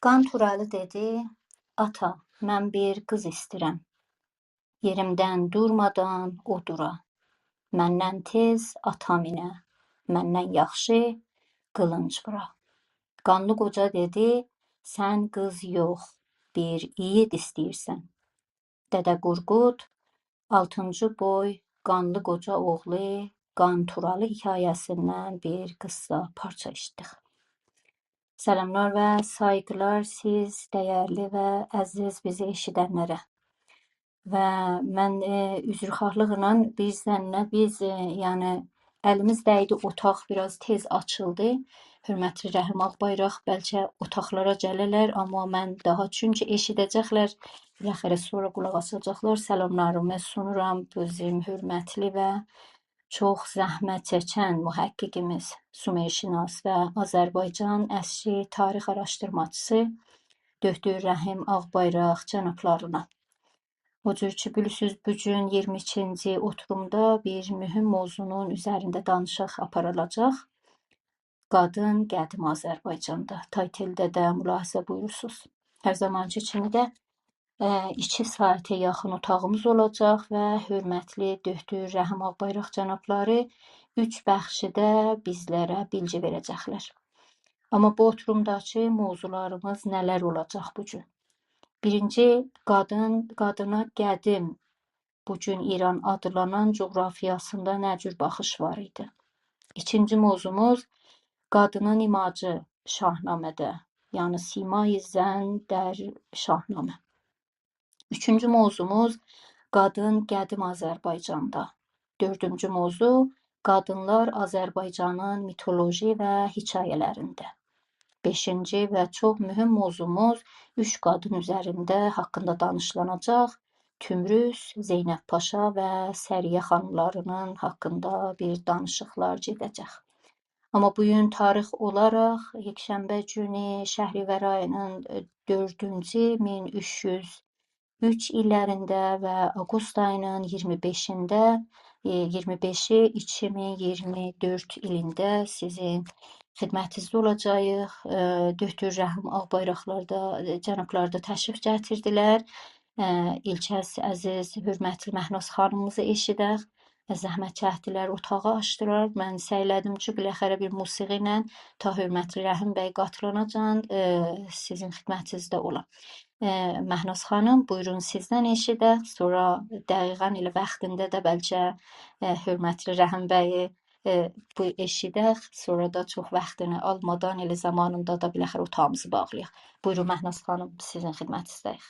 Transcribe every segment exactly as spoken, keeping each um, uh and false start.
قان تورالی دئدی: «آتا، من بیر قیز ایستیرم. یئریمدن دورمادان او دورا. مندن تئز آتا مینه، مندن یاخشی قیلینج وورا.» قانلی قوجا دئدی: «سن قیز یوخ، بیر ایگید ایسته‌ییرسن.» دده قورقود، آلتینجی بوی، قانلی قوجا اوغلو قان تورالی حکایه‌سیندن بیر قیسسا پارچا ائشیتدیک. سلاملار و سایغیلار سیز دیرلی و عزیز بیزی ائشیدنلره. و من، ائ، عذرخواهلیقلا بیز سنینله، بیز، ائ، یعنی، الیمیز دیدی، اوتاق بیر آز تئز آچیلدی. حؤرمتلی رحیم آغ‌بایراق، بلکه اوتاقلارا گله‌لر، آمما من داها، چونکی ائشیده‌جکلر، بالاخره سونرا قولاق آساجاقلار. سلاملاریمی سونورام بیزیم حؤرمتلی و چوخ زحمت چکن محققیمیز، سومرشناس و آذربایجان اسکی تاریخ آراشدیرماچیسی دکتر رحیم آغ‌بایراق جنابلارینا. او جور کی، بیلیرسینیز، بو گون اییرمی ایکینجی اوتورومدا بیر مهم موضوعنون اوزرینده دانیشیق آپاریلاجاق. قادین قدیم آذربایجاندا. تایتلده ده ملاحظه بویورورسونوز. هر زامانکی کیمی ده، ائ، ایکی ساعته یاخین اوتاغیمیز اولاجاق و حؤرمتلی دکتر رحیم آغ‌بایراق جنابلاری اوچ بخشیده بیزلره بیلگی وئره‌جکلر. آمما بو اوتورومداکی موضوعلاریمیز نه‌لر اولاجاق بو گون؟ بیرینجی، قادین، قادینا قدیم، بو گون ایران آدلانان جغرافیاسیندا نه جور باخیش وار ایدی؟ ایکینجی موضوعوموز قادینین ایماژی شاهنامه‌ده، یعنی سیمای زن در شاهنامه. اوچونجو موضوعوموز قادین قدیم آذربایجاندا. دؤردونجو موضوع قادینلار آذربایجانین میتولوژی و حکایه‌لرینده. بئشینجی و چوخ مهم موضوعوموز اوچ قادین اوزرینده حاقیندا دانیشیلاجاق. تومروس، زینب پاشا و سریه خانیملاری‌نین حاقیندا بیر دانیشیقلار گئده‌جک. آمما بو گون تاریخ اولاراق یکشنبه گونو، شهریور آیی‌نین، ائ، دؤردونجو، مین اوچ یوز اوچ ایللرینده و آوقوست آیی‌نین اییرمی بئشینده، ائ، اییرمی بئشی ایکی مین اییرمی دؤرد ایلینده سیزین خدمتینیزده اولاجاغیق. ائ، دکتر رحیم آغ‌بایراقلار دا، ائ، جنابلاری دا تشریف گتیردیلر. ائ، ایلک از عزیز، حؤرمتلی مهناز خانیمیمیزی ائشیدک. زحمت چکدیلر، اوتاغی آچدیلار. من سعی ائله‌دیم کی، بالاخره بیر موسیقی ایله تا حؤرمتلی رحیم بی قاتیلاناجان، ائ، سیزین خدمتینیزده اولام. ائ، مهناز خانیم، بویورون، سیزدن ائشیدک. سونرا دقیقاً ائله واختیندا دا بلکه، ائ، حؤرمتلی رحیم بیی، ائ، بو ائشیدک. سونرا دا چوخ واختینی آلمادان ائله زامانیندا دا بالاخره اوتاغیمیزی باغلایاق. بویورون، مهناز خانیم، سیزین خدمتینیزده‌ییک.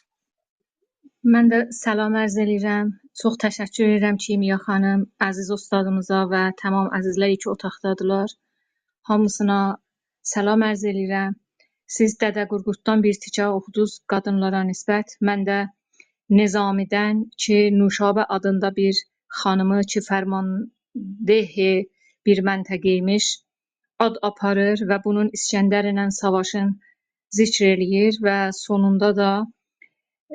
من ده سلام عرض ائله‌ییرم. چوخ تشکر ائدیرم کیمیا خانیم، عزیز اوستادیمیزا و تمام عزیزلر کی، اوتاقدادیلار. هامیسینا سلام عرض ائله‌ییرم. سیز دده قورقوددان بیر تیکه اوخودونوز قادینلارا نسبت. من ده نظامی‌دن کی، نوشابه آدیندا بیر خانیمی کی، فرمانده بیر منطقه ایمیش، آد آپاریر و بونون اسکندرله ساواشین ذکر ائله‌ییر و سونوندا دا،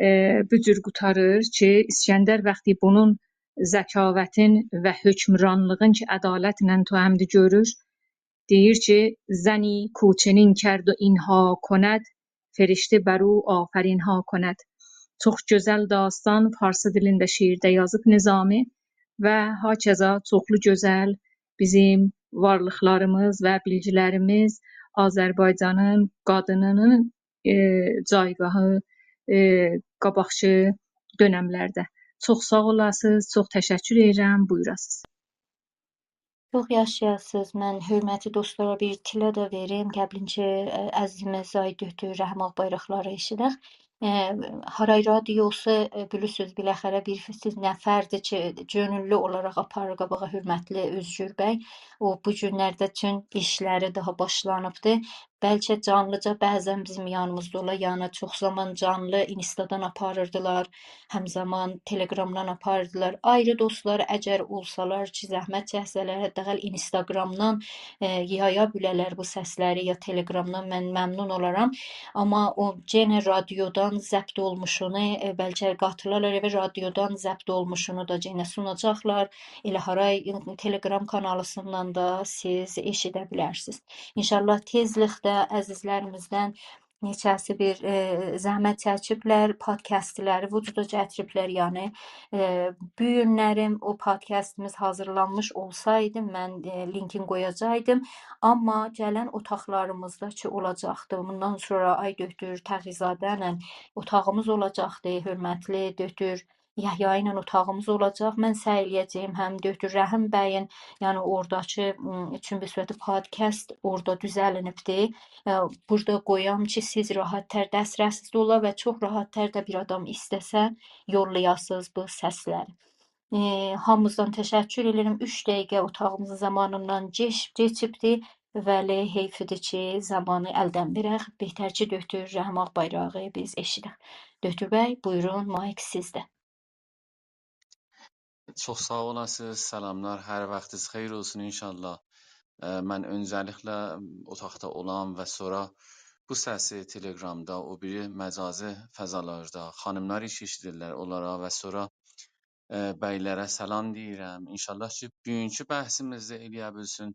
ائ، بو جور قوتاریر کی، اسکندر وقتی بونون ذکاوتین و حکمرانلیغین کی، عدالتله توأمدی گؤرور، دئییر کی، «زنی کو چنین کرد و این‌ها کند، فرشته بر او آفرین‌ها کند.» چوخ گؤزل داستان، فارسی دیلینده شعرده یازیب نظامی و هاکذا چوخلو گؤزل بیزیم وارلیقلاریمیز و بیلگیلریمیز آذربایجانین قادینینین، ائ، جایگاهی، ائ، قاباقکی دؤنملرده. چوخ ساغ اولاسینیز، چوخ تشکر ائدیرم، بویوراسینیز. چوخ یاشایاسینیز. من حؤرمتلی دوستلارا بیر اطلاع دا وئریم. قبل اینکی، ائ، عزیزیمیز آقای دکتر رحیم آغ‌بایراقلاری ائشیدک. ائ، هارای رادیوسو، ائ، بیلیرسینیز، بالاخره بیر سیز نفردیر کی، کؤنوللو اولاراق آپاریر قاباغا حؤرمتلی اؤزگور بی. او، بو گونلرده چون ایشلری داها باشلانیبدی. بلکه جانلیجا بعضاً بیزیم یانیمیزدا اولا، یعنی چوخ زامان جانلی اینستادان آپاریردیلار، همزامان تلگرامدان آپاریردیلار. آیری دوستلار اگر اولسالار کی، زحمت چکسه‌لر، حداقل اینستاگرامدان، ائ، یایا بیله‌لر بو سسلری یا تلگرامدان، من ممنون اولارام. آمما او یئنه رادیودان ضبط اولموشونو، ائ، بلکه قاتیلالار ائوه، رادیودان ضبط اولموشونو دا یئنه سوناجاقلار. ائله هارای تلگرام کانالیسیندان دا سیز ائشیده بیلرسینیز. انشاءالله تئزلیکده عزیزلریمیزدن نئچه‌سی بیر، ائ، زحمت چکیبلر، پادکستلری وجودا گتیریبلر. یعنی، ائ، بو گونلری او پادکستیمیز حاضیرلانمیش اولسایدی، من، ائ، لینکین قویاجاقدیم. آمما گلن اوتاقلاریمیزدا کی اولاجاقدی. بوندان سونرا آی دؤکتور تقی‌زاده ایله اوتاغیمیز اولاجاقدی، حؤرمتلی دؤکتور یحیی ایله اوتاغیمیز اولاجاق. من سعی ائله‌یه‌جه‌یم هم دؤکتور رحیم بیین، یعنی اوراداکی، م، چون به صورت پادکست اورادا دوزلینیبدی. ائ، بورادا قویام کی سیز راحت‌تر دسترسیز اولا و چوخ راحت‌تر ده بیر آدام ایسته‌سه یوللایاسینیز بو سسلری. ائ، هامینیزدان تشکر ائدیرم. اوچ دقیقه اوتاغیمیزین زامانیندان کئچ-، کئچیبدی. ولی حیفیدیر کی زامانی الدن وئرک. بهتر کی دؤکتور رحیم آغ‌بایراغی بیز ائشیدک. دؤکتور بی، بویورون، مایک سیزده. چوخ ساغ اولاسینیز، سلاملار، هر واختینیز خئییر اولسون انشاءالله. اه، من اؤنجه‌لیکله اوتاقدا اولام و سونرا بو سسی تلگرامدا، او بیری مجازی فضالاردا خانیملار ایش ائشیدیرلر، اونلارا و سونرا، اه، بی‌لره سلام دئییرم. انشاءالله کی بوگونکو بحثیمیزده ائلیه بیلسین،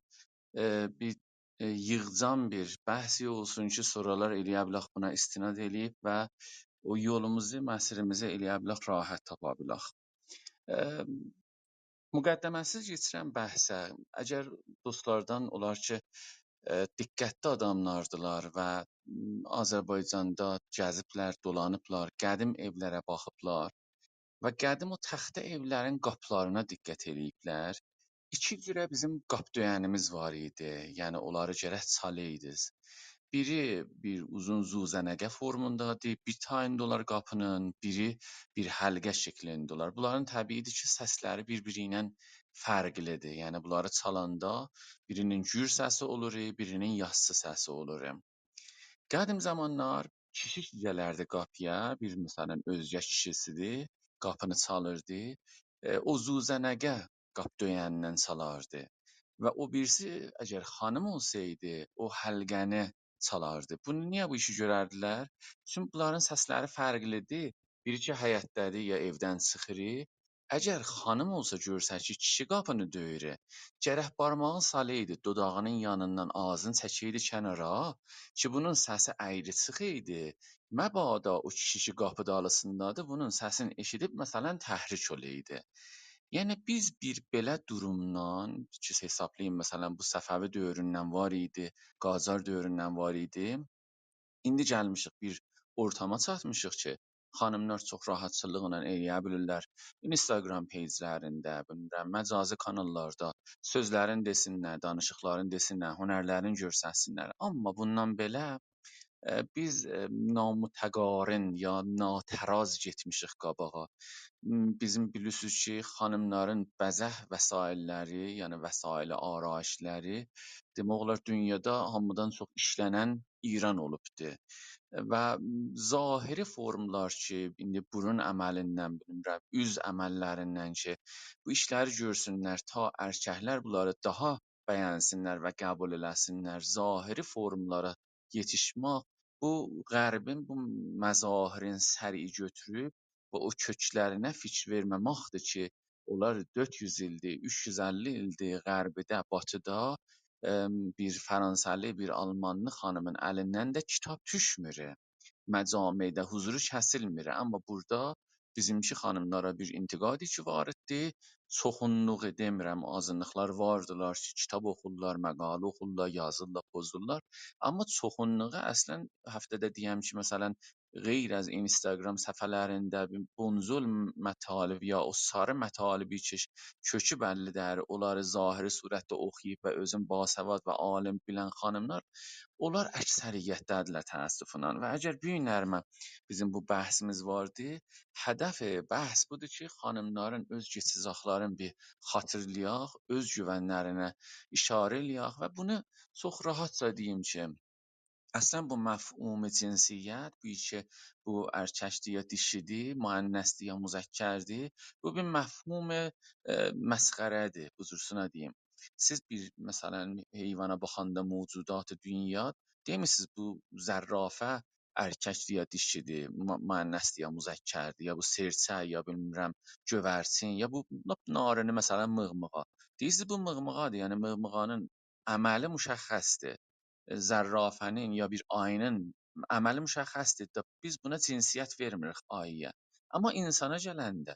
ائ، بیر، ائ، ییغجام بیر بحثی اولسون کی سونرالار ائلیه بیلک بونا استناد ائله‌ییب و او یولوموزو، مسیریمیزی ائلیه بیلک راحت تاپا بیلک. ائ، مقدمه‌سیز کئچیرم بحثه. اگر دوستلاردان اولار کی، ائ، دقتلی آداملاردیلار و، م، آذربایجاندا گزیبلر، دولانیبلار، قدیم ائولره باخیبلار و قدیم او تخته ائولرین قاپیلارینا دقت ائله‌ییبلر، ایکی جوره بیزیم قاپ دؤینیمیز وار ایدی. یعنی اونلاری گرک چالایدینیز. بیری بیر اوزون زوزنگه فورموندادیر، بیر تایینی ده اولار قاپینین، بیری بیر حلقه شکلینده اولار. بونلارین طبیعی‌دیر کی سسلری بیر-بیری ایله فرقلی‌دیر. یعنی بونلاری چالاندا بیرینین گور سسی اولور، بیرینین یاسسی سسی اولور. قدیم زامانلار کیشی گلردی قاپییا، بیر مثلا اؤزگه کیشی‌سیدیر، قاپینی چالیردی. ائ، او زوزنگه قاپ دؤینیندن چالاردی. و او بیریسی، اگر خانیم اولسایدی، او حلقه‌نی چالاردی. بونو نییه بو ایشی گؤرردیلر؟ چونکی بونلارین سسلری فرقلی‌دیر. بیری کی حیطده‌دیر، یا ائودن چیخیر، اگر خانیم اولسا گؤرسه کی کیشی قاپینی دؤیور، گرک بارماغین سالایدی دوداغینین یانیندان، آغزینی چکه‌یدی کنارا کی بونون سسی اَیری چیخایدی. مبادا او کیشی کی قاپی دالیسیندادیر، بونون سسینی ائشیدیب مثلا تحریک اولایدی. یعنی بیز بیر بئله دورومدان کی حسابلایین، مثلا بو صفوی دؤوروندن وار ایدی، قاجار دؤوروندن وار ایدی. ایندی گلمیشیک بیر اورتاما چاتمیشیق کی خانیملار چوخ راحتچیلیقلا ائلیه بیلیرلر اینستاگرام پیجلرینده، بیلمیرم، مجازی کاناللاردا سؤزلرین دئسینلر، دانیشیقلارین دئسینلر، هنرلرین گؤرستسینلر. آمما بوندان بئله، ائ، بیز، ائ، نامتقارن یا ناتراز گئتمیشیک قاباغا. م، بیزیم بیلیرسینیز کی خانیملارین بزه وسایل‌لری، یعنی وسایل آرایش‌لری، دئمک اولار دونیادا هامیدان چوخ ایشلنن ایران اولوبدور. و ظاهری فورملار کی ایندی بورون عملیندن، بیلمیرم، اوز عمل‌لریندن کی بو ایشلری گؤرسونلر، تا ارککلر بونلاری داها بینسینلر و قبول ائله‌سینلر، ظاهری فورملارا یئتیشمک، بو غربین بو مظاهرین سریع گؤتوروب و او کؤکلرینه فیکیر وئرمه‌مکدیر کی اونلار دؤرد یوز ایلدیر، اوچ یوز اللی ایلدیر غربده، باتیدا، ائم، بیر فرانسه‌لی، بیر آلمانلی خانیمین الیندن ده کیتاب دوشمور. مجامعده حضورو کسیلمیر. آمما بورادا بیزیمکی خانیملارا بیر انتقادی کی واردیر. چوخونلوغو، دئمیرم، آزینلیقلار واردیلار کی کیتاب اوخورلار، مقاله اوخورلار، یازیرلار، پوزورلار. آمما چوخونلوغو اصلا هفته‌ده دئیم کی مثلا غیر از اینستاگرام صفحه‌لرینده بیر بنجل مطالب یا او ساری مطالبی کی کؤکو بللی دئییل، اونلاری ظاهری صورتده اوخویوب و اؤزون باسواد و عالم بیلن خانیملار، اونلار اکثریتده‌دیرلر تأسفله. و اگر بو گونلری من، بیزیم بو بحثیمیز واردی، هدف بحث بودور کی خانیملارین اؤز کئچیجاقلارینی بیر خاطیرلایاق، اؤز گوونلرینه اشاره ائله‌یک و بونو چوخ راحتجا دئییم کی اصلا بو مفهوم جنسیت، بو کی بو ارککدیر یا دیشیدیر، مؤنثدیر یا مذکردیر، بو بیر مفهوم، ائ، مسخره‌دیر، بو جورسونه دئییم. سیز بیر، مثلا، حیوانا باخاندا، موجودات دنیا، دئمیرسینیز بو زرافه ارککدیر یا دیشیدیر، مو-، مؤنثدیر یا مذکردیر، یا بو سئرچه، یا بیلمیرم، گؤیرچین، یا بو لاپ نارینی، مثلا، میغمیغا. دئییرسینیز بو میغمیغادیر، یعنی میغمیغانین عملی مشخصدیر. زرافه‌نین یا بیر آیی‌نین عمل مشخص‌دیر دا، بیز بونا جنسیت وئرمیریک آیی‌یه. آمما اینسانا گلنده،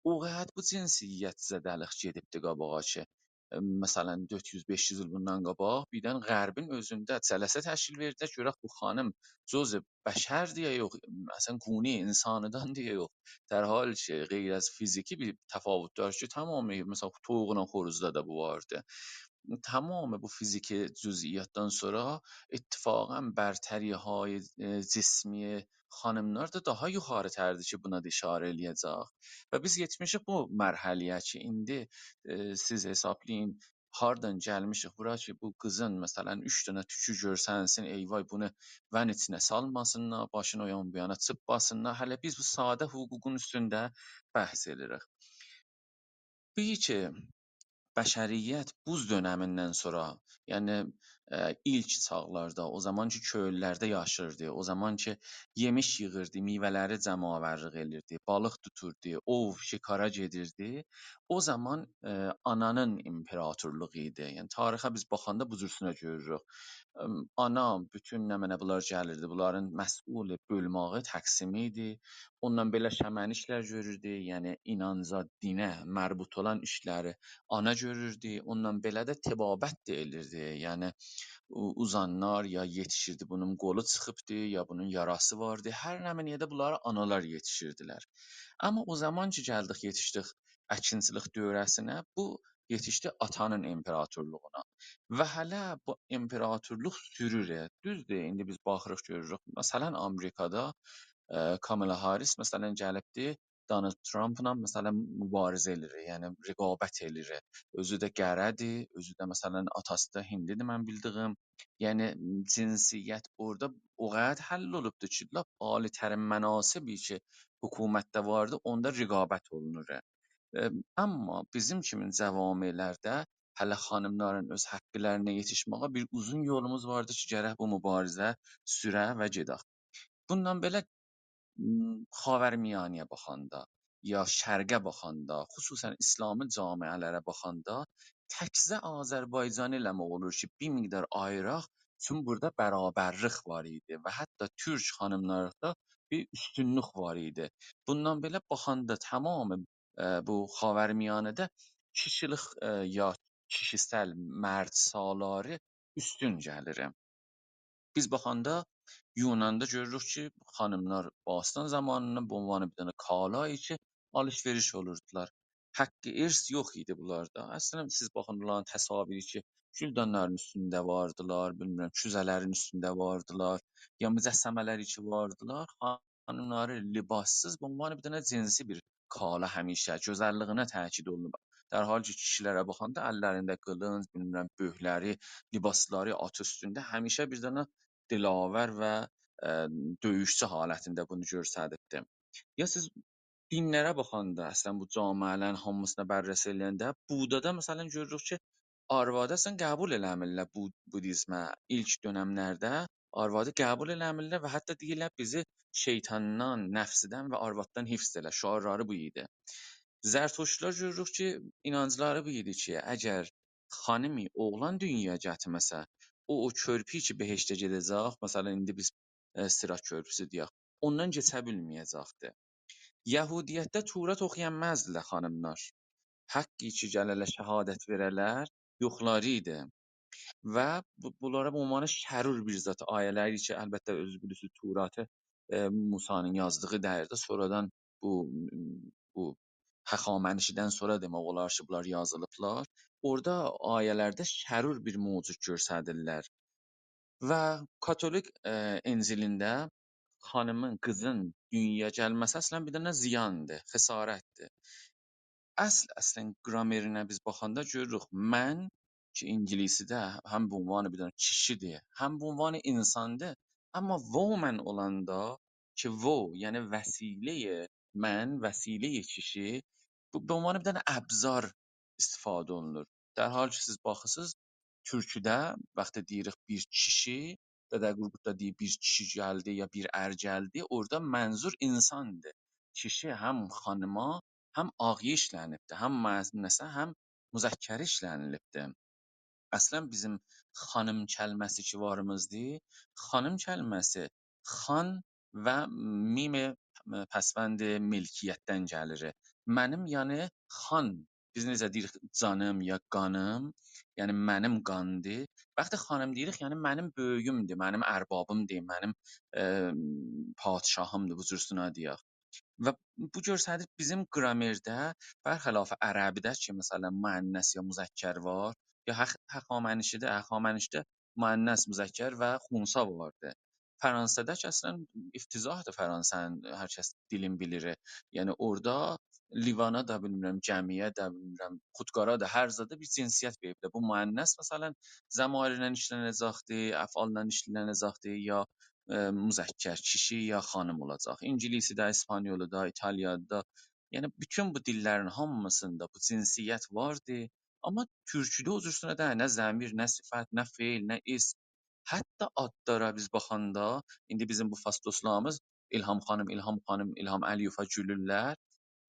او قدر بو جنسیت‌زده‌لیک گئدیبدی قاباغا کی، ائ، مثلا، دؤرد یوز، بئش یوز ایل بوندان قاباق بیردن غربین اؤزونده جلسه تشکیل وئردیلر، گؤرک بو خانیم جزء بشردیر یا یوخ، مثلا، گونهٔ انسانی‌دان یا یوخ. در حالی کی، غیر از فیزیکی بیر تفاوت وار کی، تمامی، مثلا، تویوقلا خوروزدا دا بو واردی. تمامی بو فیزیکی جزئیاتدان سونرا اتفاقا برتری‌های، ائ، جسمی خانیملار دا داها یوخاری‌تردیر کی، بونا دا اشاره ائله‌یه‌جک. و بیز یئتمیشیک بو مرحله‌یه کی، ایندی، ائ، سیز حسابلایین، هاردان گلمیشیک بورا کی، بو قیزین، مثلا، اوچ دنه توکو گؤرسنسین، ای وای، بونو ون ایچینه سالماسینلار، باشینی او یان بو یانا چیرپماسینلار. هله بیز بو ساده حقوقون اوستونده بحث ائدیریک. بیر کی، بشریت بوز دؤنمیندن سونرا، یعنی، ائ، ایلک چاغلاردا، او زامان کی، کؤللرده یاشیردی، او زامان کی، یئمیش ییغیردی، میوه‌لری جمع‌آوری‌لیک ائدیردی، بالیق توتوردو، اوو، شکارا گئدیردی، او زامان، ائ، آنانین ایمپراتورلوغو ایدی. یعنی، تاریخه بیز باخاندا بو جورسونه گؤروروک. ام، آنا، بوتون نمنه بونلار گلیردی، بونلارین مسئول بؤلماغی، تقسیمی ایدی. اوندان بئله شمنیکلر گؤروردو، یعنی اینانجا، دینه مربوط اولان ایشلری آنا گؤروردو. اوندان بئله ده طبابت ده ائلیردی. یعنی او-، اوزانلار یا یئتیشیردی، بونون قولو چیخیبدی، یا بونون یاراسی واردی. هر نمنه‌یه ده بونلارا آنالار یئتیشیردیلر. آمما او زامان کی، گلدیک، یئتیشدیک اکینچیلیک دؤوره‌سینه، بو یئتیشدی آتانین ایمپراتورلوغونا. و هله بو ایمپراتورلوق سورور. دوزدور، ایندی بیز باخیریق، گؤروروک. مثلا، آمریکادا، ائ، کامالا هاریس، مثلا، گلیبدی دونالد ترامپلا، مثلا، مبارزه ائله‌ییر، یعنی رقابت ائله‌ییر. اؤزو ده قره‌دیر، اؤزو ده، مثلا، آتاسی دا هیندلی‌دیر، من بیلدیگیم. یعنی، جنسیت اورادا او قدر حل اولوبدور کی، لاپ عالی‌ترین مناصبی کی، حکومتده واردی، اوندا رقابت اولونور. ائ، آمما بیزیم کیمی جوامع‌لرده هله خانیملارین اؤز حقلرینه یئتیشمه‌یه بیر اوزون یولوموز واردی کی، گرک بو مبارزه سوره و گئدک. بوندان بئله، م، خاورمیانه‌یه باخاندا، یا شرقه باخاندا، خصوصا اسلامی جامعه‌لره باخاندا، تکجه آذربایجانی ائله‌مک اولور کی، بیر مقدار آییراق، چون بورادا برابرلیک وار ایدی و حتی تورک خانیملاردا بیر اوستونلوک وار ایدی. بوندان بئله باخاندا تمامی، ائ، بو خاورمیانه‌ده کیشیلیک، ائ، یا کیشیسل مرد سالاری اوستون گلیر. بیز باخاندا یوناندا گؤروروک کی، خانیملار باستان زامانیندان به عنوان بیر دنه کالایی کی، آلیش-وئریش اولوردولار. حق ارث یوخ ایدی بونلاردا. اصلا، سیز باخین، بونلارین تصاویری کی، گلدانلارین اوستونده واردیلار، بیلمیرم، کوزه‌لرین اوستونده واردیلار، یا مجسمه‌لری کی واردیلار، خانیملاری لباسسیز به عنوان بیر دنه جنسی بیر کالا همیشه گؤزللیگینه تأکید اولونوب. در حالی کی، کیشیلره باخاندا اللرینده قیلینج، بیلمیرم، بؤرکلری، لباسلاری آت اوستونده همیشه بیر دنه دلاور و، ائ، دؤیوشچو حالتینده بونو گؤستریبدی. یا سیز دینلره باخاندا، اصلا، بو جامعه‌لرین هامیسینا بررسی ائله‌ینده، بودادا، مثلا، گؤروروک کی، آروادی اصلا قبول ائله‌میرلر بو-، بودیزمه. ایلک دؤنملرده آروادی قبول ائله‌میرلر و حتی دئییرلر، «بیزی شیطاندان، نفسیدن و آرواددان حفظ ائله.» شعارلاری بو ایدی. زرتشتلار گؤروروک کی، اینانجلاری بو ایدی کی، اگر خانیمی اوغلان دونیایا گتیرمه‌سه، او، او کؤرپو کی، بهشته گئده‌جک، مثلا، ایندی بیز، ائ، صراط کؤرپوسو دئیک، اوندان کئچه بیلمه‌یه‌جکدی. یهودیتده تورات اوخویانمازدیلار خانیملار. حق کی، گله‌لر شهادت وئره‌لر، یوخلاری ایدی. و بو-، بونلارا به عنوان شرور بیر ذات، آیه‌لری کی، البته، اؤزو بیلیرسینیز، توراتی، ائ، موسی‌نین یازدیغی دئییل ده، سونرادان بو، بو هخامنشی‌دن سونرا دئمک اولار کی، بونلار یازیلیبلار. اورادا آیه‌لرده شرور بیر موجود گؤستریرلر. و کاتولیک، ائ، انجیلینده خانیمین، قیزین دونیایا گلمه‌سی اصلا بیر دنه زیاندیر، خسارتدیر. اصل، اصلا گرامرینه بیز باخاندا گؤروروک، من کی، انگلیسیده هم به عنوان بیر دنه کیشی‌دیر، هم به عنوان اینساندیر، آمما woman اولاندا کی، wo، یعنی وسیله‌ی من، وسیله‌ی کیشی، بو، به عنوان بیر دنه ابزار استفاده اولونور. در حالی کی، سیز باخیرسینیز، تورکوده وقتی دئییریک بیر کیشی، دده قورقود دا دئییر، بیر کیشی گلدی یا بیر ار گلدی، اورادا منظور اینساندیر. کیشی هم خانیما، هم آغیی ایشله‌نیبدیر، هم مؤنثه، هم مذکری ایشله‌نیلیبدیر. اصلا بیزیم خانیم کلمه‌سی کی واریمیزدیر، خانیم کلمه‌سی خان و میم پسوند ملکیتدن گلیر. منیم، یعنی خان، بیز نئجه دئییریک جانیم یا قانیم، یعنی منیم قاندیر. وقتی خانیم دئییریک، یعنی منیم بؤیویومدور، منیم اربابیمدیر، منیم، ائ، پادشاهیمدیر، بو جور سونا دئیک. و بو گؤستریر، بیزیم گرامرده، برخلاف عربیده کی، مثلا، مؤنث یا مذکر وار، یا هخ-، هخامنشیده، هخامنشیده مؤنث، مذکر و خنثی واردی. فرانسه‌ده کی، اصلا افتضاحدیر فرانسه‌نین، هر کس دیلین بیلیر. یعنی اورادا لیوانا دا بیلمیرم، گمی‌یه ده بیلمیرم، خودکارا دا، هر زادا بیر جنسیت وئریبلر. بو مؤنث، مثلا، ضمایرله ایشلنه‌جکدیر، افعاللا ایشلنه‌جکدیر، یا، ائ، مذکر، کیشی یا خانیم اولاجاق. انگلیسیده، اسپانیولودا، ایتالیادا، یعنی بوتون بو دیللرین هامیسیندا بو جنسیت واردی. آمما تورکوده او جورسونه دئییل، نه ضمیر، نه صفت، نه فعل، نه اسم. حتی آدلارا بیز باخاندا، ایندی بیزیم بو فارس دوستلاریمیز الهام خانیم، الهام خانیم، الهام علیوفا گولورلر.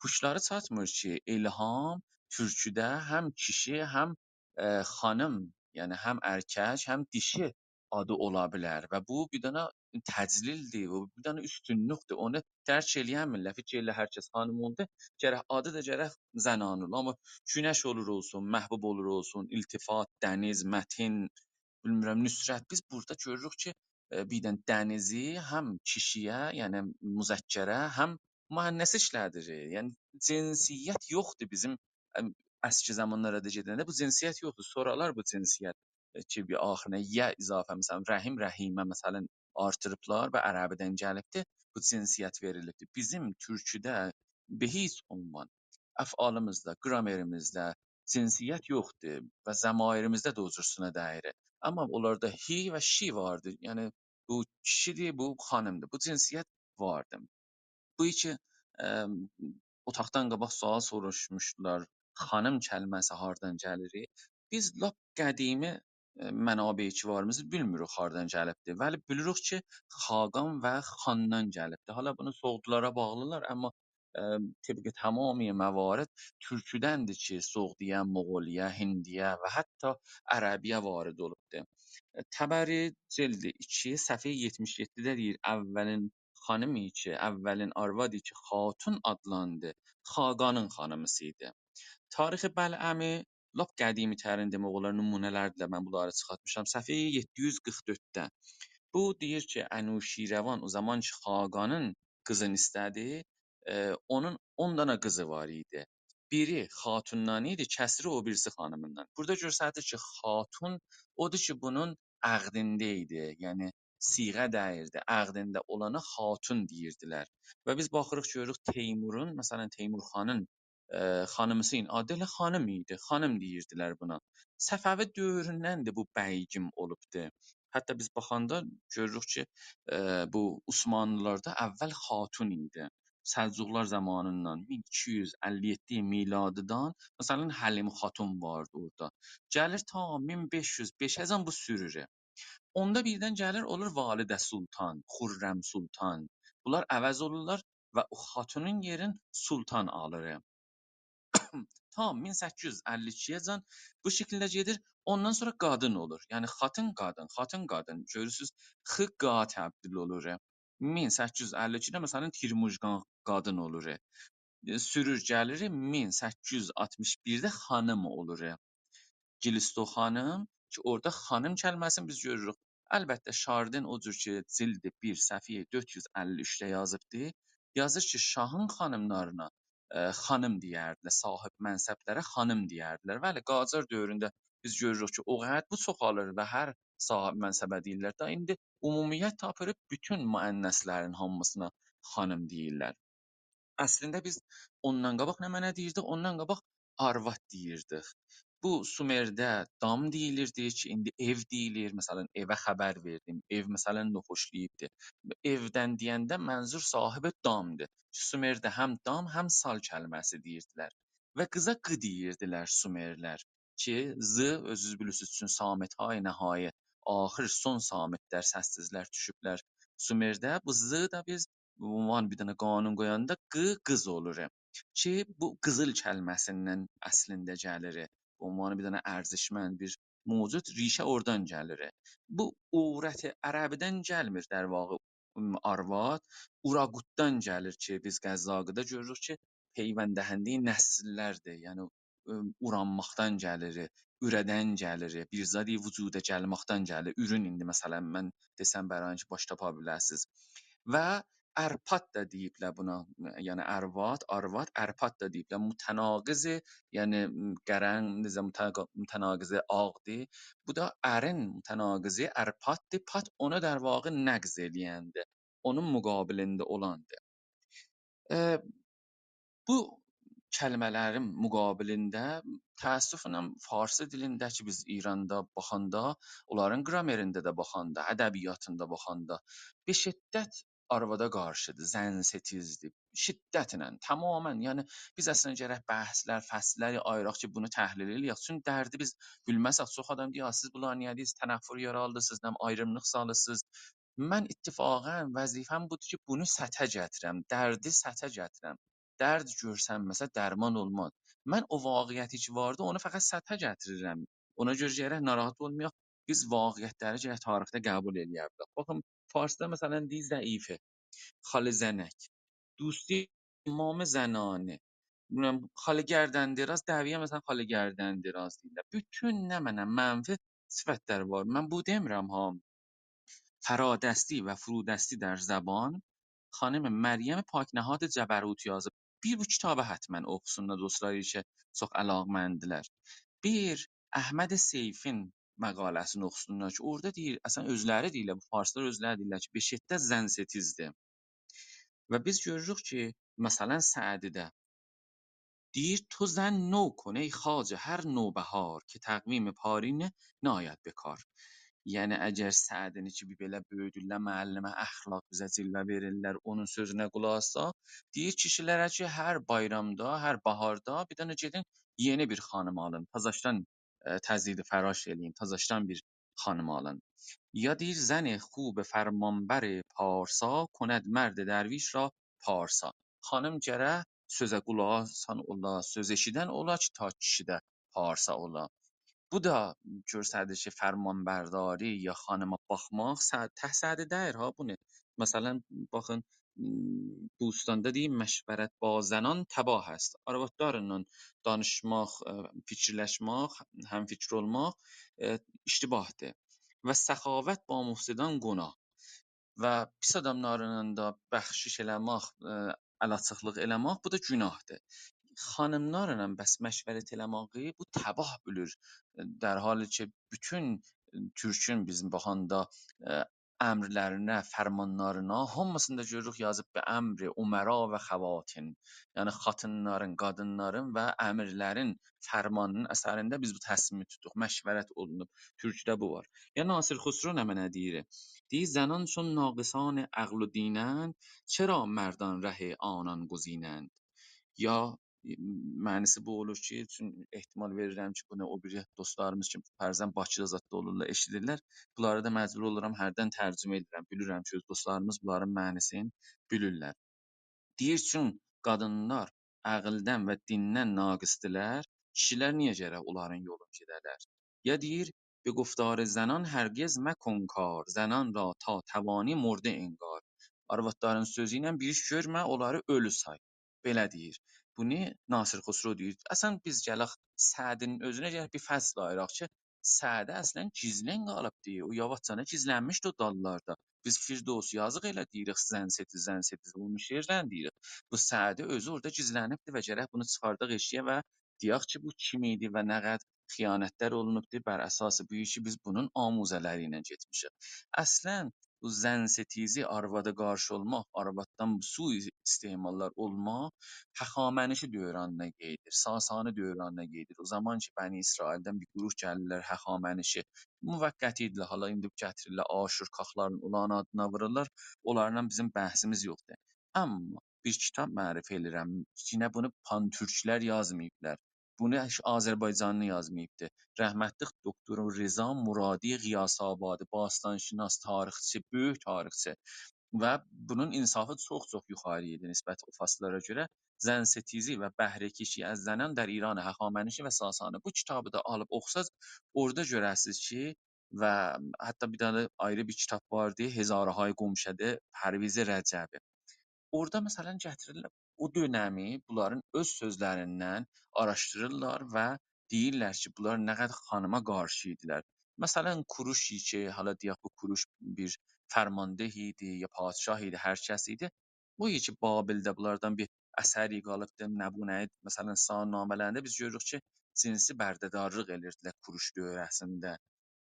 هوشلاری چاتمیر کی، الهام تورکوده هم کیشی، هم، ائ، خانیم، یعنی هم ارکک، هم دیشی آدی اولا بیلر و بو بیر دنه تجلیلدیر، بو بیر دنه اوستونلوکدور. اونو درک ائلیه‌میرلر. فیکیر ائله هر کس خانیم اولدو، گرک آدی دا گرک زنانه اولا. آمما گونش اولور اولسون، محبوب اولور اولسون، التفات، دنیز، متین، بیلمیرم، نصرت. بیز بورادا گؤروروک کی، ائ، بیر دنه دنیزی هم کیشی‌یه، یعنی مذکره، هم مؤنثه ایشله‌دیر. یعنی جنسیت یوخدور بیزیم، ام، اسکی زامانلارا دا گئدنده بو جنسیت یوخدور. سونرالار بو جنسیت، ائ، کی، بیر آخیرینه یه اضافه، مثلا، رحیم، رحیمه، مثلا، آرتیریبلار و عربیدن گلیبدیر. بو جنسیت وئریلیبدیر. بیزیم تورکوده به هیچ عنوان افعالیمیزدا، گرامریمیزده جنسیت یوخدور و ضمایریمیزده ده او جورسونه دئییر. آمما اونلاردا هی و شی واردیر. یعنی بو کیشی‌دیر، بو خانیمدیر. بو جنسیت واردی. بو کی، ام، اوتاقدان قاباق سؤال سوروشموشدولار، خانیم کلمه‌سی هاردان گلیر؟ بیز لاپ قدیمی، ائ، منابع کی واریمیزی بیلمیریک هاردان گلیبدیر. ولی بیلیریک کی، خاقان و خاندان گلیبدیر. حالا بونو سوغدیلارا باغلیلار، آمما، ائ، طبق تمام موارد تورکودندیر کی، سوغدی‌یه، مغولی‌یه، هندی‌یه و حتی عربی‌یه وارد اولوبدور. ائ، طبری جلد ایکی، صفحه یئتمیش یئددیده دئییر، اولین خانیم کی، اولین آرواد کی، خاتون آدلاندی، خاقانین خانیمیسی ایدی. تاریخ بلعمی لاپ قدیمی‌ترین، دئمک اولار، نمونه‌لردیر، من بونلاری چیخارتمیشام. صفحه یئددی یوز قیرخ دؤردده. بو دئییر کی، انوشیروان او زامان کی، خاقانین قیزینی ایسته‌دی، ائ، اونون اون دانا قیزی وار ایدی. بیری خاتوندان ایدی، کسری او بیریسی خانیمیندان. بورادا گؤستریر کی، خاتون اودور کی، بونون عقدینده ایدی. یعنی صیغه دئییردی، عقدینده اولانا خاتون دئییردیلر. و بیز باخیریق، گؤروروک تیمورون، مثلا، تیمور خانین، ائ، خانیمیسینین آدی ائله خانیم ایدی، خانیم دئییردیلر بونا. صفوی دؤوروندندیر بو بیگم اولوبدور. حتی بیز باخاندا گؤروروک کی، ائ، بو عثمانلیلاردا اول خاتون ایدی. سلجوقلار زامانیندان، مین ایکی یوز اللی یئددی میلادیدان، مثلا، حلیم خاتون واردی اورادا. گلیر تا مین بئش یوز بئشه‌جن بو سورور. اوندا بیردن گلیر، اولور والده سلطان، خرم سلطان. بونلار عوض اولورلار و او خاتونون یئرین سلطان آلیر. تا مین سککیز یوز اللی ایکی‌یه‌جن بو شکیلده گئدیر. اوندان سونرا قادین اولور. یعنی خاتین، قادین، خاتین، قادین. گؤرورسوز، خ، ق تبدیل اولور. مین سککیز یوز اللی ایکیده، مثلا، تیرموژقان قادین اولور. ائ، سورور گلیر، مین سککیز یوز آلتمیش بیرده خانیم اولور. گیلستو خانیم کی، اورادا خانیم کلمه‌سینی بیز گؤروروک. البته، شاردن او جور کی، جلد بیر، صفحه دؤرد یوز اللی اوچده یازیبدی. یازیر کی، شاهین خانیملارینا، ائ، خانیم دئیردیلر، صاحب منصبلره خانیم دئیردیلر. بلی، قاجار دؤورونده بیز گؤروروک کی، او قدر بو چوخالیر و هر صاحب منصبه دئییرلر. دا ایندی عمومیت تاپیریب بوتون مؤنث‌لرین هامیسینا خانیم دئییرلر. اصلینده بیز اوندان قاباق نمنه دئییردیک؟ اوندان قاباق آرواد دئییردیک. بو سومرده دام دئییلیردی کی، ایندی ائو دئییلیر. مثلا، ائوه خبر وئردیم. ائو، مثلا، ناخوشلاییبدی. ائودن دئینده منظور صاحب دامدیر. کی، سومرده هم دام، هم سال کلمه‌سی دئییردیلر. و قیزا ق دئییردیلر سومرلر. کی، ز، اؤزونوز بیلیرسینیز، چون صامت‌های نهایی، آخیر، سون صامت‌لر، سس‌سیزلر دوشوبلر سومرده. بو ز دا بیز به عنوان بیر دنه قانون قویاندا ق قیز اولور. کی، بو قیزیل کلمه‌سیندن اصلینده گلیر. به عنوان بیر دنه ارزشمند بیر موجود، ریشه اورادان گلیر. بو عورت عربیدن گلمیر، در واقع. م، آرواد، اوراقوتدان گلیر کی، بیز قزاقیدا گؤروروک کی، پیونددهنده‌ی نسیللردیر. یعنی، م، اورانماقدان گلیر، اوره‌دن گلیر، بیر زادی وجودا گلمکدن گلیر. اورون ایندی، مثلا، من دئسم، برای اینکه باش تاپا بیله‌سینیز. و ارپاد دا دئییبلر بونا، یعنی آرواد، آرواد، ارپاد دا دئییبلر. متناقض، یعنی، م، قرن، نئجه متناق-، متناقض آغدیر. بو دا ارین متناقضی ارپاددیر. پاد اونو در واقع نقض ائله‌یندیر. اونون مقابلینده اولاندیر. ائ، بو کلمه‌لرین مقابلینده، تأسفله، فارسی دیلینده کی، بیز ایراندا باخاندا، اونلارین گرامرینده ده باخاندا، ادبیاتیندا باخاندا، به شدت آروادا قارشیدیر، زن‌ستیزدیر. شدتله، تماما، یعنی بیز اصلا گرک بحثلر، فصللر آییراق کی، بونو تحلیل ائله‌یک. چونکی دردی بیز بیلمه‌سک، چوخ آدام دئییر: «آ، سیز بونلاری نییه دئییرسینیز، تنفر یارادیرسینیز، نه آیریملیق سالیرسینیز؟» من اتفاقا وظیفه‌م بودور کی، بونو سطحه گتیرم، دردی سطحه گتیرم. درد گؤرسنمه‌سه درمان اولماز. من او واقعیتی کی واردی، اونو فقط سطحه گتیریرم. اونا گؤره گرک ناراحت اولمایاق. بیز واقعیتلری گرک تاریخده قبول ائله‌یه بیلک. باخین، فارسدا، مثلا، دئییر ضعیفه، خال زنک، دوستی امام زنانه. بیلمیرم، خال گردن دراز، دعوی‌یه، مثلا، خال گردن دراز دئییرلر. بوتون نمنه منفی صفتلر وار. من بو دئمیرم ها. فرادستی و فرودستی در زبان، خانم مریم پاکنهاد جبروتی یازیب. بیر بو کیتابی حتما اوخوسونلار دوستلار کی، چوخ علاقه‌منددیلر. بیر احمد سیفین مقاله‌سینی اوخوسونلار کی، اورادا دئییر، اصلا اؤزلری دئییرلر، بو فارسلار اؤزلری دئییرلر کی، به شدت زن‌ستیزدیر. و بیز گؤروروک کی، مثلا، سعدیده دئییر: «تو زن نو کن ای خواجه هر نوبهار، که تقویم پارینه ناید به کار.» یعنی، اگر سعدی‌نی کی، بیر بئله بؤیودورلر، معلمه اخلاق بیزه جلوه وئریرلر، اونون سؤزونه قولاق آساق، دئییر کیشیلره کی، هر بایرامدا، هر باهاردا بیر دنه گئدین، یئنی بیر خانیم آلین، تازاشدان، ائ، تجدید فراش ائله‌یین، تازاشدان بیر خانیم آلین. یا دئییر: «زن خوب فرمانبر پارسا، کند مرد درویش را پارسا.» خانیم گرک سؤزه قولاق آسان اولا، سؤز ائشیدن اولا کی، تا کیشی ده پارسا اولا. بو دا گؤستریر کی، فرمانبرداری یا خانیما باخماق سع-، تک سعدی دئییل ها بونو. مثلا، باخین، م، بوستاندا دئییر: «مشورت با زنان تباه است.» آروادلارینان دانیشماق، ائ، فیکیرلشمک، همفیکیر اولماق، ائ، اشتباهدیر. «و سخاوت با مفسدان گناه.» و پیس آداملارینان دا بخشش ائله‌مک، ائ، ال آچیقلیق ائله‌مک، بو دا گناهدیر. خانیملارلا بس مشورت ائله‌مه‌یی بو تباه بیلیر. در حالی کی، بوتون تورکون بیزیم باخاندا، ائ، امرلرینه، فرمانلارینا، هامیسیندا گؤروروک یازیب: «به امر امرا و خواتین.» یعنی، خاتینلارین، قادینلارین و امیرلرین فرمانینین اثرینده بیز بو تصمیمی توتدوق، مشورت اولونوب. تورکده بو وار. یا ناصر خسرو نمنه دئییر؟ دئییر: «زنان چون ناقصان عقل و دینند، چرا مردان ره آنان گزینند؟» یا، ائ، معنی‌سی بو اولور کی، چون احتمال وئریرم کی، بونو او بیری دوستلاریمیز کی، فرضاً باکیدا زاددا اولورلار، ائشیدیرلر. بونلاری دا مجبور اولورام هردن ترجمه ائدیرم. بیلیرم کی، اؤز دوستلاریمیز بونلارین معنی‌سینی بیلیرلر. دئییر: «چون قادینلار عقلدن و دیندن ناقصدیرلر، کیشیلر نییه گرک اونلارین یولون گئده‌لر؟» یا دئییر: «به گفتار زنان هرگز مکن کار، زنان را تا توانی مرده انگار.» آروادلارین سؤزو ایله بیر ایش گؤرمه، اونلاری اؤلو سای. بئله دئییر. بونو ناصر خسرو دئییر. اصلاً بیز گلک سعدی‌نین اؤزونه گرک بیر فصل آییراق کی، سعدی اصلاً گیزلین قالیبدی. او یاواشجانا گیزلنمیشدی او داللاردا. بیز فردوسی یازیق ائله دئییریک، زن‌ستیز، زن‌ستیز، بونون شعرلرینی دئییریک. بو سعدی اؤزو اورادا گیزلنیبدی و گرک بونو چیخارداق ائشیگه و دئیک کی، بو کیم ایدی و نه قدر خیانتلر اولونوبدو، بر اساس بو کی، بیز بونون آموزه‌لری ایله گئتمیشیک. اصلاً بو زن‌ستیزی، آروادا قارشی اولماق، آرواددان بو سوءاستعماللار اولماق هخامنشی دورانینا قئییدیر، ساسانی دورانینا قئییدیر. او زامان کی، بنی اسرائیلدن بیر گروه گلیرلر هخامنشی، موقتی ایدیلر، حالا ایندی گتیریرلر، آشورکاخلارین اولارین آدینا وورورلار، اونلارلا بیزیم بحثیمیز یوخدور. اما بیر کیتاب معرفی ائله‌ییرم، یئنه بونو پان‌تورکلر یازماییبلار. بونو هئچ آذربایجانلی یازماییبدی. رحمتلیک دکتر رضا مرادی غیاس‌آبادی، باستان‌شناس، تاریخچی، بؤیوک تاریخچی و بونون انصافی چوخ-چوخ یوخاری ایدی نسبت او فارسلارا گؤره. زن‌ستیزی و بهره‌کشی از زنان در ایران هخامنشی و ساسانی. بو کیتابی دا آلیب اوخوساز، اورادا گؤره‌سینیز کی، و حتی بیر دنه آیری بیر کیتاب واردی، هزاره‌های گمشده پرویز رجبی. اورادا، مثلا، گتیریرلر او دؤنمی، بونلارین اؤز سؤزلریندن آراشدیریرلار و دئییرلر کی، بونلار نه قدر خانیما قارشی ایدیلر. مثلا، کوروش کی، حالا دئیک، بو کوروش بیر فرمانده ایدی، یا پادشاه ایدی، هر کس ایدی. او کی، بابلده بونلاردان بیر اثری قالیبدی، نه بو، نه ایدی، مثلا، سالنامه‌لرینده بیز گؤروروک کی، جنسی برده‌دارلیق ائلیردیلر کوروش دؤوره‌سینده.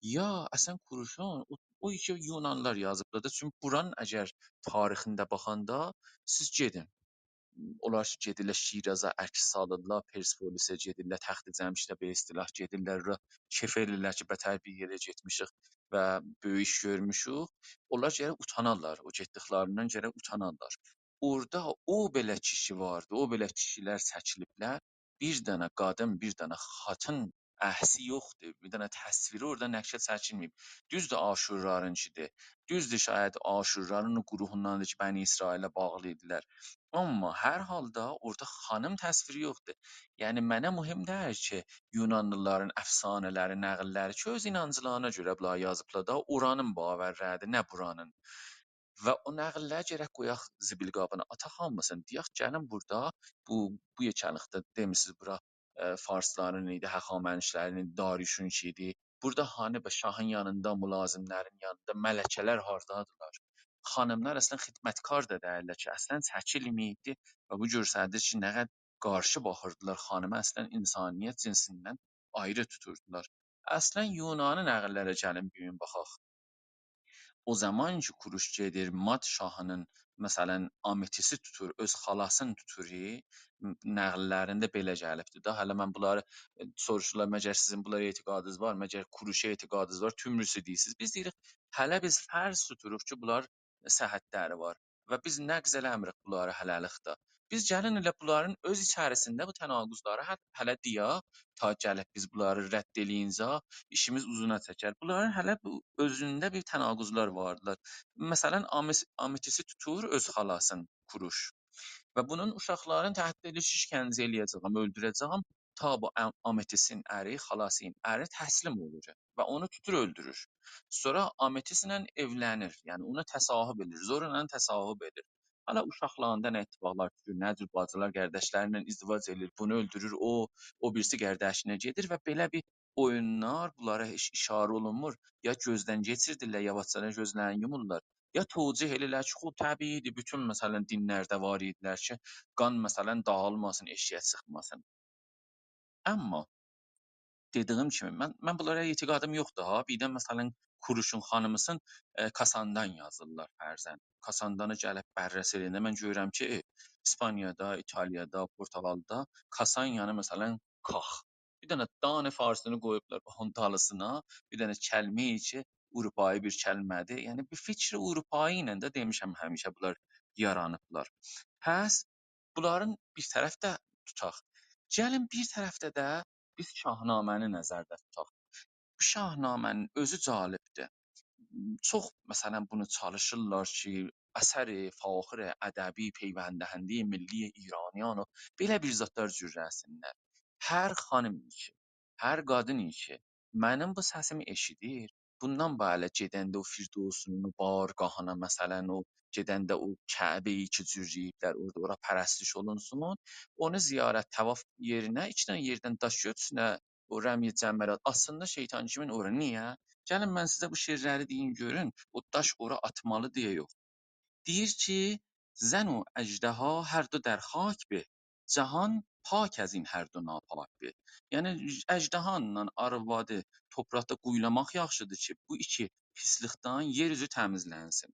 یا اصلا کوروشون، او، او کی، یونانلیلار یازیبلار دا. چونکی بورانین اگر تاریخینده باخاندا، سیز گئدین، اونلار کی، گئدیرلر شیرازا، عکس سالیرلار، پرسپولیسه گئدیرلر، تخت جمشیده، به اصطلاح، گئدیرلر اورا، کئف ائلیرلر کی، بتر بیر یئره گئتمیشیک و بؤیوک ایش گؤرموشوک. اونلار گرک اوتانالار، او گئتدیکلریندن گرک اوتانالار. اورادا او بئله کیشی واردی، او بئله کیشیلر چکیلیبلر. بیر دنه قادین، بیر دنه خاتین عکسی یوخدور، بیر دنه تصویری اورادا نقشه چکیلمه‌ییب. دوزدور، آشورلارینکیدیر. دوزدور، شاید آشورلارین او گروهونداندیر کی، بنی اسرائیله باغلی ایدیلر. آمما هر حالدا اورادا خانیم تصویری یوخدور. یعنی، منه مهم دئییل کی، یونانلیلارین افسانه‌لری، نقیللری کی، اؤز اینانجلارینا گؤره بونلاری یازیبلار دا، اورانین باورلریدیر، نه بورانین. و او نقیللری گرک قویاق زیبیل قابینا، آتاق هامیسینی. دئیک، گلین بورادا، بو، بو یئکه‌لیکده دئمیسیز بورا، ائ، فارسلارین ایدی، هخامنشلرین ایدی، داریوشون کی ایدی. بورادا هانی به شاهین یانیندا، ملازملرین یانیندا ملکه‌لر هاردادیلار؟ خانیملار اصلا خدمتکار دا دئییللر کی، اصلا چکیلمه‌ییبدی و بو گؤستریر کی، نه قدر قارشی باخیردیلار خانیما، اصلا انسانیت جنسیندن آیری توتوردولار. اصلا یونانی نقیللره گلین بیر گون باخاق. او زامان کی، کوروش گئدیر، ماد شاهینین، مثلا، آمتیسی توتور، اؤز خالاسینی توتور، م-، نقیللرینده بئله گلیبدیر دا. هله من بونلاری، ائ، سوروشورلار، مگر سیزین بونلارا اعتقادینیز وار؟ مگر کوروشا اعتقادینیز وار؟ تومروسو دئییرسینیز. بیز دئییریک، هله بیز فرض توتوروق کی، بونلار صحتلری وار و بیز نقض ائله‌میریک بونلاری هله‌لیکده. بیز گلین ائله بونلارین اؤز ایچریسینده بو تناقضلاری هه-، هله دئیک، تا گلیب بیز بونلاری رد ائله‌یینجه ایشیمیز اوزونا چکر. بونلارین هله بو اؤزونده بیر تناقضلار واردیلار. مثلا، آمس-، آمتیسی توتور اؤز خالاسین کوروش. و بونون اوشاقلارین تحت ائله‌ییر، شکنجه ائله‌یه‌جه‌یم، اؤلدوره‌جه‌یم. تا بو ام-، آمتیسین اری، خالاسین اری تسلیم اولور و اونو توتور، اؤلدورور. سونرا آمتیسله ائولنیر، یعنی اونا تصاحب ائدیر، زورلا تصاحب ائدیر. حالا اوشاقلیغیندا نه اتفاقلار دوشور، نه جور باجیلار قارداشلارینان ازدواج ائله‌ییر، بونو اؤلدورور، او، او بیریسی قارداشینا گئدیر و بئله بیر اویونلار، بونلارا هئچ ایشاره اولونمور. یا گؤزدن کئچیردیلر، یاواشجانا گؤزلرینی یومورلار، یا توجیه ائله‌ییرلر کی، خوب، طبیعی‌دیر، بوتون، مثلا، دینلرده وار ایدیلر کی، قان، مثلا، داغیلماسین، ائشییه چیخماسین. آمما دئدیگیم کیمی، من، من بونلارا اعتقادیم یوخدور ها. بیردن، مثلا، کوروشون خانیمیسین، ائ، کاساندان یازیرلار فرضاً. کاساندانی گلیب بررسی ائله‌ینده من گؤرورم کی، ائ، ایسپانیادا، ایتالیادا، پرتغالدا کاسانیانی، مثلا، کاخ، بیر دنه دان فارسینی قویوبلار اونون دالیسینا، بیر دنه کلمه کی، اروپایی بیر کلمه‌دیر. یعنی، بیر فکر اروپایی ایله ده، دئمیشم، همیشه بونلار یارانیبلار. پس بونلارین بیر طرفده توتاق. گلین بیر طرفده ده بیز شاهنامه‌نی نظرده توتاق. بو شاهنامه‌نین اؤزو جالبدیر. چوخ، مثلا، بونو چالیشیرلار کی، اثر فاخر ادبی، پیوندهندهٔ ملی ایرانیان، او بئله بیر زادلار جورله‌سینلر. هر خانیم کی، هر قادین کی، منیم بو سسیمی ائشیدیر، بوندان بئله گئدنده او فردوسی‌نین او بارگاهینا، مثلا، او گئدنده او کعبه‌یی کی جورله‌ییبلر، اورادا اورا پرستش اولونسون، اونو زیارت، طواف یئرینه ایکی دنه یئردن داش گؤتورسون، او رمی جمرات آتسین دا شیطان کیمین اورا. نییه؟ گلین، من سیزه بو شعرلری دئییم، گؤرون، او داش اورا آتمالی دئیه یوخ. دئییر کی، «زن و اژدها هر دو در خاک به، جهان پاک از این هر دو ناپاک به.» یعنی، اژدهانلا آروادی توپراقدا قویولاماق یاخشیدیر کی، بو ایکی پیسلیکدن یئر اوزو تمیزلنسین.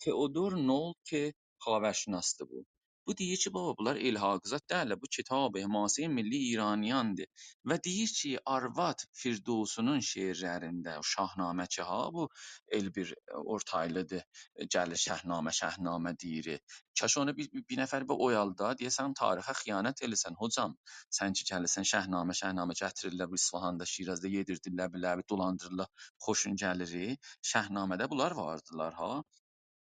تئودور نولد کی، خاورشناسدیر بو. بو دئییر کی، بابا، بونلار الحاقی زاد دئییللر، بو کتاب حماسهٔ ملی ایرانیاندیر. و دئییر کی، آرواد فردوسی‌نین شعرلرینده، او شاهنامه کی، ها، بو ائل بیر اورتایلیدیر، گلیر شهنامه، شهنامه دئییر. کاش اونو بیر، بیر، بیر نفر بیر اویالدا، دئیه سن تاریخه خیانت ائلیسن، حوجام. سن کی گلیرسن شهنامه، شهنامه گتیریرلر بو اصفهاندا، شیرازدا یئدیردیرلر، بیله‌بیر دولاندیریرلار، خوشون گلیر. شهنامه‌ده بونلار واردیلار، ها.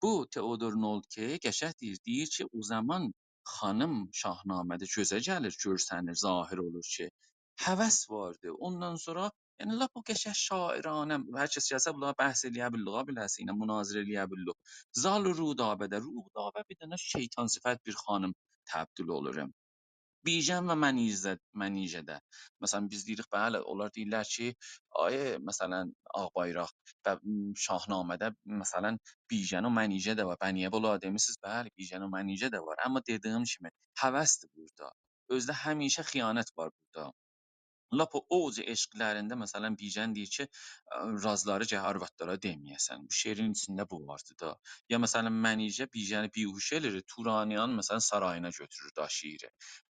بو تئودور نولد کی، قشنگ دئییر، دئییر کی، او زامان خانیم شاهنامه‌ده گؤزه گلیر، گؤرسنیر، ظاهر اولور کی، هوس واردی. اوندان سونرا یعنی، لاپ او قشنگ شاعرانه، هر کس گلسه بونلاری بحث ائله‌یه بیللیک، ها، بیله‌سینه، مناظره ائله‌یه بیللیک. زال رودابه‌ده، رودابه بیر دنه شیطان‌صفت بیر خانیم تبدیل اولور. بیژن و منیژه، منیژه‌ده. مثلا، بیز دئییریک، بلی، اونلار دئییرلر کی، آی، مثلا، آغ‌بایراق و، م، شاهنامه‌ده، مثلا، بیژن و منیژه ده وار. به نییه بونلاری دئمیرسینیز؟ بلی، بیژن و منیژه ده وار. اما دئدیییم کیمی، هوسدیر بورادا. اؤزو ده همیشه خیانت وار بورادا. لاپ او اوج عشقلرینده، مثلا، بیژن دئییر کی، ائ، رازلاری گرک آروادلارا دئمه‌یه‌سن. بو شعرین ایچینده بو واردی دا. یا، مثلا، منیژه بیژنی بیهوش ائله‌ییر، تورانی‌نین، مثلا، سارایینا گؤتورور، داشیییر.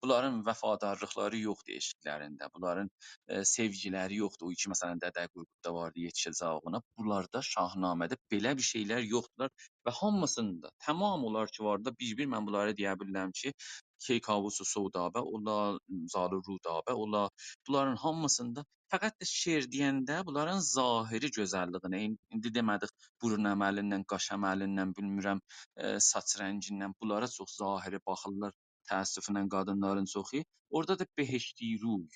بونلارین وفادارلیقلاری یوخدور عشقلرینده. بونلارین، ائ، سئوگیلری یوخدور. او کی، مثلا، دده قورقوددا واردی، یئتیشه‌جک اوغلونا. بونلاردا، شاهنامه‌ده بئله بیر شئیلر یوخدور. و هامیسیندا، تمام اونلار کی وار دا، بیر-بیر من بونلاری دئیه بیلیرم کی، کیکاووس و سودابه اولا، زال رودابه اولا، بونلارین هامیسیندا فقط ده شعر دئینده بونلارین ظاهری گؤزللیگینه، این-، ایندی دئمه‌دیک، بورون عملیندن، قاش عملیندن، بیلمیرم، ائ، ساچ رنگیندن، بونلارا چوخ ظاهری باخیرلار، تأسفله قادینلارین چوخو. اورادا دا بهشتی روی،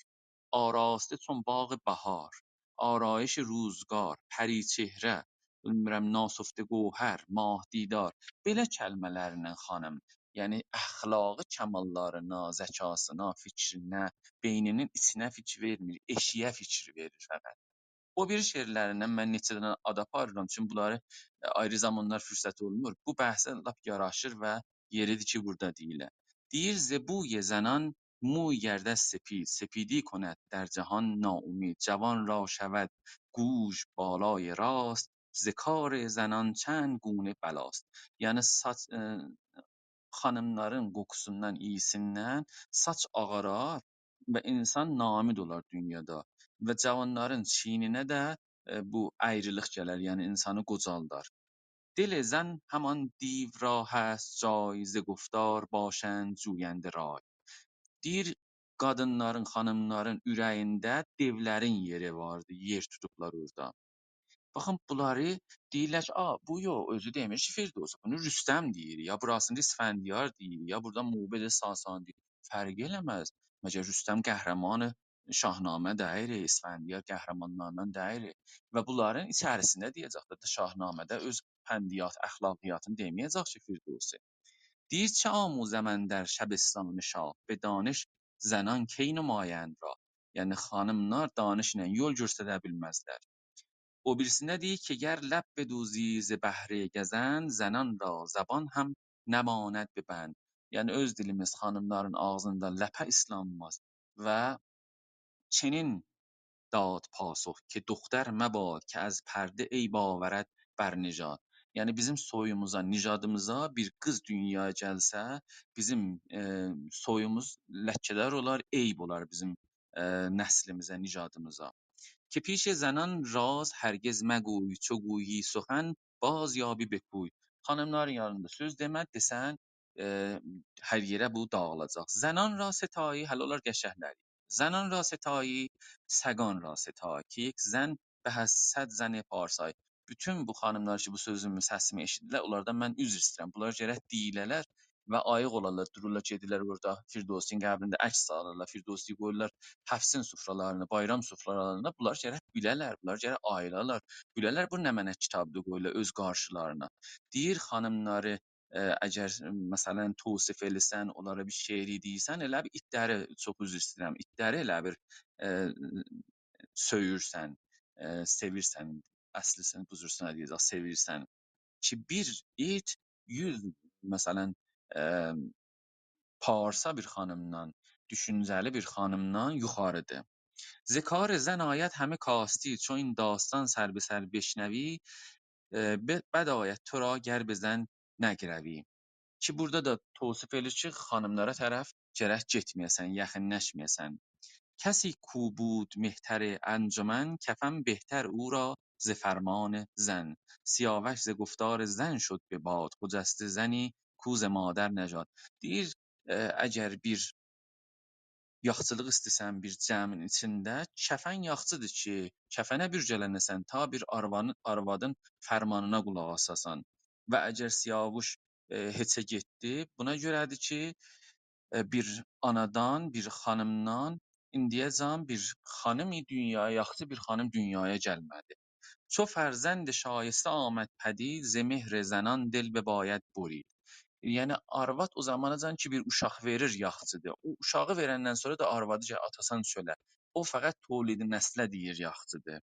آراسته چون باغ بهار، آرایش روزگار، پری‌چهره، بیلمیرم، ناسفته گوهر، ماه‌دیدار، بئله کلمه‌لرله خانیم، یعنی اخلاقی کماللارینا، ذکاسینا، فیکرینه، بئینینین ایچینه فیکیر وئرمیر، ائشییه فیکیر وئریر فقط. او بیری شعرلریندن من نئچه دنه آد آپاریرام، چونکی بونلاری، ائ، آیری زامانلار فرصت اولمور. بو بحثه لاپ یاراشیر و یئریدیر کی، بورادا دئییله. دئییر: «ز بوی زنان موی گردد سپید، سپیدی کند در جهان ناامید. جوان را شود گوژ بالای راست، ز کار زنان چند گونه بلاست.» یعنی ساچ، ائ، خانیملارین قوخوسوندان، اییسیندن ساچ آغارار و انسان ناامید اولار دونیادا. و جوانلارین چیینینه ده، ائ، بو اَیریلیک گلر، یعنی انسانی قوجالدار. «دل زن همان دیو را هست جای، ز گفتار باشند جوینده رای.» دئییر، قادینلارین، خانیملارین اوره‌یینده دئولرین یئری واردی، یئر توتوبلار اورادا. باخین، بونلاری دئییرلر کی، «آ، بو یوخ، اؤزو دئمیر کی، فردوسی، بونو رستم دئییر، یا بوراسینی اسفندیار دئییر، یا بورادا موبد ساسانی دئییر.» فرق ائله‌مز. مگر رستم قهرمان شاهنامه دئییل، اسفندیار قهرمانلاریندان دئییل. و بونلارین ایچریسینده دئیه‌جک ده، شاهنامه‌ده اؤز پندیات، اخلاقیاتینی دئمه‌یه‌جک کی، فردوسی. دئییر: «چه آموزم اندر شبستان شاه، به دانش زنان کی نمایند راه.» یعنی خانیملار دانشلا یول گؤستره بیلمزلر. او بیریسینده دئییر کی، «گر لب بدوزی ز بهر گزند، زنان را زبان هم نماند به بند.» یعنی اؤز دیلیمیز خانیملارین آغزیندا لپه ایسلانماز. «و چنین داد پاسخ که دختر مباد، که از پرده عیب آورد بر نژاد.» یعنی بیزیم سویوموزا، نژادیمیزا بیر قیز دونیایا گلسه، بیزیم، ائ، سویوموز لکه‌دار اولار، عیب اولار بیزیم، ائ، نسلیمیزه، نژادیمیزا. «که پیش زنان راز هرگز مگوی، چو گویی سخن بازیابی به کوی.» خانیملارین یانیندا سؤز دئمه، دئسن، ائ، هر یئره بو داغیلاجاق. «زنان را ستایی»، هله اونلار قشنگلری. «زنان را ستایی، سگان را ستای، که یک زن به از صد زن پارسای.» بوتون بو خانیملار کی، بو سؤزومو، سسیمی ائشیدیرلر، اونلاردان من عذر ایسته‌ییرم. بونلار گرک دئییله‌لر و آییق اولارلار، دورورلار، گئدیرلر اورادا فردوسی‌نین قبرینده عکس سالیرلار، فردوسی‌نی قویورلار حفصین سفره‌لرینه، بایرام سفره‌لرینه. بونلار گرک بیله‌لر، بونلار گرک آییلالار، بیله‌لر بو نمنه کیتابدیر، قویورلار اؤز قارشیلارینا. دئییر، خانیملاری، ائ، اگر، مثلا، توصیف ائله‌سن، اونلارا بیر شعری دئییرسن، ائله بیر ایتلری، چوخ عذر ایسته‌ییرم، ایتلری ائله بیر، ائ، سؤیورسن، ائ، سئویرسن، اصلیسینی بو جور سنه دئیه‌جک، سئویرسن. کی بیر ایت یوز، مثلا، ائ، پارسا بیر خانیمدان، دوشونجه‌لی بیر خانیمدان یوخاریدیر. «ز کار زن آید همه کاستی، چو این داستان سر به سر بشنوی، اه، ب-، بد آید تو را گر به زن نگروی.» کی بورادا دا توصیف ائله‌ییر کی، خانیملارا طرف گرک گئتمه‌یه‌سن، یاخینلاشمایاسان. «کسی کو بود مهتر انجمن، کفن بهتر او را ز فرمان زن. سیاوش ز گفتار زن شد به باد، خجسته زنی کو ز مادر نژاد.» دئییر، اه، اگر بیر یاخچیلیق ایسته‌سن بیر جمعین ایچینده، کفن یاخچیدیر کی، کفنه بورجلنه‌سن، تا بیر آروان-، آروادین فرمانینا قولاق آساسان. و اگر سیاووش، اه، هئچه گئتدی، بونا گؤره‌دیر کی، اه، بیر آنادان، بیر خانیمدان ایندیه‌جن بیر خانیم دونیایا، یاخشی بیر خانیم دونیایا گلمه‌دی. «چو فرزند شایسته آمد پدید، ز مهر زنان دل بباید برید.» یعنی، آرواد او زاماناجان کی، بیر اوشاق وئریر، یاخشیدیر. او اوشاغی وئرندن سونرا دا آروادی گرک آتاسان چؤله. او فقط تولید نسله دئییر، یاخشیدیر.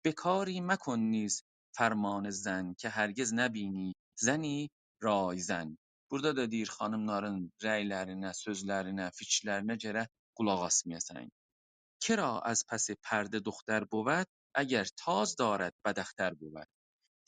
«به کاری مکن نیز فرمان زن، که هرگز نبینی زنی رایزن.» بورادا دا دئییر، خانیملارین رأی‌لرینه، سؤزلرینه، فیکیرلرینه گرک قولاق آسمایاسان. «کرا از پس پرده دختر بود، اگر تاج دارد بداختر بود.»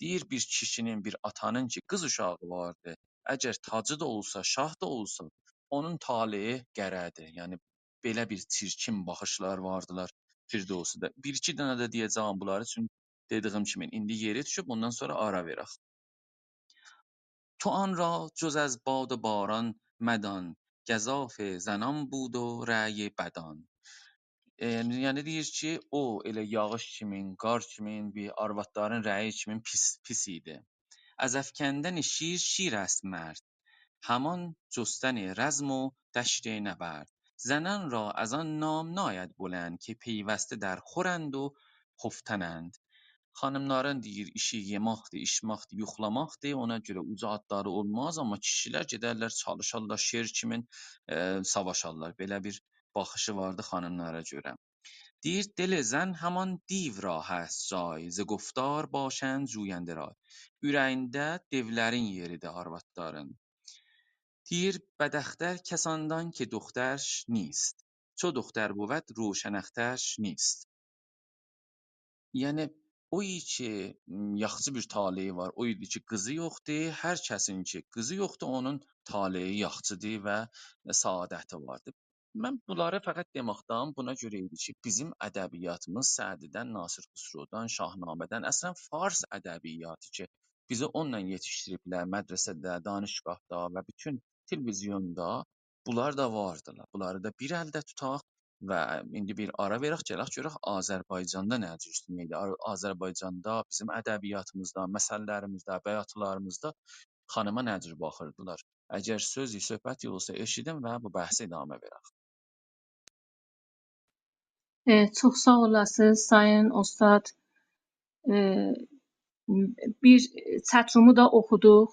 دئییر، بیر کیشی‌نین، بیر آتانین کی، قیز اوشاغی واردی، اگر تاجی دا اولسا، شاه دا اولسا، اونون طالعی قره‌دیر. یعنی، بئله بیر چیرکین باخیشلار واردیلار فردوسی‌ده. بیر-ایکی دنه ده دئیه‌جم بونلاری، چونکی دئدیگیم کیمی، ایندی یئری دوشوب، اوندان سونرا آرا وئرک. «تو آن را جز از باد و باران مدان، گزاف زنان بود و رأی بدان.» ائ، یعنی دئییر کی، او ائله یاغیش کیمین، قار کیمین، بیر آروادلارین رأیی کیمین پیس، پیس ایدی. «از افکندن شیر، شیر است مرد، همان جستن رزم و دشت نبرد. زنان را از آن نام ناید بلند، که پیوسته در خورند و خفتنند.» خانیملارین، دئییر، ایشی یئماقدیر، ایچماقدیر، یوخلاماقدیر. اونا گؤره اوجا آدلاری اولماز، آمما کیشیلر گئدرلر، چالیشارلار، شیر کیمین، ائ، ساواشارلار. بئله بیر باخیشی واردی خانیملارا گؤره. دئییر، «دل زن همان دیو را هست جای، ز گفتار باشند جوینده رای.» اوره‌یینده دئولرین یئریدیر آروادلارین. دئییر، «بداختر کس آن دان که دخترش نیست، چو دختر بود روشن اخترش نیست.» یعنی، او کی، م، یاخشی بیر طالعی وار، او کی قیزی یوخدور، هر کسین کی قیزی یوخدور، اونون طالعی یاخشیدیر و سعادتی واردیر. من بونلاری فقط دئمکدن بونا گؤره ایدی کی، بیزیم ادبیاتیمیز سعدی‌دن، ناصر خسرودان، شاهنامه‌دن، اصلاً فارس ادبیاتی کی، بیزی اونونلا یئتیشدیریبلر، مدرسه‌ده، دانشگاهدا و بوتون تلویزیوندا بونلار دا واردیلار. بونلاری دا بیر الده توتاق و ایندی بیر آرا وئرک، گلک گؤرک آذربایجاندا نه جور ایشله‌ییر. آ-، آذربایجاندا بیزیم ادبیاتیمیزدا، مثل‌لریمیزده، بیاتلاریمیزدا خانیما نه جور باخیردیلار؟ اگر سؤز، صحبت اولسا، ائشیدین و بو بحثی ادامه وئرک. ائ، چوخ ساغ اولاسینیز، سایین اوستاد. ائ، بیر چت‌رومو دا اوخودوق.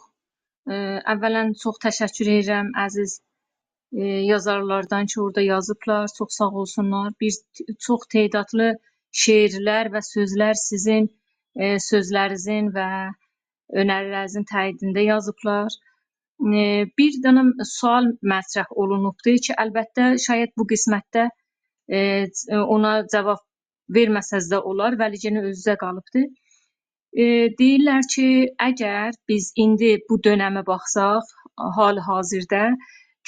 ائ، اولاً چوخ تشکر ائدیرم عزیز، ائ، یازارلاردان کی، اورادا یازیبلار. چوخ ساغ اولسونلار. بیر ت-، چوخ تعدادلی شعرلر و سؤزلر سیزین، ائ، سؤزلرینیزین و اؤنری‌لرینیزین تأییدینده یازیبلار. ائ، بیر دنه سؤال مطرح اولونوبدور کی، البته، شاید بو قسمتده، ائ، اونا جواب وئرمه‌سز ده اولار، ولی یئنه اؤزونوزه قالیبدیر. ائ، دئییرلر کی، اگر بیز ایندی بو دؤنمه باخساق، حال حاضرده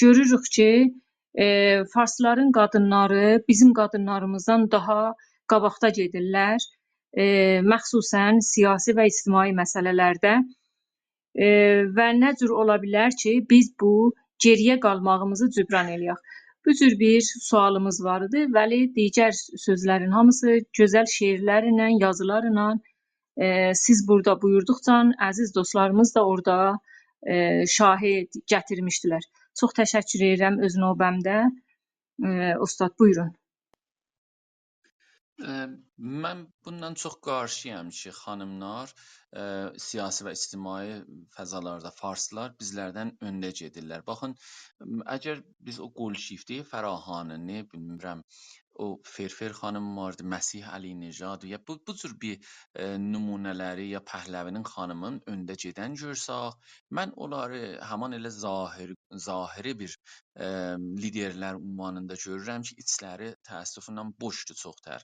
گؤروروک کی، ائ، فارسلارین قادینلاری بیزیم قادینلاریمیزدان داها قاباقدا گئدیرلر. ائ، مخصوصاً سیاسی و اجتماعی مسئله‌لرده. ائ، و نه جور اولا بیلر کی، بیز بو گئری‌یه قالماغیمیزی جبران ائله‌یک؟ بو جور بیر سؤالیمیز وار ایدی. ولی دیگر سؤزلرین هامیسی گؤزل شعرلرله، یازیلارلا، ائ، سیز بورادا بویوردوقجا عزیز دوستلاریمیز دا اورادا، ائ، شاهد گتیرمیشدیلر. چوخ تشکر ائدیرم اؤز نوبه‌مده. ائ، اوستاد، بویورون. ائ، من بوندان چوخ قارشی‌یام کی، خانیملار، ائ، سیاسی و اجتماعی فضالاردا فارسلار بیزلردن اؤنده گئدیرلر. باخین، م، اگر بیز او گلشیفته فراهانی‌نی، بیلمیرم، او فرفر خانیم واردی، مسیح علی‌نژاد، یا بو، بو جور بیر، ائ، نمونه‌لری یا پهلوی‌نین خانیمین اؤنده گئدن گؤرسک، من اونلاری همان ائله ظاهر، ظاهری بیر، ائ، لیدرلر عنوانیندا گؤرورم کی، ایچلری تأسفله بوشدور چوخ‌تر.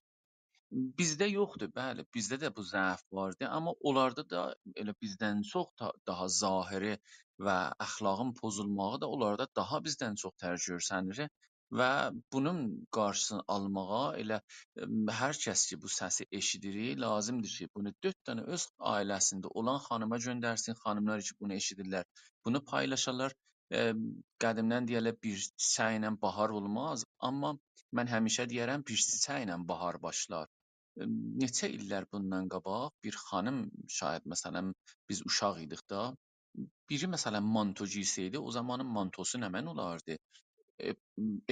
بیزده یوخدور، بلی، بیزده ده بو ضعف واردی، آمما اونلاردا دا ائله بیزدن چوخ دا، داها ظاهری و اخلاقین پوزولماغی دا اونلاردا داها بیزدن چوخ‌تر گؤرسنیر و بونون قارشیسینی آلماغا ائله، ائ، هر کس کی، بو سسی ائشیدیر، لازیمدیر کی، بونو دؤرد دنه اؤز عائله‌سینده اولان خانیما گؤندرسین، خانیملار کی، بونو ائشیدیرلر، بونو پایلاشالار. ائ، قدیمدن دئیرلر، بیر چیچکله باهار اولماز، آمما من همیشه دئیرم، بیر چیچکله باهار باشلار. ائ، نئچه ایللر بوندان قاباق بیر خانیم، شاید، مثلاً، بیز اوشاق ایدیک دا، بیری، مثلاً، مانتو گئیسه‌یدی، او زامانین مانتوسو نمنه اولاردی؟ ائ، اپ-،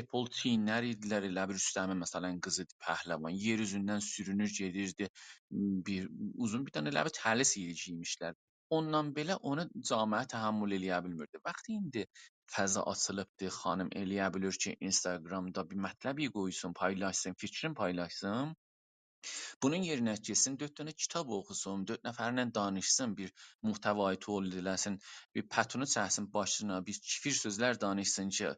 اپل چیینلر ایدیلر، ائله بیر رستمین، مثلا، قیزی ایدی، پهلوان. یئر اوزوندن سورونور، گئدیردی. بیر، اوزون بیر دنه ائله بیر تلیس ایدی گئیمیشلر. اوندان بئله اونو جامعه تحمل ائله‌یه بیلمیردی. وقتی ایندی فضا آچیلیبدی، خانیم ائله‌یه بیلیر کی، اینستاگرامدا بیر مطلبی قویسون، پایلاشسین، فیکرین پایلاشسین. بونون یئرینه گئتسین، دؤرد دنه کیتاب اوخوسون، دؤرد نفرله دانیشسین، بیر محتوایی تولید ائله‌سین، بیر پتونو چکسین باشینا، بیر کفر سؤزلر دانیشسین کی، آ-،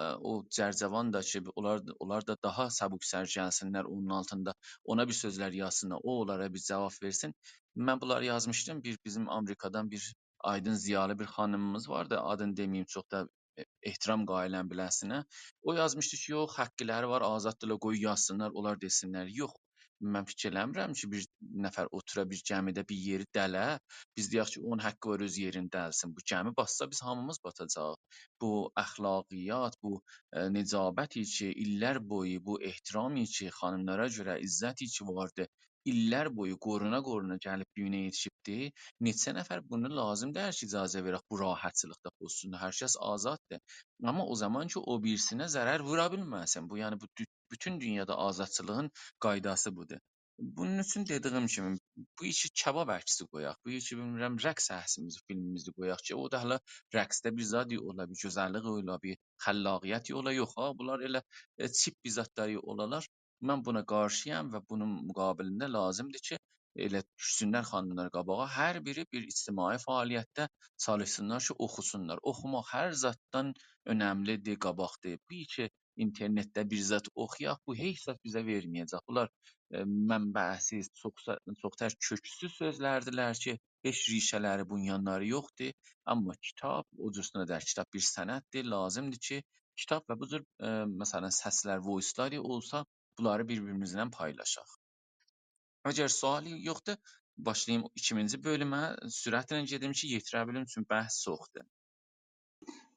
آ-، او جرجوان دا کی، اونلار، اونلار دا داها سبک‌سر گلسینلر اونون آلتیندا، اونا بیر سؤزلر یازسینلار، او اونلارا بیر جواب وئرسین. من بونلاری یازمیشدیم، بیر بیزیم آمریکادان بیر آیدین ضیالی بیر خانیمیمیز واردی، آدینی دئمه‌ییم، چوخ دا احترام قائلم بیله‌سینه. او یازمیشدی کی، یوخ، حقلری وار، آزاددیلار، قوی یازسینلار، اونلار دئسینلر. یوخ، من فیکیر ائله‌میرم کی، بیر نفر اوتورا بیر گمیده بیر یئری دله، بیز دئیک کی، اونون حقی وار اؤز یئرینی دلسین. بو گمی باتسا بیز هامیمیز باتاجاغیق. بو اخلاقیات، بو، ائ، نجابت کی، ایللر بویو، بو احترام کی، خانیملارا گؤره عزت کی واردی، ایللر بویو قورونا-قورونا گلیب بو گونه یئتیشیبدی. نئچه نفر بونو لازیم دئییل کی، اجازه وئرک بو راحتچیلیقدا پوزسونلار. هر کس آزاددیر. آمما او زامان کی، او بیریسینه ضرر وورا بیلمه‌سین. بو، یعنی، بو دو-، بوتون دونیادا آزادچیلیغین قایداسی بودور. بونون اوچون دئدیگیم کیمی، بو ایکی کباب عکسی قویاق، بو ایکی، بیلمیرم، رقص عکسیمیزی، فیلمیمیزی قویاق کی، او دا هله رقصده بیر زاد اولا، بیر گؤزللیک اولا، بیر خلاقیت اولا، یوخ ها، بونلار ائله، ائ، چیپ بیر زادلار اولالار. من بونا قارشی‌یام و بونون مقابلینده لازیمدیر کی، ائله دوشسونلر خانیملار قاباغا، هر بیری بیر اجتماعی فعالیتده چالیشسینلار کی، اوخوسونلار. اوخوماق هر زاددان اؤنملیدیر، قاباقدیر. بو کی، اینترنتده بیر زاد اوخویاق، بو هئچ زاد بیزه وئرمه‌یه‌جک. بونلار، ائ، منبع‌سیز، چوخ، چوخ‌تر کؤکسوز سؤزلردیرلر کی، هئچ ریشه‌لری، بنیانلاری یوخدور. آمما کیتاب، او جورسونه ده کیتاب بیر سنددیر، لازیمدیر کی، کیتاب و بو جور، ائ، مثلا، سسلر، voice-لار اولسا، بونلاری بیر-بیریمیزله پایلاشاق. اگر سؤالی یوخدور، باشلاییم ایکینجی بؤلومه. سرعتله گئدیم کی، یئتیره بیلیم، چونکی بحث چوخدور.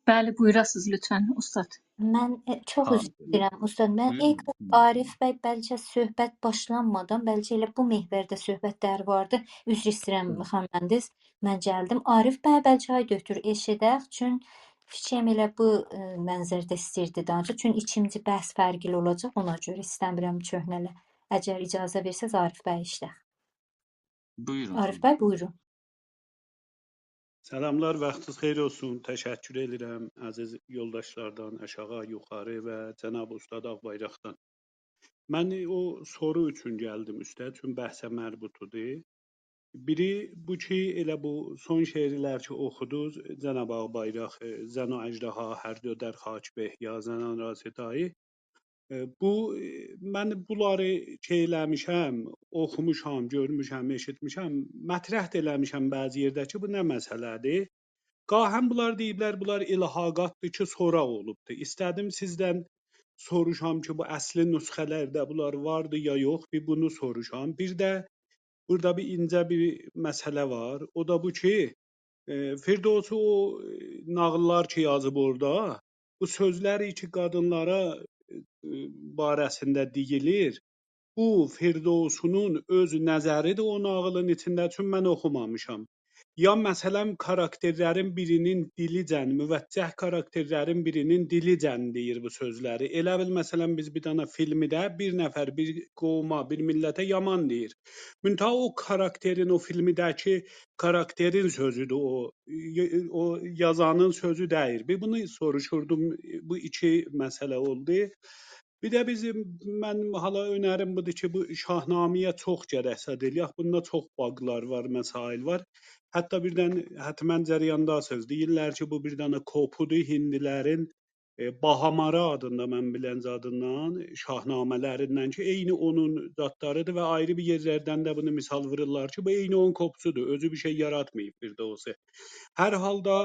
بلی، بویوراسینیز لطفا، اوستاد. من، ائ، چوخ عذر ایسته‌ییرم، اوستاد. من، بویورون، ایلک بویورون. عارف بی بلکه صحبت باشلانمادان، بلکه ائله بو محورده صحبتلر واردی. عذر ایسته‌ییرم، هی. خانیم مهندس، من گلدیم. عارف بی بلکه، آی دکتر، ائشیدک، چون فیکریم ائله بو، ائ، منظرده ایسته‌ییردی دانیشا. چون ایکینجی بحث فرقلی اولاجاق، اونا گؤره ایسته‌میرم چؤنه‌له. اگر اجازه وئرسز، عارف بی ائشیدک. بویورون، عارف خانیم. بی، بویورون. سلاملار، واختینیز خئییر اولسون. تشکر ائدیرم عزیز یولداشلاردان، آشاغی، یوخاری و جناب اوستاد آغ‌بایراقدان. من او سورو اوچون گلدیم اوسته، چون بحثه مربوطدور. بیری بو کی، ائله بو سون شعرلر کی اوخودونوز، جناب آغ‌بایراق، ائ، «زن و اژدها، هر دو در خاک به، یا زنان را ستایی». ائ، بو، ائ، من بونلاری شئی ائله‌میشم، اوخوموشام، گؤرموشم، ائشیتمیشم، مطرح ده ائله‌میشم بعضی یئرده کی، بو نه مسئله‌دیر؟ گاهاً بونلار دئییبلر، بونلار الحاقاتدیر کی، سونرا اولوبدور. ایسته‌دیم سیزدن سوروشام کی، بو اصلی نسخه‌لرده بونلار واردی یا یوخ، بیر بونو سوروشام. بیر ده بورادا بیر اینجه بیر مسئله وار. او دا بو کی، ائ، فردوسی او، ائ، ناغیللار کی یازیب اورادا، بو سؤزلر کی قادینلارا، ائ، باره‌سینده دئییلیر، بو فردوسی‌نین اؤز نظریدیر او ناغیلین ایچینده، چون من اوخومامیشام. یا مثلا، کاراکترلرین بیری‌نین دیلیجن، موجه کاراکترلرین بیری‌نین دیلیجن دئییر بو سؤزلری. ائله بیل، مثلا، بیز بیر دنه فیلمده بیر نفر بیر قوما، بیر میللته یامان دئییر. منتها او کاراکترین، او فیلمده‌کی کاراکترین سؤزودور او، ی-، او یازانین سؤزو دئییل. بیر بونو سوروشوردوم، بو ایکی مسئله اولدو. بیر ده بیزیم، من حالا اؤنریم بودور کی، بو شاهنامه‌یه چوخ گرک سد ائله‌یک. بوندا چوخ باگلار وار، مسائل وار. حتی بیردن حتما جریانداسینیز. دئییرلر کی، بو بیر دنه کوپودور هندیلرین، ائ، باهامارا آدیندا، من بیلن زادیندان، شاهنامه‌لریندن کی، عینی اونون زادلاریدیر و آیری بیر یئرلردن ده بونو مثال وورورلار کی، بو عینی اونون کوپوسودور. اؤزو بیر شئی یاراتماییب فردوسی. هر حالدا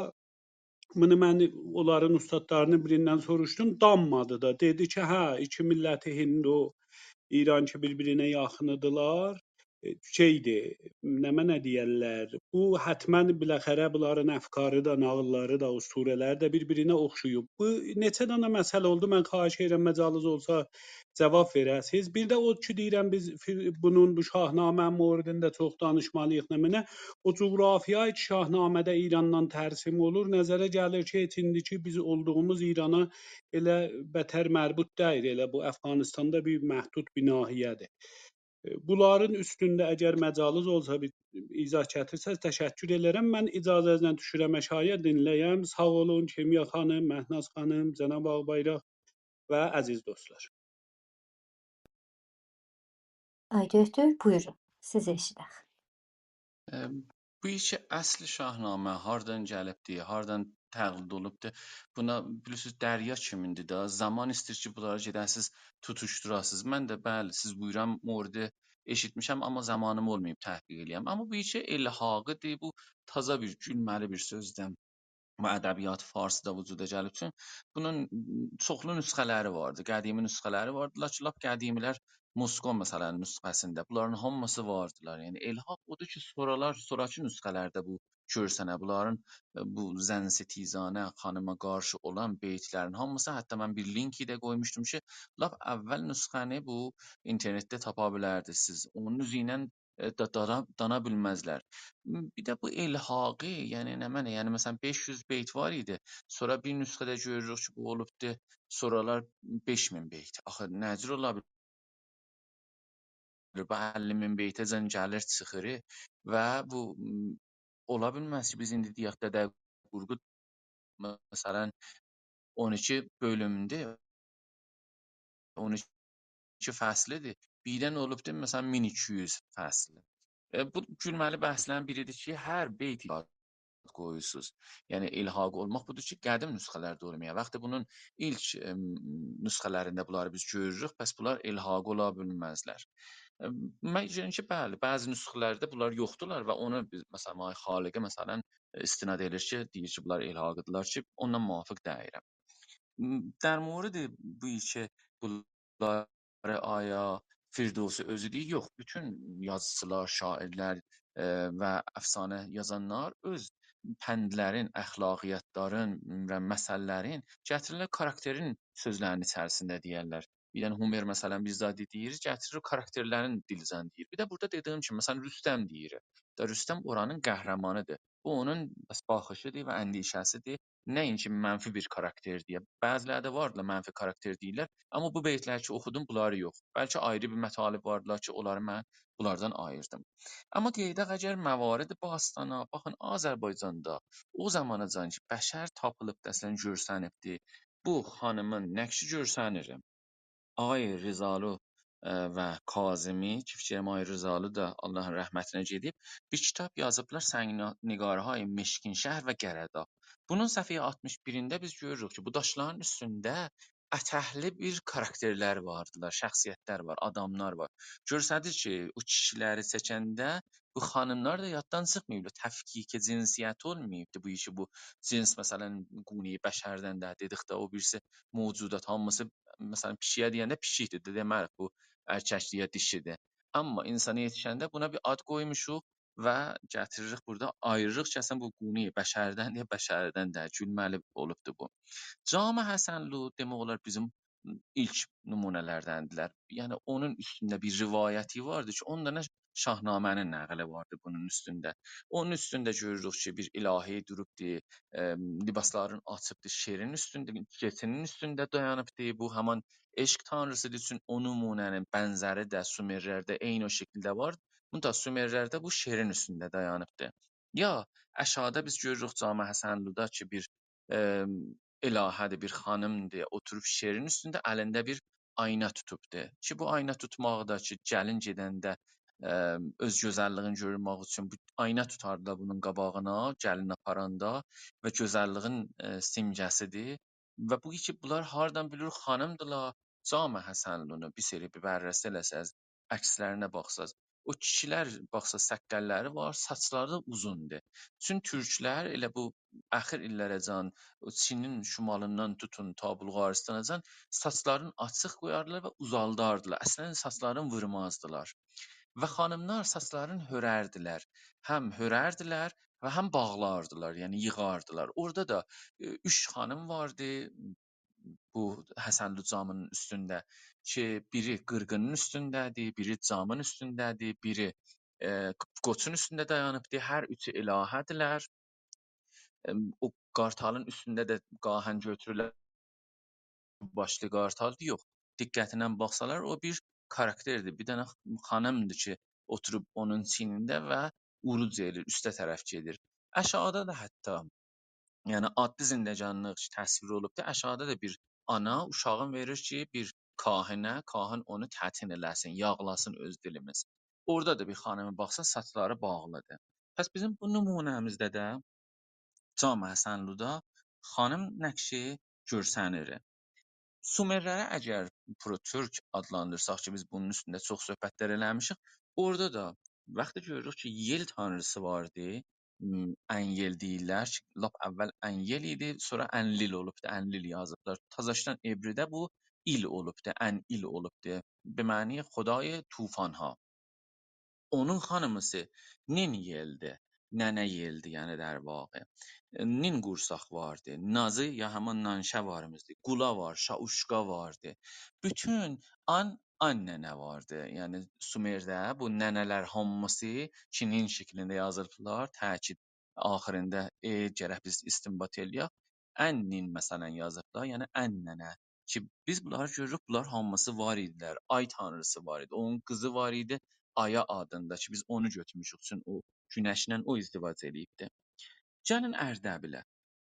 بونو من اونلارین اوستادلارینین بیریندن سوروشدوم، دانمادی دا. دئدی کی، هه، ایکی میللت هند و ایران کی، بیر-بیرینه یاخین ایدیلر. ائ، شئیدیر، نمنه دئیرلر، بو حتماً بالاخره بونلارین افکاری دا، ناغیللاری دا، اسطوره‌لری ده بیر-بیرینه اوخشویوب. بو نئچه دنه مسئله اولدو، من خواهش ائدیرم، مجالینیز اولسا جواب وئره‌سینیز. بیر ده او کی دئییرم، بیز فی-، بونون، بو شاهنامه‌نین موردینده چوخ دانیشمالی‌ییق، نمنه، او جغرافیایی کی شاهنامه‌ده ایراندان ترسیم اولور، نظره گلیر کی، هئچ ایندی کی بیز اولدوغوموز ایرانا ائله بتر مربوط دئییل، ائله بو افغانستاندا بیر محدود بیر ناحیه‌دیر. ائ، بونلارین اوستونده اگر مجالینیز اولسا بیر ایضاح گتیرسز، تشکر ائدرم. من اجازه‌نیزله دوشورم آشاغییا، دینله‌یم. ساغ اولون، کیمیا خانیم، مهناز خانیم، جناب آغ‌بایراق و عزیز دوستلار. آی دؤکتور، بویورون، سیزی ائشیدک. ائ، بو ایکی اصل شاهنامه هاردان گلیبدی، هاردان تقلید اولوبدو؟ بونا، بیلیرسینیز، دریا کیمیندیر ده. زامان ایسته‌ییر کی، بونلاری گئده‌سیز، توتوشدوراسیز. من ده، بلی، سیز بویوران موردی ائشیتمیشم، آمما زامانیم اولماییب تحقیق ائله‌یم. آمما بو ایکی الحاقی‌دیر، بو تازا بیر گولمه‌لی بیر سؤزدن بو ادبیات فارسی‌دا وجودا گلیب. چون بونون چوخلو نسخه‌لری واردی، قدیمی نسخه‌لری واردی. لاکین لاپ قدیمی‌لر، موسکو، مثلا، نسخه‌سینده بونلارین هامیسی واردیلار. یعنی الحاق اودور کی، سونرالار، سونراکی نسخه‌لرده بو گؤرسنه، بونلارین، ائ، بو زن ستیزانه خانیما قارشی اولان بیت‌لرین هامیسی، حتی من بیر لینکی ده قویموشدوم کی، لاپ اول نسخه‌نی بو اینترنتده تاپا بیلردینیز سیز. اونون اوزو ایله، ائ، دا-، دانا، دانا بیلمزلر. م، بیر ده بو الحاقی، یعنی نمنه، یعنی مثلا بئش یوز بیت وار ایدی. سونرا بیر نسخه‌ده گؤروروک کی، بو اولوبدو، سونرالار بئش مین بیت. آخی نه جور اولا بیلیر؟ بو اللی مین بیته‌جن گلیر، چیخیر و بو، م، اولا بیلمز کی، بیز ایندی دئیک، دده قورقود، مثلا، اون ایکی بؤلومدور، اون ایکی فصلی‌دیر. بیردن اولوبدور، مثلا، مین ایکی یوز فصل. ائ، بو گولمه‌لی بحث‌لرین بیری‌دیر کی، هر بیت آد قویورسوز. یعنی الحاق اولماق بودور کی، قدیم نسخه‌لرده اولمایا. وقتی بونون ایلک، ائم، نسخه‌لرینده بونلاری بیز گؤروروک، پس بونلار الحاق اولا بیلمزلر. ائم، من دئییرم کی، بلی، بعضی نسخه‌لرده بونلار یوخدولار و اونو بیز، مثلا، آقای خالقی، مثلا، استناد ائدیر کی، دئییر کی، بونلار الحاقی‌دیرلار کی، اوندان موافق دئییرم. م، در مورد بو ایکی، بونلاری آیا فردوسی اؤزو دئییر؟ یوخ، بوتون یازیچیلار، شاعیرلر، ائ، و افسانه یازانلار اؤز پندلرین، اخلاقیاتلارین، بیلمیرم، مثل‌لرین گتیریرلر کاراکترین سؤزلرینین ایچریسینده دئیرلر. بیر دنه هومر، مثلا، بیر زادی دئییر، گتیریر کاراکترلرین دیلیجن دئییر. بیر ده بورادا دئدیگیم کیمی، مثلا، رستم دئییر. دا رستم اورانین قهرمانی‌دیر. بو اونون بس باخیشی‌دیر و اندیشه‌سی‌دیر. نه اینکی منفی بیر کاراکتر دئیه. بعضی‌لری ده واردیلار، منفی کاراکتر دئییرلر. آمما بو بیت‌لری کی اوخودوم، بونلاری یوخ. بلکه آیری بیر مطالب واردیلار کی، اونلاری من بونلاردان آییردیم. آمما قاییداق اگر موارد باستانا، باخین، آذربایجاندا او زاماناجان کی، بشر تاپیلیبدی، اصلا گؤرسنیبدی، بو خانیمین نقشی گؤرسنیر. آقای رضالو، ائ، و کاظمی، کی فیکریم آقای رضالو دا آللاهین رحمتینه گئدیب، بیر کیتاب یازیبلار، سنگ‌نگارهای مشکین‌شهر و قره‌داغ. بونون صفحه آلتمیش بیرینده بیز گؤروروک کی، بو داشلارین اوستونده اتکلی بیر کاراکترلر واردیلار، شخصیتلر وار، آداملار وار. گؤرسنیر کی، او کیشی‌لری چکنده بو خانیملار دا یاددان چیخماییبلار. تفکیک جنسیتی اولماییبدی. بو کی، بو جنس، مثلا، گونه‌ی بشردن ده دئدیک ده، او بیریسی موجودات، هامیسی، مثلا، پیشییه دئینده پیشیکدیر ده، دئمه‌ریک بو ارککدیر یا دیشیدیر. آمما اینسانا یئتیشنده بونا بیر آد قویموشوق و گتیریریک بورادا، آییریریق کی، اصلا بو گونه‌ی بشردن یا بشردن ده، گولمه‌لی اولوبدو بو. جام حسنلو، دئمک اولار، بیزیم ایلک نمونه‌لردندیرلر. یعنی، اونون اوستونده بیر روایتی واردی کی، اون دنه شاهنامه‌نین نقلی واردی بونون اوستونده. اونون اوستونده گؤروروک کی، بیر الهه دوروبدی، ائ، لباسلارین آچیبدی، شیرین اوستونده، کئچی‌نین اوستونده دایانیبدی. بو همان عشق تانریسی‌دیر، چون او نمونه‌نین بنزری ده سومرلرده عینی او شکیلده وار. بوندا سومرلرده بو شیرین اوستونده دایانیبدی. یا آشاغیدا بیز گؤروروک جام حسنلودا کی، بیر، ائ، الهه‌دیر، بیر خانیمدیر، اوتوروب شیرین اوستونده، الینده بیر آینا توتوبدور. کی، بو آینا توتماغی دا کی، گلین گئدنده، ائ، اؤز گؤزللیگین گؤرمک اوچون بو آینا توتاردیلار بونون قاباغینا، گلینی آپاراندا و گؤزللیگین، ائ، سیمگه‌سی‌دیر. و بو کی، بونلار هاردان بیلیر، خانیمدیلار؟ جام حسنلونو بیر سری بیر بررسی ائله‌سز، عکسلرینه باخساز، او کیشی‌لر، باخساز، سققل‌لری وار، ساچلاری دا اوزوندور. چون تورکلر ائله بو اخیر ایللره‌جن، او چینین شمالیندان توتون تا بلغارستاناجان ساچلارینی آچیق قویاردیلار و اوزالداردیلار. اصلا ساچلارینی ویرمازدیلار. و خانیملار ساچلارینی هؤرردیلر. هم هؤرردیلر و هم باغلاردیلار، یعنی ییغاردیلار. اورادا دا، ائ، اوچ خانیم واردی، بو حسنلو جامینین اوستونده کی، بیری قیرغینین اوستونده‌دیر، بیری جامین اوستونده‌دیر، بیری، ائ، قوچون اوستونده دایانیبدیر. هر اوچو الهه‌دیرلر. ائم، او قارتالین اوستونده ده گاهاً گؤتورورلر. باشلی قارتالدیر، یوخ. دقتینن باخسالار، او بیر کاراکتردیر. بیر دنه خانیمدیر کی، اوتوروب اونون چیینینده و عروج ائله‌ییر، اوسته طرف گئدیر. اشعادا دا حتی، یعنی عادی زندگانلیق کی، تصویر اولوبدور، اشعادا دا بیر آنا اوشاغین وئریر کی، بیر کاهنه، کاهن اونو تطهیر ائله‌سین، یاغلاسین اؤز دیلیمیز. اورادا دا بیر خانیمی باخسا، ساچلاری باغلیدیر. پس بیزیم بو نمونه‌میزده ده جام حسنلودا خانیم نقشی گؤرسنیر. سومرلری اگر پروتورک آدلاندیرساق کی، بیز بونون اوستونده چوخ صحبتلر ائله‌میشیک، اورادا دا وقتی گؤروروک کی، یئل تانریسی واردی، م، ان‌یل دئییرلر کی، لاپ اول ان‌یل ایدی، سونرا ان‌لیل اولوبدو، ان‌لیل یازیبلار. تازاشدان عبریده بو ایل اولوبدو، ان‌ایل اولوبدو. به معنی خدای طوفان‌ها. اونون خانیمیسی نین یئلدی، ننه یئلدی، یعنی در واقع. نین قورساق واردی، نازی یا همان نانشه واریمیزدی، قولا وار، شاوشقا واردی. بوتون آن، آن ننه واردی. یعنی سومرده بو ننه‌لر هامیسی کی، نین شکلینده یازیلیبلار، تأکید آخیریندا، ائ، گرک بیز استنباط ائله‌یک. ان نین، مثلاً، یازیبلار، یعنی ان ننه. کی، بیز بونلاری گؤروروک، بونلار هامیسی وار ایدیلر. آی تانریسی وار ایدی، اونون قیزی وار ایدی، آیا آدیندا کی، بیز اونو گؤتورموشوک، چون او گونشله او ازدواج ائله‌ییبدی. گلین اردبیله.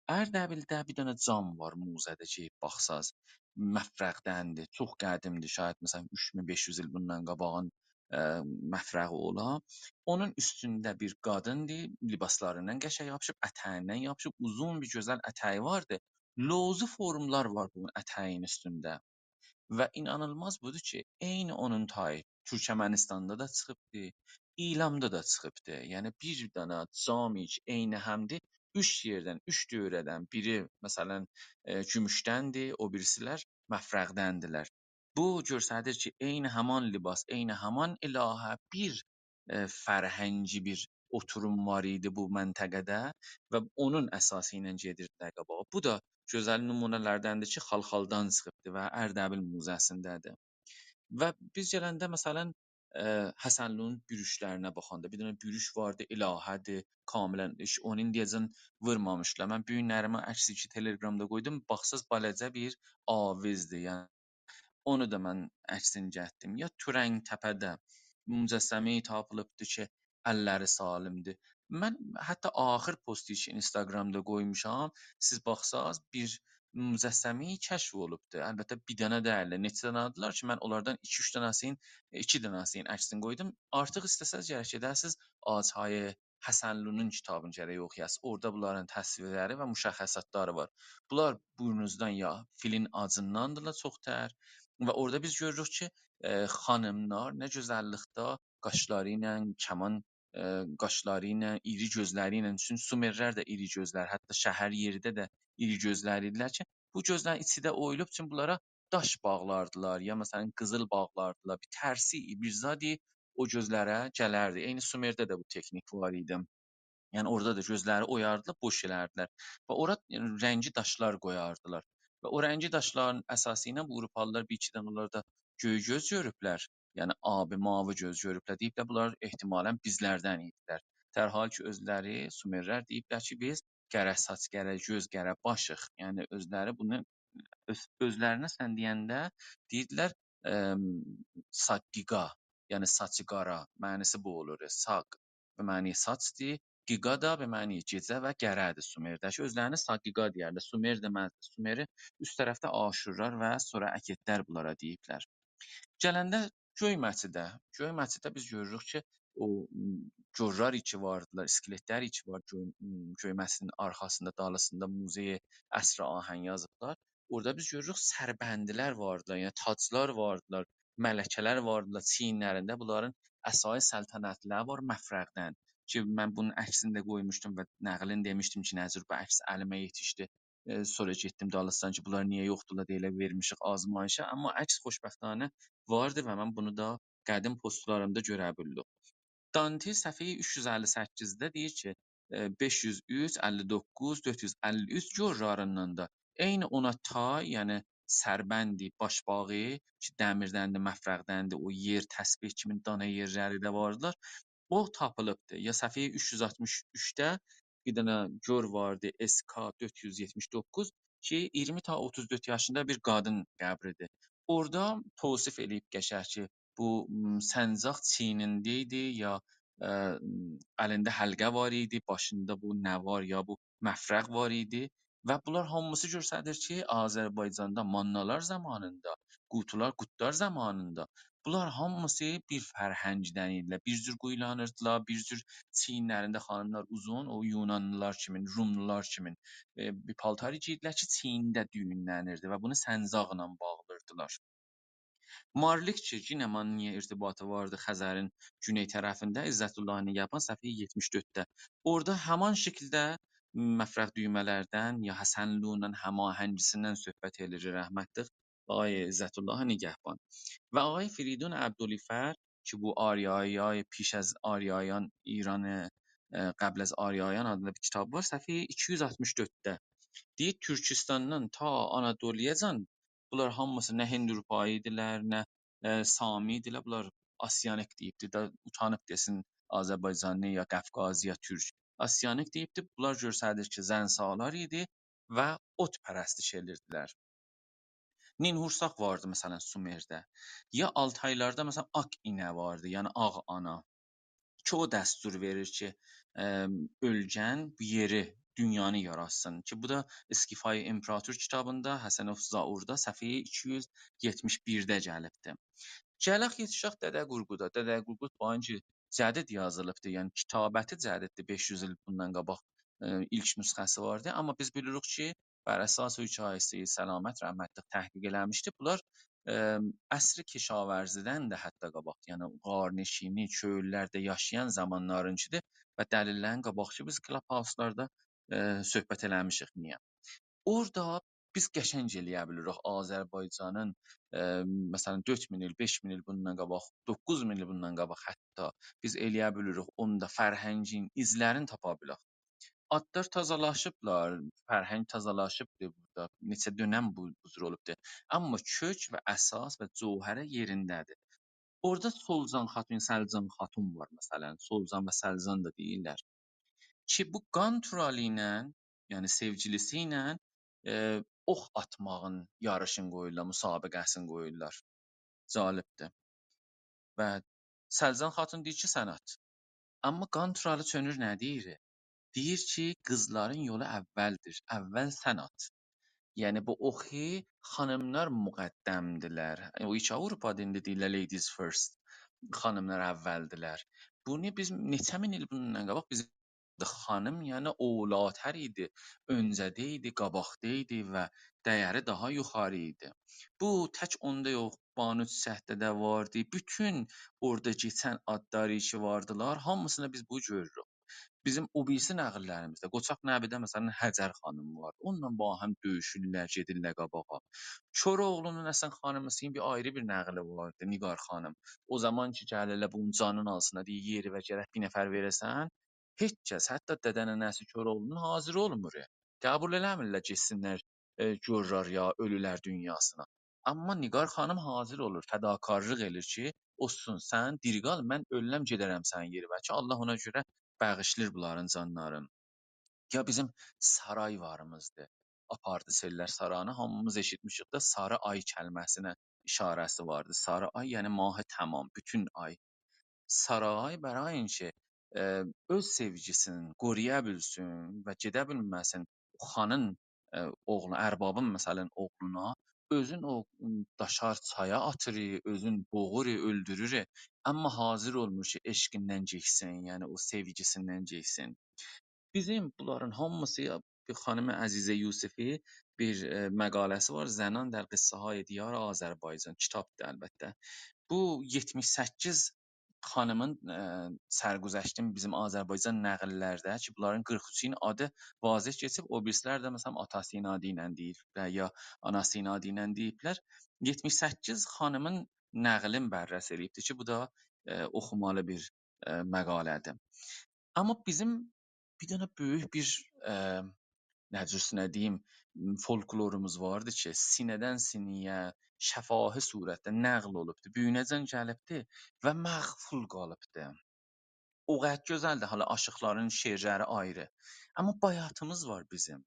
اردبیلده بیر دنه جام وار موزه‌ده کی، باخساز، مفرقدندیر، چوخ قدیمدیر، شاید، مثلاً، اوچ مین بئش یوز ایل بوندان قاباغین، ائ، مفرقی اولا. اونون اوستونده بیر قادیندیر، لباسلاریندان قشنگ یاپیشیب، اتگیندن یاپیشیب، اوزون بیر گؤزل اتگی واردی. لوزی فورملار وار بونون اتگینین اوستونده. و اینانیلماز بودور کی، عینی اونون تایی تورکمنیستاندا دا چیخیبدی، ایلامدا دا چیخیبدی. یعنی، بیر دنه جامی کی، عینی همدی، اوچ یئردن، اوچ دؤوره‌دن، بیری، مثلاً، ائ، گوموشدندیر، او بیریسیلر مفرقدندیلر. بو گؤستریر کی، عینی همان لباس، عینی همان الهه، بیر، ائ، فرهنگی بیر اوتوروم وار ایدی بو منطقه‌ده و اونون اساسی ایله گئدیردیلر قاباغا. بو دا گؤزل نمونه‌لردندیر کی، خالخالدان چیخیبدی و اردبیل موزه‌سینده‌دیر. و بیز گلنده، مثلاً، ائ، حسنلونون بوروشلرینه باخاندا، بیر دنه بوروش واردی، الهه‌دیر، کاملاً، هئچ اونون دئیه‌جن وورمامیشلار. من بو گونلری من عکسی کی، تلگرامدا قویدوم، باخساز بالاجا بیر آویزدیر، یعنی اونو دا من عکسینی گتدیم. یا تورنگ‌تپه‌ده مجسمه‌ای تاپیلیبدی کی، اللری سالمدیر. من حتی آخیر پوستو کی، اینستاگرامدا قویموشام، سیز باخساز، بیر مجسمه‌ای کشف اولوبدو. البته، بیر دنه دئییل، نئچه دنه‌دیلر کی، من اونلاردان ایکی-اوچ دنه‌سینین، ایکی دنه‌سینین عکسینی قویدوم. آرتیق ایسته‌سز، گرک گئده‌سیز آج‌های حسنلونون کیتابینی گرک اوخویاسیز. اورادا بونلارین تصویرلری و مشخصاتلاری وار. بونلار بورنوزدان یا فیلین آجینداندیرلار چوخ‌تر. و اورادا بیز گؤروروک کی، ائ، خانیملار نه گؤزللیکده قاشلاری ایله، کمان، ائ، قاشلاری ایله، ایری گؤزلری ایله، چونکی سومرلر ده ایری گؤزلر، حتی شهر یئریده ده ایری گؤزلری ایدیلر کی، بو گؤزلرین ایچی ده اویولوب، چونکی بونلارا داش باغلاردیلار، یا، مثلاً، قیزیل باغلاردیلار، بیر ترسی، بیر زادی او گؤزلره گلردی. عینی سومرده ده بو تکنیک وار ایدی. یعنی، اورادا دا گؤزلری اویاردیلار، بوش ائلردیلر. و اورا، یعنی، رنگی داشلار قویاردیلار. و او رنگی داشلارین اساسی ایله بو آوروپالیلار بیر ایکی دنه اونلاردا گؤی گؤز گؤروبلر. یعنی، آبی ماوی گؤز گؤروبلر. دئییبلر، بونلار احتمالاً بیزلردن ایدیلر. در حالی کی، اؤزلری، سومرلر دئییبلر کی، بیز قره ساچ، قره گؤز، قره باشیق. یعنی، اؤزلری بونو، اؤز-، اؤزلرینه سن دئینده دئییردیلر، ائم، ساقیقا، یعنی ساچی قارا، معنی‌سی بو اولور، ساق به معنی ساچدیر، قیقا دا به معنی گئجه و قره‌دیر سومرده‌کی. اؤزلرینه ساقیقا دئیرلر، سومر دئمزلر. سومری اوست طرفده آشورلار و سونرا اکدلر بونلارا دئییبلر. گلنده گؤی مسجده، گؤی مسجده بیز گؤروروک کی، او، م، گورلار کی واردیلار، اسکلتلر کی وار گؤی، م، گؤی مسجدین آرخاسیندا، دالیسیندا موزه‌ی عصر آهن یازیبلار. اورادا بیز گؤروروک سربندیلر واردیلار، یعنی تاجلار واردیلار، ملکه‌لر واردیلار چیینلرینده. بونلارین عصای سلطنتی‌لری وار مفرقدن کی، من بونون عکسینی ده قویموشدوم و نقلینی دئمیشدیم کی، نه جور بو عکس الیمه یئتیشدی. ائ، سونرا گئتدیم دالیسیجان کی، بونلار نییه یوخدولار، دئییرلر، وئرمیشیک آزمایشه. آمما عکس خوشبختانه واردی و من بونو دا قدیم پستلاریندا گؤره بیلدیک. دانتی صفحه اوچ یوز اللی سککیزده دئییر کی، ائ، بئش یوز اوچ، اللی دوققوز، دؤرد یوز اللی اوچ جورلاریندان دا عینی اونا تای، یعنی سربندی، باش‌باغی کی، دمیردندی، مفرقدندی، او یئر، تسبیح کیمی دانا یئرلری ده واردیلار. او تاپیلیبدیر. یا صفحه اوچ یوز آلتمیش اوچده بیر دنه جور واردی، اس ک دؤرد یوز یئتمیش دوققوز کی، اییرمی تا اوتوز دؤرد یاشیندا بیر قادین قبریدیر. اورادا توصیف ائله‌ییب قشنگ کی، بو، م، سنجاق چیینینده ایدی، یا، ائ، م، الینده حلقه وار ایدی، باشیندا بو نوار یا بو مفرق وار ایدی. و بونلار هامیسی گؤستریر کی، آذربایجاندا ماننالار زامانیندا، قوتلار، قوتلار زامانیندا بونلار هامیسی بیر فرهنگدن ایدیلر. بیر جور قویولانیردیلار، بیر جور چیینلرینده خانیملار اوزون، او یونانلیلار کیمین، روملولار کیمین، ائ، بیر پالتار گئییردیلر کی، چیینده دویونلنیردی و بونو سنجاقلا باغلیردیلار. مارلیک کی، یئنه ماننی‌یه ارتباطی واردی، خزرین گونئی طرفینده، عزت‌الله نگهبان، صفحه یئتمیش دؤردده. اورادا همان شکیلده مفرق دویمه‌لردن یا حسن‌لویونون هماهنگی‌سیندن صحبت ائدیر رحمتلیک آقای عزت‌الله نگهبان. و آقای فریدون عبدالفر کی، بو آریایی، پیش از آریایان ایران، ائ، قبل از آریایان آدیندا بیر کیتاب وار، صفحه ایکی یوز آلتمیش دؤردده. دئییر، تورکوستاندان تا آنادولویاجان بونلار هامیسی نه هنداروپایی ایدیلر، نه، ائ، سامی ایدیلر. بونلار آسیانیک دئییبدیر دا، اوتانیب دئسین آذربایجانلی یا قافقازی یا تورک. آسیانیک دئییبدیر. بونلار گؤستریر کی، زن‌سالار ایدی و اوت پرستش ائدیردیلر. نینهورساق واردی، مثلا، سومرده. یا آلتایلاردا، مثلا، آک اینه واردی، یعنی آغ آنا. کی، او دستور وئریر کی، ائ، اؤلگن بو یئری، دونیانی یاراتسین. کی، بو دا اسکیفای امپراتور کیتابیندا، حسنوف زائوردا، صفحه ایکی یوز یئتمیش بیرده گلیبدیر. گلک یئتیشک دده قورقودا. دده قورقود، باخین کی، جدید یازیلیبدیر، یعنی کتابتی جدیددیر، بئش یوز ایل بوندان قاباق، ائ، ایلک نسخه‌سی واردی. آمما بیز بیلیریک کی، بر اساس او حکایه سید سلامت رحمتلیک تحقیق ائله‌میشدی. بونلار، ائ، عصر کشاورزی‌دن ده حتی قاباق، یعنی غارنشینی، چؤللرده یاشایان زامانلارینکیدیر و دلیل‌لرین قاباقکی بیز کلاب‌هاوسلاردا، ائ، صحبت ائله‌میشیک. نییه؟ اورادا بیز قشنگ ائله‌یه بیلیریک آذربایجانین، ائ، مثلا، دؤرد مین ایل، بئش مین ایل بوندان قاباق، دوققوز مین ایل بوندان قاباق حتی بیز ائله‌یه بیلیریک اوندا فرهنگین ایزلرینی تاپا بیلک. آدلار تازالاشیبلار، فرهنگ تازالاشیبدیر بورادا. نئچه دؤنم بو، بو جور اولوبدور. آمما کؤک و اساس و جوهره یئرینده‌دیر. اورادا سلجان خاتون، سلجان خاتون وار، مثلا. سلجان و سلجان دا دئییرلر. کی، بو قان تورالی ایله، یعنی سئوگیلیسی ایله، ائ، اوخ آتماغین یاریشینی قویورلار، مسابقه‌سینی قویورلار. جالبدیر. و سلجان خاتون دئییر کی، سن آت. آمما قان تورالی چؤنور، نه دئییر؟ دئییر کی، قیزلارین یولو اولدیر، اول سن آت. یعنی، بو اوخو خانیملار مقدم‌دیرلر. او ایکی آوروپادا ایندی دئییرلر ladies first، خانیملار اول‌دیرلر. بونو بیز نئچه مین ایل بوندان قاباق بیز خانیم، یعنی، اولاتر ایدی، اؤنجه‌ده ایدی، قاباقدا ایدی و دَیَری داها یوخاری ایدی. بو تک اوندا یوخ، بانو چیچکده ده واردی. بوتون اورادا کئچن آدلار کی واردیلار، هامیسیندا بیز بو گؤروروک. بیزیم او بیریسی نقیل‌لریمیزده، قوچاق نبی‌ده، مثلا، هجر خانیم وار. اونونلا باهم دؤیوشورلر، گئدیرلر قاباغا. کوراوغلونون حسن خانیمی ایسین بیر آیری بیر نقلی واردی، نگار خانیم. او زامان کی، گلیرلر بونون جانین آلسینلار، دئییر، یئری و گرک بیر نفر وئره‌سن، هئچ کس، حتی دده‌ننه‌سی کوراوغلونون حاضر اولمور. قبول ائله‌میرلر گئتسینلر، ائ، گؤرورلر یا اؤلولر دونیاسینا. آمما نگار خانیم حاضر اولور، فداکارلیق ائله‌ییر کی، اولسون، سن دیری قال، من اؤلورم، گئدرم سنین یئریوه کی، الله اونا گؤره باغیشلاییر بونلارین جانلارینی. یا بیزیم سارای واریمیزدیر. آپاردی سئللر سارایینی، هامیمیز ائشیتمیشیک ده، ساری آی کلمه‌سینه ایشاره‌سی واردی. ساری آی، یعنی ماه تمام، بوتون آی. سارای برای اینکه، ائ، اؤز سئوگیسینی قورویا بیلسین و گئده بیلمه‌سین خانین، ائ، اوغلو، اربابین، مثلا، اوغلونا، اؤزون او، م، داشار چایا آتیر، اؤزون بوغور، اؤلدورور. آمما حاضر اولمور کی، عشقیندن گئتسین، یعنی او سئوگیسیندن گئتسین. بیزیم بونلارین هامیسی، بیر خانیم عزیزه یوسفی بیر، ائ، مقاله‌سی وار، «زنان در قصه‌های دیار آذربایجان»، کیتابدیر البته. بو یئتمیش سککیز خانیمین، ائ، سرگذشتین بیزیم آذربایجان نقیل‌لرده کی، بونلارین قیرخ اوچونون آدی واضح کئچیب، او بیریسی‌لر ده، مثلا، آتاسی اینا دئییلن دئییبلر، یا آناسی اینا دئییلن دئییبلر. یئتمیش سککیز خانیمین نقلین بررسی ائله‌ییبدیر کی، بو دا، ائ، اوخومالی بیر، ائ، مقاله‌دیر. آمما بیزیم بیر دنه بؤیوک بیر، ائ، نه جورسونه دئییم، فولکلوروموز واردی کی، سینه‌دن سینه‌یه شفاهی صورتده نقل اولوبدو، بوگونه‌جن گلیبدی و مغفول قالیبدی. او قدر گؤزلدیر، حالا آشیقلارین شعرلری آیری. آمما بایاتیمیز وار بیزیم.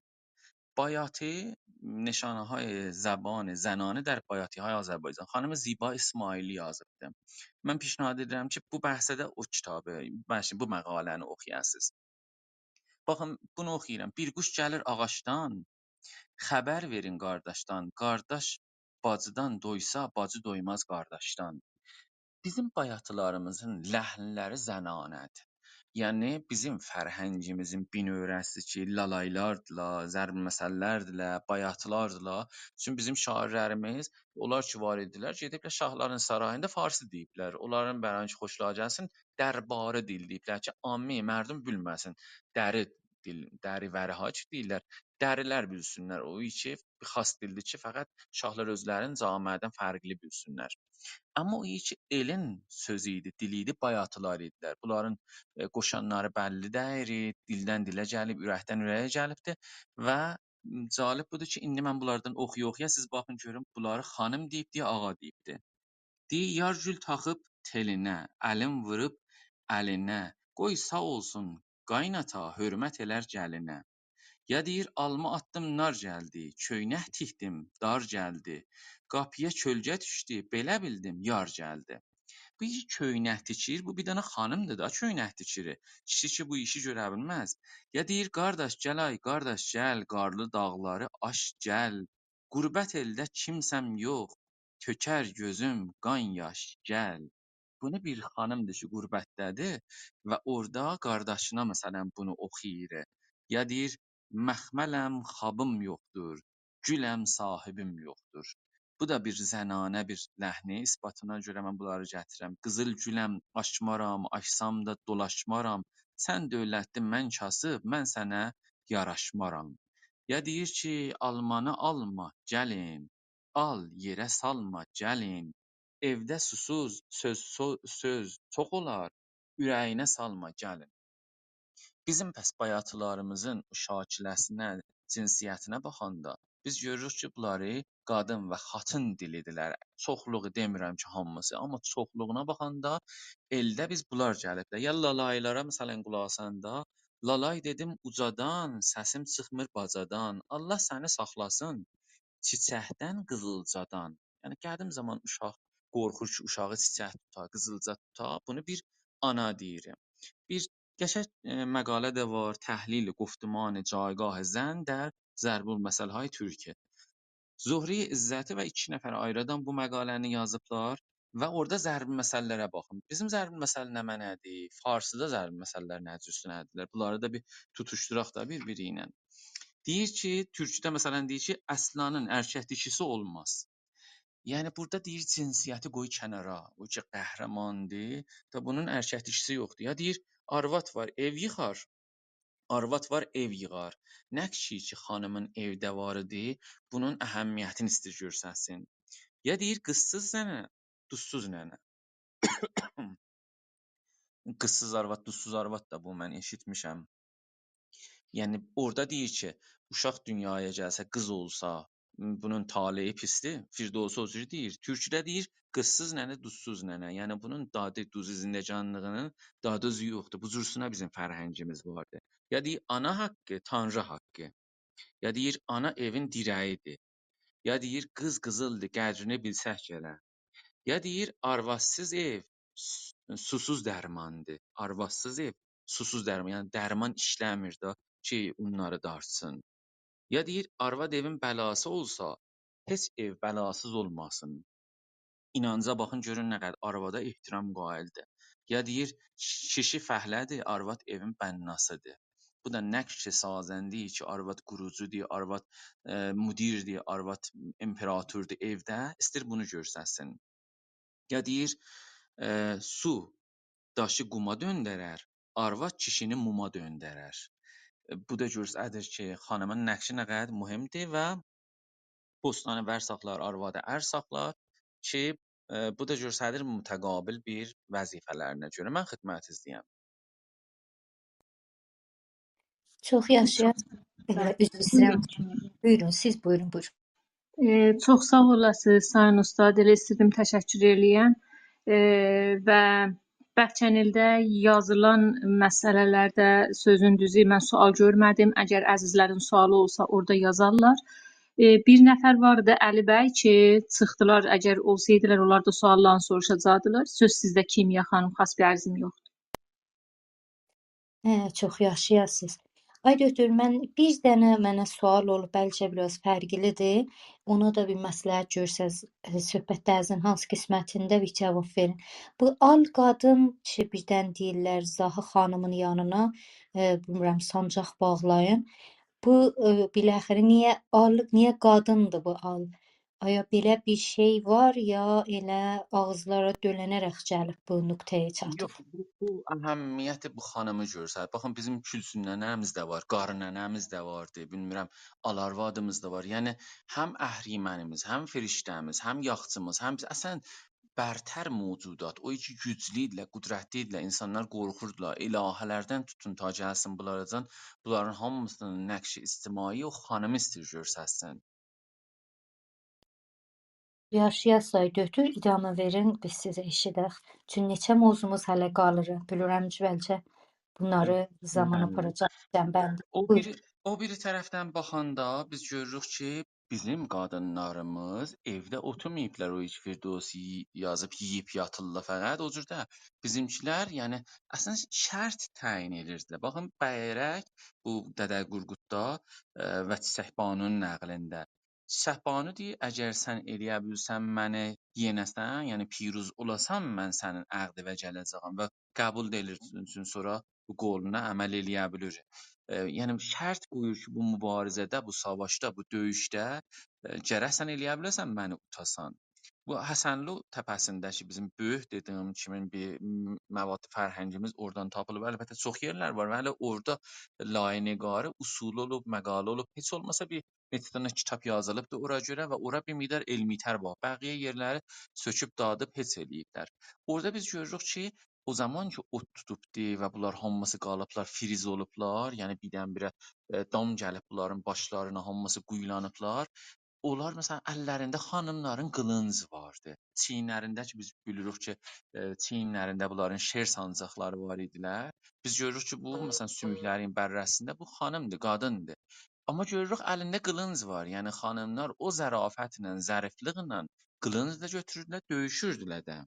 بایاتی، نشانه‌های زبان زنانه در بایاتی‌های آذربایجان. خانم زیبا اسماعیلی یازیبدی. من پیشنهاد ائدیرم کی، بو بحثه ده او کیتابی، بلکه بو مقاله‌نی اوخویاسینیز. باخین، بونو اوخویورام. بیر قوش گلیر آغاجدان، خبر وئرین قارداشدان. قارداش باجیدان دویسا، باجی دویماز قارداشدان. بیزیم بایاتیلاریمیزین لحنلری زنانه‌دیر. یعنی، بیزیم فرهنگیمیزین بینؤوره‌سی کی، لالایلاردیلار، ضرب‌المثل‌لردیلر، بایاتیلاردیلار. چونکی بیزیم شاعیرلریمیز، اونلار کی، وار ایدیلر، گئدیبلر شاهلارین ساراییندا فارسی دئییبلر. اونلارین برای کی، خوشلاری گلسین، درباری دیل دئییبلر کی، عامی مردم بیلمه‌سین. دری دیل، دری وری ها کی دئییرلر، دری‌لر بیلسینلر. او ایکی بیر خاص دیلدیر کی، فقط شاهلار اؤزلرین جامعه‌دن فرقلی بیلسینلر. آمما او ایکی ائلین سؤزو ایدی، دیلی ایدی، بایاتیلار ایدیلر. بونلارین، ائ، قوشانلاری بللی دئییر، دیلدن دیله گلیب، اورکدن اوره‌یه گلیبدیر و جالب بودور کی، ایندی من بونلاردان اوخویا-اوخویا سیز باخین گؤرون، بونلاری خانیم دئییبدی، یا آغا دئییبدی. دئییر، یار گول تاخیب تئلینه، الین ووروب الینه، قوی ساغ اولسون قایناتا، حؤرمت ائلر گلینه. یا دئییر، آلما آتدیم نار گلدی، کؤینک تیکدیم دار گلدی، قاپییا کؤلگه دوشدو، بئله بیلدیم یار گلدی. بو کؤینک تیکیر، بو بیر دنه خانیمدیر دا، کؤینک تیکیر. کیشی کی، بو ایشی گؤره بیلمز. یا دئییر، قارداش گل آی، قارداش گل، قارلی داغلاری آش گل، غربت ائلده کیمسه‌م یوخ، تؤکر گؤزوم قان یاش، گل. بونو بیر خانیمدیر کی، غربتده‌دیر و اورادا قارداشینا، مثلا، بونو اوخویور. یا دئییر، مخملم، خوابیم یوخدور، گولم، صاحیبیم یوخدور. بو دا بیر زنانه بیر لحنی، اثباتینا گؤره من بونلاری گتیریرم. قیزیل گولم، آچمارام، آچسام دا دولاشمارام. سن دؤولتلی، من کاسیب، من سنه یاراشمارام. یا دئییر کی، آلمانی آلما، گلین، آل، یئره سالما، گلین. ائوده سوسوز، سؤز، سو-، سؤز چوخ اولار، اوره‌یینه سالما، گلین. بیزیم پس بایاتیلاریمیزین او شاکیله‌سینه، جنسیتینه باخاندا، بیز گؤروروک کی، بونلاری قادین و خاتین دیلیدیرلر. چوخلوغو دئمیرم کی، هامیسی، آمما چوخلوغونا باخاندا ائلده بیز بونلار گلیبلر. یا لالایلارا، مثلا، قولاق آساندا، لالای دئدیم اوجادان، سسیم چیخمیر باجادان. الله سنی ساخلاسین چیچکدن، قیزیلجادان. یعنی، قدیم زامان اوشاق قورخور کی، اوشاغی چیچک توتا، قیزیلجا توتا. بونو بیر آنا دئییر. بیر قشنگ، ائ، مقاله ده وار، «تحلیل گفتمان جایگاه زن در ضرب‌المثل‌های ترکی». زهره عزتی و ایکی نفر آیری آدام بو مقاله‌نی یازیبلار و اورادا ضرب‌المثل‌لره باخین. بیزیم ضرب‌المثل نمنه‌دیر؟ فارسیدا ضرب‌المثل‌لر نه جورسونه‌دیرلر؟ بونلاری دا بیر توتوشدوراق دا بیر-بیری ایله. دئییر کی، تورکوده، مثلا، دئییر کی، اصلانین ارکک دیشیسی اولماز. یعنی، بورادا دئییر، جنسیتی قوی کنارا. او کی، قهرماندیر، دا بونون ارکک دیشیسی یوخدور. یا دئییر، آرواد وار، ائو ییخار. آرواد وار، ائو ییغار. نه کیشی کی، خانیمین ائوده وار ایدی، بونون اهمیتینی ایسته‌ییر گؤرستسین. یا دئییر، قیزسیز ننه، دوزسوز ننه. قیزسیز آرواد، دوزسوز آرواد دا بو من ائشیتمیشم. یعنی، اورادا دئییر کی، اوشاق دونیایا گلسه، قیز اولسا، بونون طالعی پیسدیر. فردوسی او جور دئییر. تورکوده دئییر، قیزسیز ننه، دوزسوز ننه. یعنی، بونون دادی، دوزو، زندگانلیغینین دادی، دوزو یوخدور. بو جورسونه بیزیم فرهنگیمیز واردی. یا دئییر، آنا حاققی، تانری حاققی. یا دئییر، آنا ائوین دیره‌ییدیر. یا دئییر، قیز قیزیلدیر، قدرینی بیلسک گرک. یا دئییر، آروادسیز ائو س-، سوسوز درماندیر. آروادسیز ائو سوسوز درمان، یعنی درمان ایشله‌میر ده کی، اونلاری دارتسین. یا دئییر، آرواد ائوین بلاسی اولسا، هئچ ائو بلاسیز اولماسین. اینانجا باخین، گؤرون نه قدر آروادا احترام قائلدیر. یا دئییر، کیشی فعله‌دیر، آرواد ائوین بناسیدیر. بو دا نقش سازنده‌دیر کی، آرواد قوروجودور، آرواد، ائ، مدیردیر، آرواد امپراتوردور ائوده. ایسته‌ییر بونو گؤرستسین. یا دئییر، ائ، سو داشی قوما دؤندرر، آرواد کیشینی موما دؤندرر. ائ، بو دا گؤستریر کی، خانیمین نقشی نه قدر مهمدیر و بوستانی ور ساخلار، آروادی ار ساخلار کی، ائ، بو دا گؤستریر متقابل بیر وظیفه‌لرینه گؤره. من خدمتیزده‌یم. چوخ یاشایاسیز. ائله، عذر ایسته‌ییرم. بویورون، سیز بویورون، بویورون. ائ، چوخ ساغ اولاسینیز، سایین اوستاد. ائله ایسته‌دیم تشکر ائله‌یم. ائ، و بهچنیلده یازیلان مسئله‌لرده، سؤزون دوزو، من سؤال گؤرمه‌دیم. اگر عزیزلرین سؤالی اولسا، اورادا یازارلار. ائ، بیر نفر واردی، علی بی، کی، چیخدیلار. اگر اولسایدیلار، اونلار دا سؤاللارینی سوروشاجاقدیلار. سؤز سیزده، کیمیا خانیم، خاص بیر عرضیم یوخدور. هه، چوخ یاشایاسینیز. آی دکتر، من بیر دنه، منه سؤال اولوب، بلکه بیر آز فرقلی‌دیر. اونا دا بیر مصلحت گؤرسز، ائ، صحبتلرینیزین هانسی قسمتینده بیر جواب وئرین. بو آل قادین کی، بیردن دئییرلر، زاهی خانیمین یانینا، ائ، بیلمیرم، سانجاق باغلایین. بو، ائ، بالاخره نییه آل، نییه قادیندیر بو آل؟ آیا بئله بیر شئی وار، یا ائله آغیزلارا دؤلنه‌رک گلیب بو نقطه‌یه چاتیب؟ یوخ، بو، بو اهمیتی بو خانیمی گؤرسدیر. باخین، بیزیم کولسوم ننه‌میز ده وار، قاری ننه‌میز ده واردی، بیلمیرم، آل آروادیمیز دا وار. یعنی، هم اهریمنیمیز، هم فرشته‌میز، هم یاخچیمیز، هم اصلاً برتر موجودات، او کی گوجلو ایدیلر، قدرتلی ایدیلر، اینسانلار قورخوردولار، الهه‌لردن توتون تا گلسین بونلاراجان، بونلارین هامیسینین نقش اجتماعی او خانیمی ایسته‌ییر گؤرستسین. یاشایاسیز، آی دکتر، ادامه وئرین، بیز سیزی ائشیدک. چون نئچه موضوعوموز هله قالیر. بیلیرم کی، بلکه بونلاری زامان آپاراجاق، جمع‌بندی. او بیری، او بیری طرفدن باخاندا بیز گؤروروک کی، بیزیم قادینلاریمیز ائوده اوتورماییبلار، او هئچ فردوسی یازیب یئییب یاتیرلار فقط. او جور ده بیزیمکیلر، یعنی، اصلاً شرط تعیین ائدیردیلر. باخین، بیه‌رک بو دده قورقوددا، ائ، و چیچک‌بانونون نقلینده. چیچک‌بانو دئییر: «اگر سن ائلیه بیلسن منی یئنه‌سن، یعنی پیروز اولاسان، من سنین عقدیوه گله‌جه‌یم.» و قبول ده ائلیر، چون سونرا بو قولونا عمل ائلیه بیلیر. ائ، یعنی شرط قویور کی، بو مبارزه‌ده، بو ساواشدا، بو دؤیوشده، ائ، گرک سن ائلیه بیله‌سن منی اوتاسان. بو حسنلو تپه‌سینده کی، بیزیم بؤیوک دئدیگیم کیمی بیر م-، مواد فرهنگیمیز اورادان تاپیلیب. البته، چوخ یئرلر وار، ولی اورادا لایه‌نگاری اصولی اولوب، مقاله اولوب، هئچ اولماسا بیر نئچه دنه کیتاب یازیلیبدی اورا گؤره و اورا بیر مقدار علمی‌تر باخ. بقیه یئرلری سؤکوب دادیب هئچ ائله‌ییبلر. اورادا بیز گؤروروک کی، او زامان کی، اوت توتوبدو و بونلار هامیسی قالیبلار، فریز اولوبلار، یعنی بیردن-بیره، ائ، دام گلیب بونلارین باشلارینا، هامیسی قویولانیبلار. اونلار، مثلاً، اللرینده خانیملارین قیلینج واردی. چیینلرینده کی، بیز بیلیریک کی، ائ، چیینلرینده بونلارین شیر سانجاقلاری وار ایدیلر. بیز گؤروروک کی، بو، مثلاً، سوموکلرین بره‌سینده بو خانیمدیر، قادیندیر. آمما گؤروروک، الینده قیلینج وار. یعنی، خانیملار او ظرافتله، ظریفلیکله قیلینج دا گؤتوروردولر، دؤیوشوردولر ده.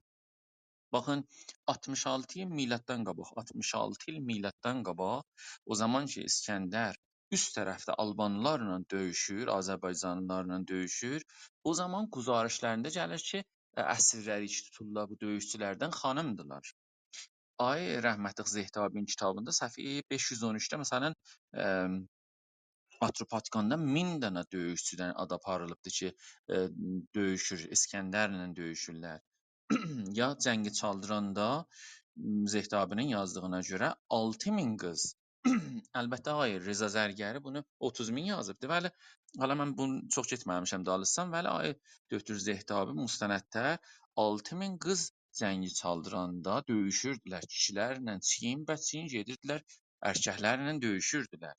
باخین، آلتمیش آلتی ایل میلاددان قاباق، آلتمیش آلتی ایل میلاددان قاباق، او زامان کی، اسکندر اوست طرفده آلبانلارلا دؤیوشور، آذربایجانلیلارلا دؤیوشور، او زامان گزارشلرینده گلیر کی، ائ، اسیرلری کی توتورلار بو دؤیوشچولردن خانیمدیلار. آی رحمتلیک زهتابی‌نین کیتابیندا صفحه بئش یوز اون اوچده، مثلاً، ائ، آتروپاتیکاندا مین دنه دؤیوشچودن آد آپاریلیبدی کی، ائ، دؤیوشور، اسکندرله دؤیوشورلر. یا جنگ چالدیراندا، م، زهتابی‌نین یازدیغینا گؤره آلتی مین قیز. البته، آقای رضا زرگری بونو اوتوز مین یازیبدی. ولی حالا من بونو چوخ گئتمه‌میشم دالیسیجان، ولی آقای دکتر زهتابی مستندده آلتی مین قیز جنگ چالدیراندا دؤیوشوردولر. کیشیلرله چیین به چیین گئدیردیلر، ارککلرله دؤیوشوردولر.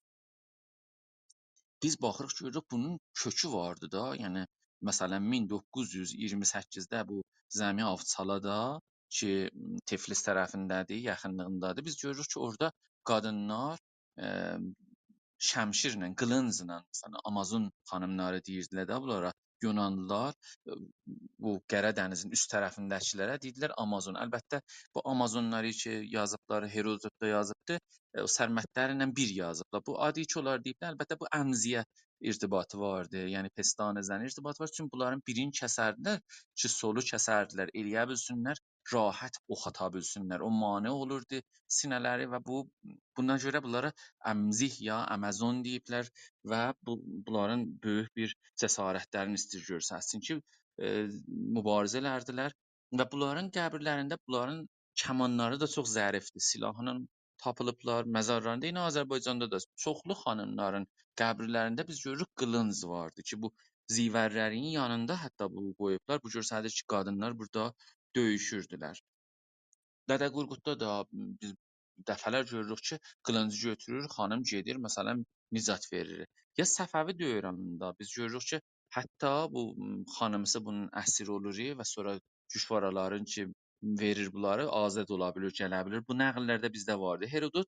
بیز باخیریق، گؤروروک، بونون کؤکو واردی دا. یعنی، مثلاً، مین دوققوز یوز اییرمی سککیزده بو زمی آوچالادا کی، تفلیس طرفینده‌دیر، یاخینلیغیندادیر، بیز گؤروروک کی، اورادا قادینلار، ائ، شمشیرله، قیلینجلا، مثلاً، آمازون خانیملاری دئییردیلر ده بونلارا، یونانلیلار، ائ، بو قره دنیزین اوست طرفینده‌کیلره دئییردیلر آمازون. البته، بو آمازونلاری کی یازیبلار، هرودوت دا یازیبدی، ائ، او سرمدلرله بیر یازیبلار. بو آدی کی، اونلار دئییبلر، البته، بو امزیه ارتباطی واردی، یعنی پستان زنی ارتباطی وار. چونکی بونلارین بیرینی کسردیلر کی، سولو کسردیلر، ائلیه بیلسینلر، راحت اوخ آتا بیلسینلر. او مانع اولوردو سینه‌لری و بو، بونا گؤره بونلارا امزیه یا آمازون دئییبلر و بو، بونلارین بؤیوک بیر جسارتلرینی ایسته‌ییر گؤرستسین کی، ائ، مبارزه ائلردیلر و بونلارین قبیرلرینده بونلارین کمانلاری دا چوخ ظریفدیر، سلاحینان تاپیلیبلار، مزارلاریندا، یئنه آذربایجاندا دا چوخلو خانیملارین قبیرلرینده بیز گؤروروک قیلینج واردی کی، بو زیورلرین یانیندا حتی بو قویوبلار. بو گؤستریر کی، قادینلار بورادا دؤیوشوردولر. دده قورقوددا دا بیز دفعه‌لر گؤروروک کی، قیلینجی گؤتورور، خانیم گئدیر، مثلا، نجات وئریر. یا صفوی دورانیندا بیز گؤروروک کی، حتی بو، م، خانیمیسی بونون اسیری اولور و سونرا گوشوارالارین کی، وئریر بونلاری، آزاد اولا بیلیر، گله بیلیر. بو نقللرده بیزده واردی. هرودوت،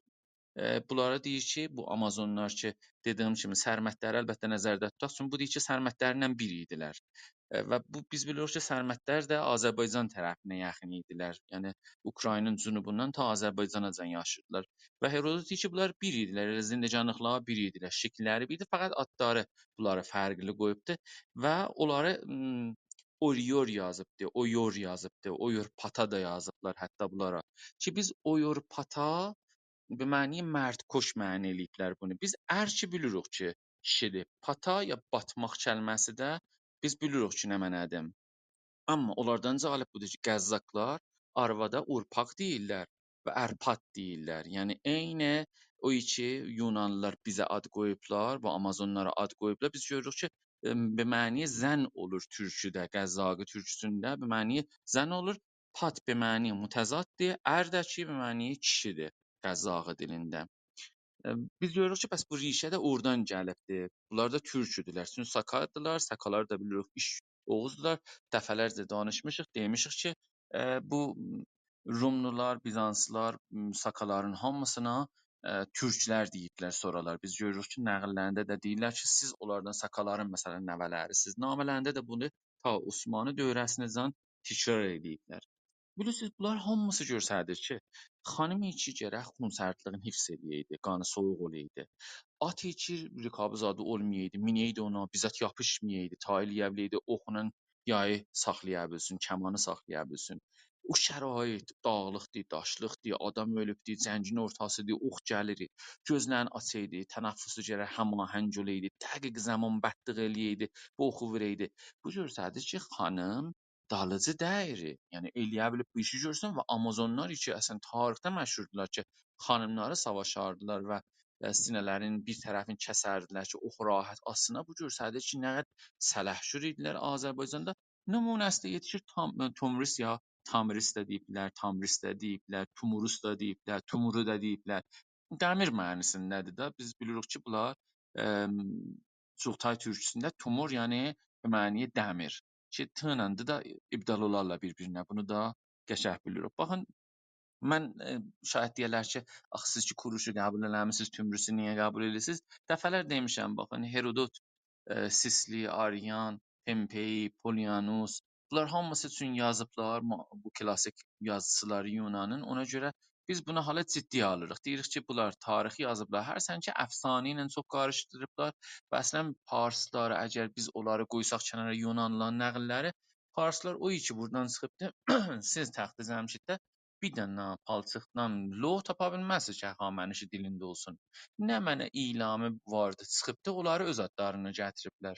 ائ، بونلارا دئییر کی، بو آمازونلار کی، دئدیگیم کیمی سرمدلری البته نظرده توتاق، چونکی بو دئییر کی، سرمدلرله بیر ایدیلر. ائ، و بو، بیز بیلیریک کی، سرمدلر ده آذربایجان طرفینه یاخین ایدیلر. یعنی، اوکراینین جنوبوندان تا آذربایجاناجان یاشاییردیلار. و هرودوت دئییر کی، بونلار بیر ایدیلر، ائله زندگانلیقلاری بیر ایدیلر، شکیللری بیر ایدی، فقط آدلاری بونلاری فرقلی قویوبدو و اونلاری، م، اوریور یازیبدی، اویور یازیبدی، اویور پاتا دا یازیبلار حتی بونلارا. کی، بیز اویور پاتا، به معنی مردکش معنا ائله‌ییبلر بونو. بیز ار کی بیلیریک کی، کیشیدیر. پاتا یا باتماق کلمه‌سی ده بیز بیلیریک کی، نه معنادیر. آمما اونلاردان جالب بودور کی، قزاقلار آروادا اورپاق دئییرلر و ارپاد دئییرلر. یعنی، عینی او کی یونانلیلار بیزه آد قویوبلار، بو آمازونلارا آد قویوبلار، بیز گؤروروک کی، ائم، به معنی زن اولور تورکوده، قزاقی تورکوسونده به معنی زن اولور، پاد به معنی متضاددیر، ار ده کی به معنی کیشیدیر قزاقی دیلینده. ائ، بیز گؤروروک کی، بس بو ریشه ده اورادان گلیبدیر. بونلار دا تورکودولر. چونکی ساکادیلار، ساکالار دا بیلیریک، ایش اوغوزدولار. دفعه‌لرجه دانیشمیشیق، دئمیشیک کی، ائ، بو روملولار، بیزانسلیلار، م، ساکالارین هامیسینا، ائ، تورکلر دئییبلر سونرالار. بیز گؤروروک کی، نقللرینده ده دئییرلر کی، سیز اونلاردان، ساکالارین، مثلا، نوه‌لری‌سیز. نامه‌لرینده ده بونو تا عثمانلی دوره‌سینه‌جن تکرار ائله‌ییبلر. بیلیرسینیز، بونلار هامیسی گؤستریر کی، خانیم کی گرک خونسردلیگین حفظ ائله‌یه‌یدی، قانی سویوق اولایدی. آت کی رکابی زادی اولمایایدی، مینه‌یدی اونا، بیر زاد یاپیشمایایدی، تا ائله‌یه بیله‌یدی، اوخونان یایی ساخلایا بیلسین، کمانی ساخلایا بیلسین. او شرایط داغلیقدیر، داشلیقدیر، آدام اؤلوبدور، جنگین اورتاسیدیر، اوخ گلیر، گؤزلرینی آچایدی، تنفسی گرک هماهنگ اولایدی، دقیق زمان بندلیق ائله‌یه‌یدی، بو اوخو وورایدی. بو گؤستریر کی، خانیم دالیجی دئییل. یعنی، ائله‌یه بیلیب بو ایشی گؤرسون و آمازونلار کی، اصلا تاریخده مشهوردولار کی، خانیملاری ساواشاردیلار و، ائ، سینه‌لرین بیر طرفینی کسردیلر کی، اوخو راحت آتسینلار. بو گؤستریر کی، نه قدر سلحشور ایدیلر آذربایجاندا. نمونه‌سی ده یئتیشیر تام-، تومریس یا تامریس ده دئییبلر، تامریس ده دئییبلر، توموروس دا دئییبلر، تومورو دا دئییبلر. دمیر معنی‌سینده‌دیر ده. بیز بیلیریک کی، بونلار، ائم، چوغتای تورکوسونده تومور، یعنی به معنی دمیر. کی، ت ایله د دا ابدال اولارلار بیر-بیرینه. بونو دا قشنگ بیلیریک. باخین، من، ائ، شاید دئیه‌لر کی، «آخی سیز کی کوروشو قبول ائله‌میسینیز، تومریسی نییه قبول ائدیرسینیز؟» دفعه‌لر دئمیشم، باخین، هرودوت، ائ، سیسلی، آریان، پومپئی، پولیانوس، بونلار هامیسی اوچون یازیبلار، ما-، بو کلاسیک یازیچیلاری یونانین. اونا گؤره بیز بونو حالا جدی‌یه آلیریق. دئییریک کی، بونلار تاریخ یازیبلار. هرچند کی، افسانه ایله چوخ قاریشدیریبلار و اصلا پارسلاری، اگر بیز اونلاری قویساق کنارا، یونانلیلارین نقللری، پارسلار او کی بورادان چیخیبدی، سیز تخت جمشیدده بیر دنه پالچیقدان لوح تاپا بیلمزسینیز کی، هخامنشی دیلینده اولسون. نمنه ایلامی واردی، چیخیبدی، اونلاری اؤز آدلارینا گتیریبلر.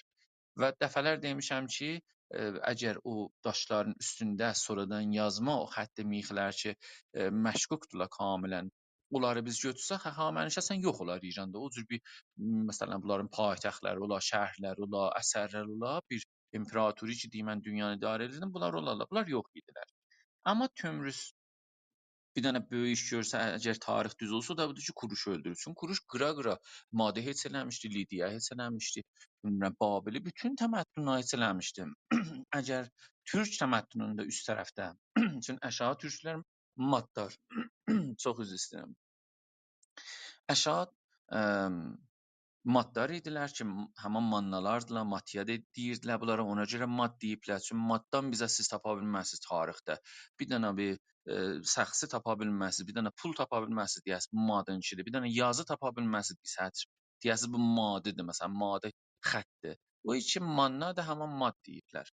و دفعه‌لر دئمیشم کی، ائ، اگر او داشلارین اوستونده سونرادان یازما، او خط میخ‌لر کی، ائ، مشکوکدولار کاملا، اونلاری بیز گؤتورسک، هخامنشی اصلا یوخ اولار ایراندا. او جور بیر، مثلا، بونلارین پایتختلری اولا، شهرلری اولا، اثرلری اولا، بیر امپراتوری کی، دئییم، من دونیانی اداره ائدیردیم، بونلار اولارلار. بونلار یوخ ایدیلر. آمما تومریس بیر دنه بؤیوک ایش گؤرسه، اگر تاریخ دوز اولسا، دا بودور کی، کوروشو اؤلدورور. چونکی کوروش قیرا-قیرا، مادی هئچ ائله‌میشدی، لیدیایی هئچ ائله‌میشدی، بیلمیرم، بابلی، بوتون تمدنلری هئچ ائله‌میشدی. اگر تورک تمدنونده اوست طرفده، چونکی آشاغی تورکلر ماددار، چوخ عذر ایسته‌ییرم. آشاغی، ام، ماددار ایدیلر کی، م-، همان ماننالاردیلار، ماتیا دئ-، دئییردیلر بونلارا، اونا گؤره ماد دئییبلر. چونکی ماددان بیزه سیز تاپا بیلمزسینیز تاریخده. بیر دنه بیر، ائ، شخصی تاپا بیلمزسینیز، بیر دنه پول تاپا بیلمزسینیز، دئیه‌سینیز بو مادین ایشیدیر. بیر دنه یازی تاپا بیلمزسینیز، دئیه‌سینیز بو مادی‌دیر، مثلا، مادی خطدیر. او کی ماننا دا همان ماد دئییبلر.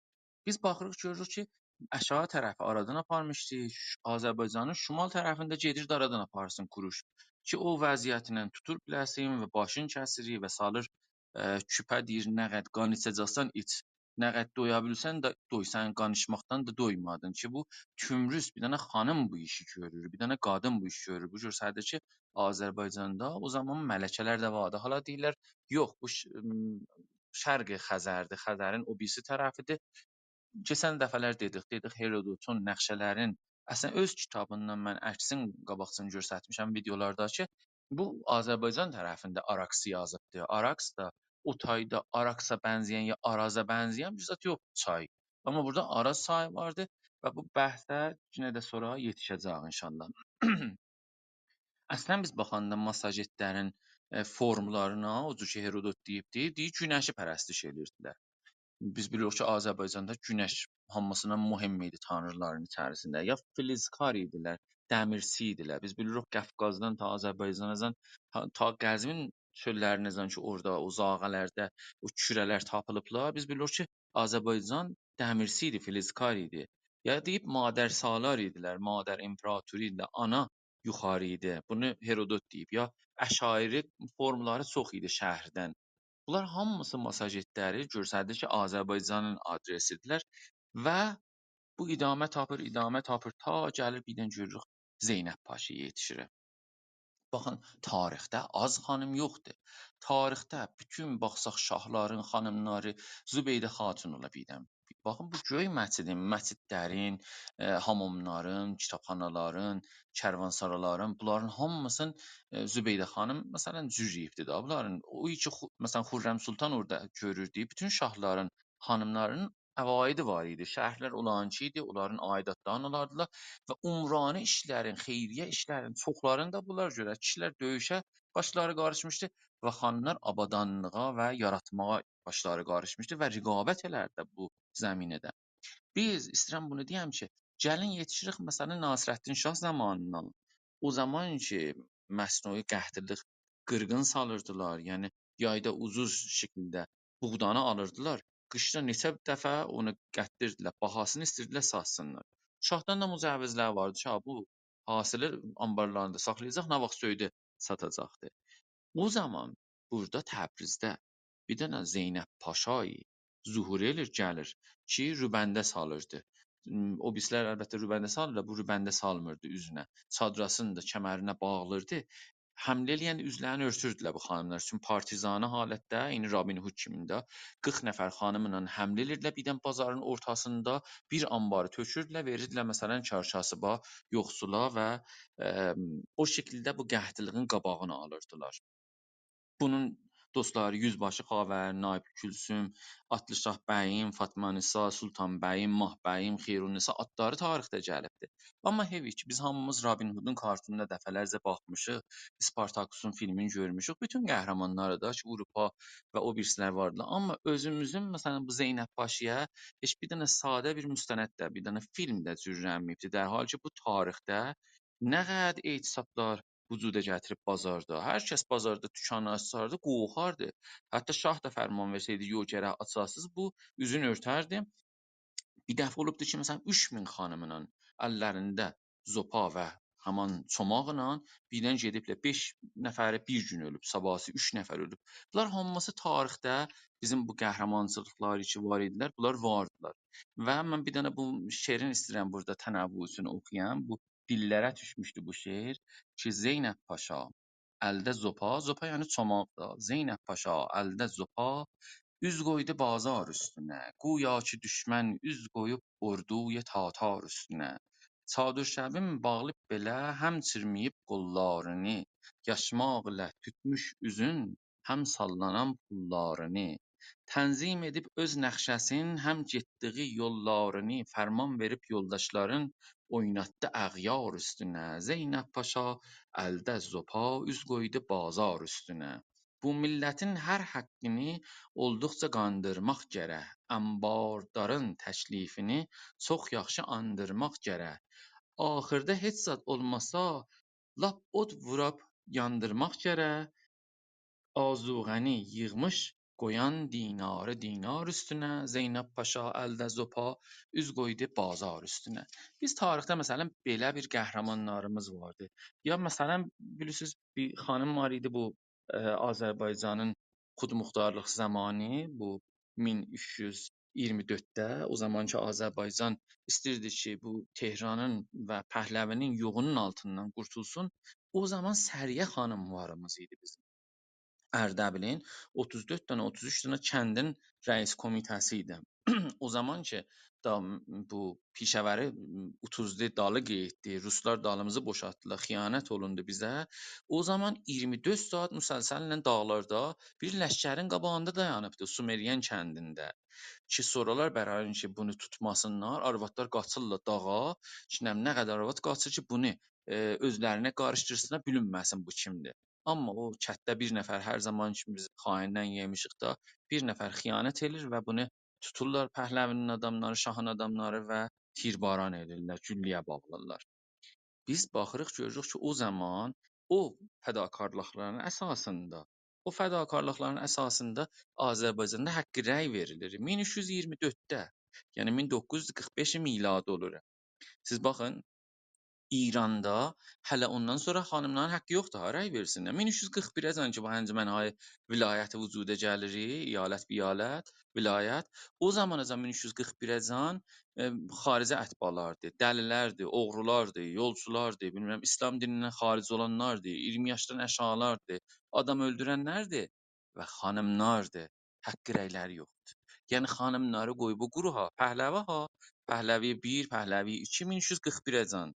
بیز باخیریق، گؤروروک کی، آشاغی طرفی آرادان آپارمیشدی، ش-، آذربایجانین شمال طرفینده گئدیردی آرادان آپارسین کوروش. کی، او وضعیتینن توتور بیله‌سین و باشین کسیریر و سالیر، ائ، کوپه، دئییر، نه قدر قان ایچه‌جکسن ایچ، نه قدر دویا بیلسن ده دوی، سن قان ایچمکدن ده دویمادین. کی، بو تومریس، بیر دنه خانیم بو ایشی گؤرور، بیر دنه قادین بو ایشی گؤرور. بو گؤستریر کی، آذربایجاندا او زامان ملکه‌لر ده واردی. حالا دئییرلر، یوخ، بو ش-، م، شرق خزردیر، خزرین او بیریسی طرفیدیر. کئچن دفعه‌لر دئدیک، دئدیک هرودوتون نقشه‌لرین، اصلاً اؤز کیتابیندان من عکسین قاباقجادان گؤسترمیشم ویدئولاردا کی، بو آذربایجان طرفینده آراکسی یازیبدی. آراکس دا او تایدا آراکسا بنزه‌ین یا آرازا بنزه‌ین بیر زاد یوخ، چای. آمما بورادا آراز چایی واردی و بو بحثه یئنه ده سونرا یئتیشه‌جه‌ییک ان‌شاءالله. اصلاً بیز باخاندا ماساژئتلرین، ائ، فورملارینا، او جور کی، هرودوت دئییبدی، دئییر، گونشی پرستش ائدیردیلر. بیز بیلیریک کی، آذربایجاندا گونش هامیسیندان مهم ایدی تانریلارین ایچریسینده. یا فلزکار ایدیلر، دمیرچی ایدیلر. بیز بیلیریک، قافقازدان تا آذربایجاناجان، تا، تا قزوین چؤللرینه‌جن کی، اورادا او زاغه‌لرده او کوره‌لر تاپیلیبلار. بیز بیلیریک کی، آذربایجان دمیرچی ایدی، فلزکار ایدی. یا دئییب، مادرسالار ایدیلر، مادر امپراتوری ایدیلر، آنا یوخاری ایدی. بونو هرودوت دئییب. یا عشایری فورملاری چوخ ایدی شهردن. بونلار هامیسی ماساژئتلری گؤستریر کی، آذربایجانین آدرسیدیرلر و بو ادامه تاپیر، ادامه تاپیر، تا گلیر بیردن گؤروروک زینب پاشایا یئتیشیر. باخین، تاریخده آز خانیم یوخدور. تاریخده بوتون باخساق شاهلارین خانیملاری زبیده خاتون اولا بیردن. باخین، بو گؤی مسجدین، مسجدلرین، ائ، حاماملارین، کیتابخانالارین، کروانسارالارین، بونلارین هامیسین، ائ، زبیده خانیم، مثلاً، جورله‌ییبدی دا. بونلارین او کی، خو-، مثلاً، خرم سلطان اورادا گؤروردو. بوتون شاهلارین خانیملارین عوایدی وار ایدی. شهرلر اولارینکی ایدی، اونلارین عایداتلارینی آلاردیلار و عمرانی ایشلرین، خیریه ایشلرین چوخلارینی دا بونلار گؤرر. کیشیلر دؤیوشه باشلاری قاریشمیشدی و خانیملار آبادانلیغا و یاراتماغا باشلاری قاریشمیشدی و رقابت ائلردی بو زمینه‌ده. بیز، ایسته‌ییرم بونو دئیم کی، گلین یئتیشیریک، مثلاً، ناصرالدین شاه زامانیندان. او زامان کی، مصنوعی قحطیلیق، قیرغین سالیردیلار، یعنی یایدا اوجوز شکیلده بوغدانی آلیردیلار، قیشدا نئچه دفعه اونو قتله‌ییردیلر، باهاسینی ایسته‌ییردیلر ساتسینلار. شاهدان دا مجوزلر واردی کی، ها، بو حاصلی آنبارلاریندا ساخلایاجاق، نه واخت سؤیدو ساتاجاقدی. او زامان بورادا تبریزده بیر دنه زینب پاشایی ظهور ائله‌ییر، گلیر کی، روبنده سالیردی. م، او بیریسیلر البته روبنده سالیردی، بو روبنده سالمیردی اوزونه. چادراسینی دا کمرینه باغلیردی. حمله ائله‌ینده اوزلرینی اؤرتوردولر بو خانیملار. چون پارتیزانی حالتده، یعنی رابین هود کیمین ده قیرخ نفر خانیملا حمله ائدیردیلر. بیردن بازارین اورتاسیندا بیر آنباری تؤکوردولر، وئریردیلر، مثلاً، کارکاسیبا، یوخسولا و، ائ، او شکیلده بو قحطیلیغین قاباغینی آلیردیلار. بونون دوستلاری یوزباشی خاور، نایب کلثوم، آتلی شاه بیگم، فاطمه نسا، سلطان بیگم، ماه بیگم، خیرالنسا آدلاری تاریخده گلیبدیر. آمما حیف کی، بیز هامیمیز رابین هودون کارتونونا دفعه‌لرجه باخمیشیق، اسپارتاکوسون فیلمینی گؤرموشوک. بوتون قهرمانلاری دا کی، آوروپا و او بیریسیلر واردیلار. آمما اؤزوموزون، مثلاً، بو زینب پاشایا هئچ بیر دنه ساده بیر مستند ده، بیر دنه فیلم ده جورلنمه‌ییبدی. در حالی کی، بو تاریخده نه قدر اعتصابلار وجودا گتیریب بازاردا. هر کس بازاردا دوکانی آچاردی، قورخاردی. حتی شاه دا فرمان وئرسه‌یدی، «یوخ، گرک آچاسینیز»، بو اوزونو اؤرتردی. بیر دفعه اولوبدو کی، مثلاً، اوچ مین خانیملا، اللرینده زوپا و همان چوماقلا بیردن گئدیبلر، بئش نفری بیر گون اؤلوب، صاباحیسی اوچ نفر اؤلوب. بونلار هامیسی تاریخده بیزیم بو قهرمانچیلیقلار کی وار ایدیلر، بونلار واردیلار. و من بیر دنه بو شعرین ایسته‌ییرم بورادا تنوع اوچون اوخویام. بو دیللره دوشموشدو بو شعر کی، زینب پاشا الده زوپا، زوپا یعنی چوماق دا، زینب پاشا الده زوپا، اوز قویدو بازار اوستونه، گویا کی، دوشمن اوز قویوب اوردوی تاتار اوستونه. چادر شبین باغلیب بئله، هم چیرمه‌ییب قوللارینی، یاشماق ایله توتموش اوزون، هم ساللانان پوللارینی. تنظیم ائدیب اؤز نقشه‌سین، هم گئتدیگی یوللارینی، فرمان وئریب یولداشلارین، اویناتدی اغیار اوستونه. زینب پاشا الده زوپا، اوز قویدو بازار اوستونه. بو میللتین هر حقینی اولدوقجا قاندیرماق گرک، انباردارین تکلیفینی چوخ یاخشی آندیرماق گرک. آخیردا هئچ زاد اولماسا، لاپ اود ووروب یاندیرماق گرک. آذوقه‌نی ییغمیش قویان دیناری دینار اوستونه، زینب پاشا الده زوپا، اوز قویدو بازار اوستونه. بیز تاریخده، مثلاً، بئله بیر قهرمانلاریمیز واردی. یا، مثلاً، بیلیرسینیز، بیر خانیم وار ایدی، بو، ائ، آذربایجانین خودمختارلیق زامانی، بو مین اوچ یوز اییرمی دؤردده، او زامان کی، آذربایجان ایسته‌ییردی کی، بو تهرانین و پهلوی‌نین یوغونون آلتیندان قورتولسون، او زامان ثریه خانیم واریمیز ایدی بیزیم. اردبیلین، اوتوز دؤرد دنه، اوتوز اوچ دنه کندین رئیس کمیته‌سی ایدی. او زامان کی، دا، بو پیشه‌وری اوتوزدو، دالی قئییتدی، روسلار دالیمیزی بوشالتدیلار، خیانت اولوندو بیزه. او زامان اییرمی دؤرد ساعات مسلسلله داغلاردا بیر لشکرین قاباغیندا دایانیبدی، سومریان کندینده. کی، سونرالار برای این کی، بونو توتماسینلار، آروادلار قاچیرلار داغا. کی، نه، نه قدر آرواد قاچیر کی، بونو، ائ، اؤزلرینه قاریشدیرسینلار، بیلینمه‌سین بو کیمدیر. آمما او کتده بیر نفر، هر زامان کیمی بیز خائندن یئمیشیک دا، بیر نفر خیانت ائله‌ییر و بونو توتورلار، پهلوی‌نین آداملاری، شاهین آداملاری، و تیرباران ائدیرلر، گولله‌یه باغلیرلار. بیز باخیریق، گؤروروک کی، او زامان او فداکارلیقلارین اساسیندا، او فداکارلیقلارین اساسیندا آذربایجاندا حق رأی وئریلیر. مین اوچ یوز اییرمی دؤردده، یعنی مین دوققوز یوز قیرخ بئش میلادی اولور. سیز باخین، ایراندا هله اوندان سونرا خانیملارین حقی یوخدور ها، رأی وئرسینلر. مین اوچ یوز قیرخ بیره‌جن کی، بو انجمن‌های ولایتی وجودا گلیر، ایالت، بیالت، ولایت. او زاماناجان، مین اوچ یوز قیرخ بیره‌جن، ائ، خارجی اتباعلاردیر، دلیلردیر، اوغرولاردیر، یولچولاردیر، بیلمیرم، ایسلام دینیندن خارج اولانلاردیر، اییرمی یاشدان آشاغیلاردیر، آدام اؤلدورنلردیر و خانیملاردیر. حق رأیلری یوخدور. یعنی، خانیملاری قویوب او گروها، پهلوی ها، پهلوی بیر، پهلوی ایکی، مین اوچ یوز قیرخ بیره‌جن.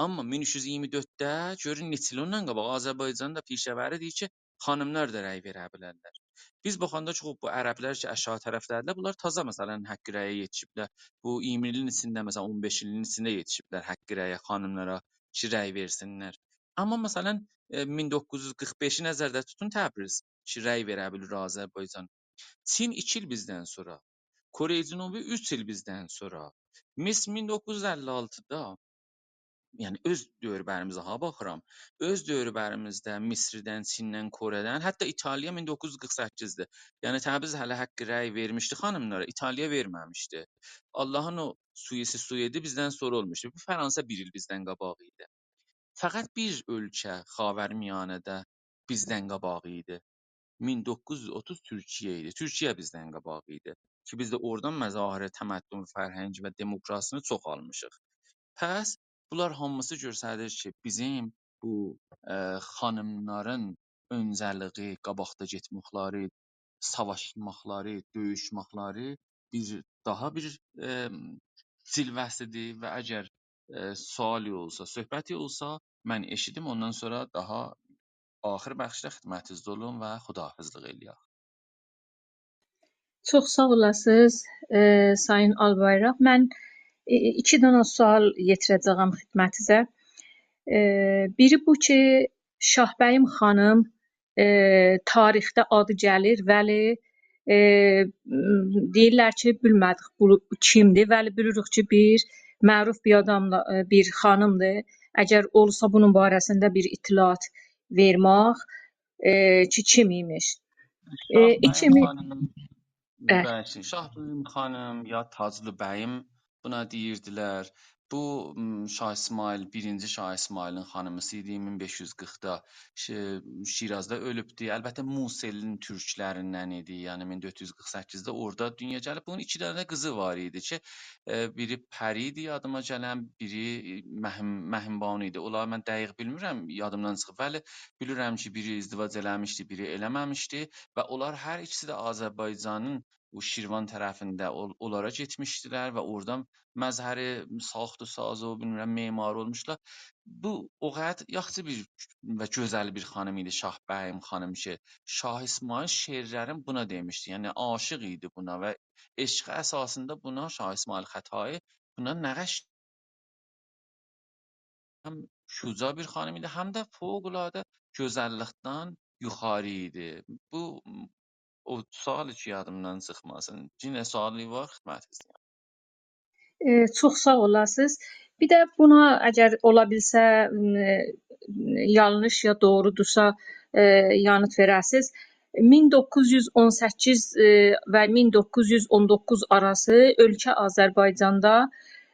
آمما مین اوچ یوز اییرمی دؤردده، گؤرون نئچه ایل اوندان قاباق آذربایجاندا پیشه‌وری دئییر کی، خانیملار دا رأی وئره بیلرلر. بیز باخاندا کی، خوب، بو عربلر کی، آشاغی طرفلرده‌دیرلر، بونلار تازا، مثلا، حق رأیه یئتیشیبلر. بو اییرمی ایلین ایچینده، مثلا، اون بئش ایلین ایچینده یئتیشیبلر حق رأیه، خانیملارا کی، رأی وئرسینلر. آمما، مثلا، ائ، مین دوققوز یوز قیرخ بئشی نظرده توتون، تبریز کی، رأی وئره بیلیر آذربایجان. چین ایکی ایل بیزدن سونرا، کره جنوبی اوچ ایل بیزدن سونرا، مصر مین دوققوز یوز اللی آلتیدا، یعنی اؤز دؤور و بریمیزه ها باخیرام، اؤز دؤور و بریمیزده مصردن، چیندن، کره‌دن، حتی ایتالیا مین دوققوز یوز قیرخ سککیزده. یعنی تبریز هله حق رأی وئرمیشدی خانیملارا، ایتالیا وئرمه‌میشدی. آللاهین او سویی‌سی سویی‌دی بیزدن سونرا اولموشدو. بو فرانسه بیر ایل بیزدن قاباق ایدی. فقط بیر اؤلکه خاورمیانه‌ده بیزدن قاباق ایدی. مین دوققوز یوز اوتوز تورکیه ایدی. تورکیه بیزدن قاباق ایدی. کی، بیز ده اورادان مظاهر تمدن، فرهنگ و دموکراسینی چوخ آلمیشیق. پس بونلار هامیسی گؤستریر کی، بیزیم بو، ائ، خانیملارین اؤنجه‌لیگی، قاباقدا گئتمکلری، ساواشماقلاری، دؤیوشمکلری بیر، داها بیر، ائ، جلوه‌سیدیر و اگر، ائ، سؤالی اولسا، صحبتی اولسا، من ائشیدیم، اوندان سونرا داها آخیر بخشده خدمتینیزده اولوم و خداحافظلیق ائله‌یک. چوخ ساغ اولاسینیز، ائ، سایین آلبایراق. من، ائ، ایکی دنه سؤال یئتیره‌جه‌یم خدمتینیزه. ائ، بیری بو کی، شاهبهیم خانیم، ائ، تاریخده آدی گلیر، ولی، ائ، م، دئییرلر کی، بیلمه‌دیک بو کیمدیر، ولی بیلیریک کی، بیر معروف بیر آداملا، ائ، بیر خانیمدیر. اگر اولسا بونون باره‌سینده بیر اطلاعات وئرمک، ائ، کی، کیم ایمیش؟ ائ، شاهبهیم ایکیمی-، خانیم، بلی. ببخشید، شاهبهیم خانیم یا تاجلی بهیم بونا دئییردیلر. بو، م، شاه اسماعیل، بیرینجی شاه اسماعیلین خانیمیسی ایدی، مین بئش یوز قیرخدا شی-، شیرازدا اؤلوبدو. البته، موصلین تورکلریندن ایدی، یعنی مین دؤرد یوز قیرخ سککیزده اورادا دونیایا گلیب. بونون ایکی دنه ده قیزی وار ایدی کی، ائ، بیری پری ایدی، یادیما گلن، بیری مهم-، مهم‌بانو ایدی. اونلاری من دقیق بیلمیرم، یادیمدان چیخیب. ولی بیلیرم کی، بیری ازدواج ائله‌میشدی، بیری ائله‌مه‌میشدی و اونلار هر ایکیسی ده آذربایجانین بو شیروان طرفینده اول-، اونلارا گئتمیشدیلر و اورادان مظهری ساخت و ساز و، بیلمیرم، معماری اولموشلار. بو او قدر یاخشی بیر و گؤزل بیر خانیم ایدی، شاهبهیم خانیم، کی، شاه اسماعیل شعرلرین بونا دئمیشدی. یعنی عاشق ایدی بونا و عشقی اساسیندا بونا، شاه اسماعیل ختایی بونا نقش هم شجاع بیر خانیم ایدی، هم ده فوق‌العاده گؤزللیکدن یوخاری ایدی. بو، او سؤال کی، یادیمدان چیخماسین. یئنه سؤالی وار، خدمتینیزده‌یم. ائ، چوخ ساغ اولاسینیز. بیر ده بونا، اگر اولا بیلسه، م، یانلیش یا دوغرودورسا، ائ، یانیت وئره‌سینیز. مین دوققوز یوز اون سککیز، ائ، و مین دوققوز یوز اون دوققوز آراسی اؤلکه آذربایجاندا،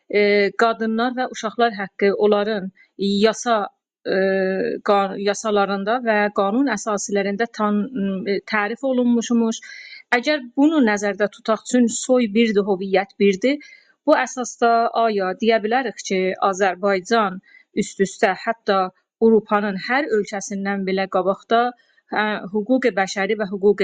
ائ، قادینلار و اوشاقلار حقی، اونلارین یاسا، ائ، قان-، یاسالاریندا و قانون اساسی‌لرینده تان-، ائ، تعریف اولونموشموش. اگر بونو نظرده توتاق، چون سوی بیردیر، هویت بیردیر، بو اساسدا آیا دئیه بیلریک کی، آذربایجان اوست-اوسته، حتی آوروپانین هر اؤلکه‌سیندن بئله قاباقدا هه، حقوق بشری و حقوق،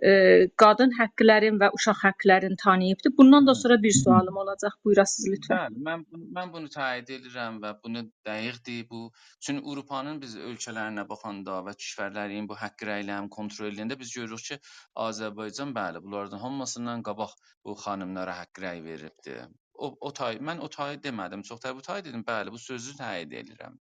ائ، قادین حقلرین و اوشاق حقلرینی تانیییبدیر. بوندان دا، هه، سونرا بیر سؤالیم اولاجاق. بویوراسینیز لطفاً. بلی، من بونو، من بونو تأیید ائدیرم و بونو دقیقدیر. بو، چونکی آوروپانین بیز اؤلکه‌لرینه باخاندا و کشورلرین بو حق رأی‌لرینی کونترول ائدنده بیز گؤروروک کی، آذربایجان، بلی، بونلاردان هامیسیندان قاباق بو خانیملارا حق رأی وئریبدیر. او، او تای، من او تایی دئمه‌دیم، چوخ دا بو تایی دئدیم. بلی، بو سؤزو تأیید ائدیرم.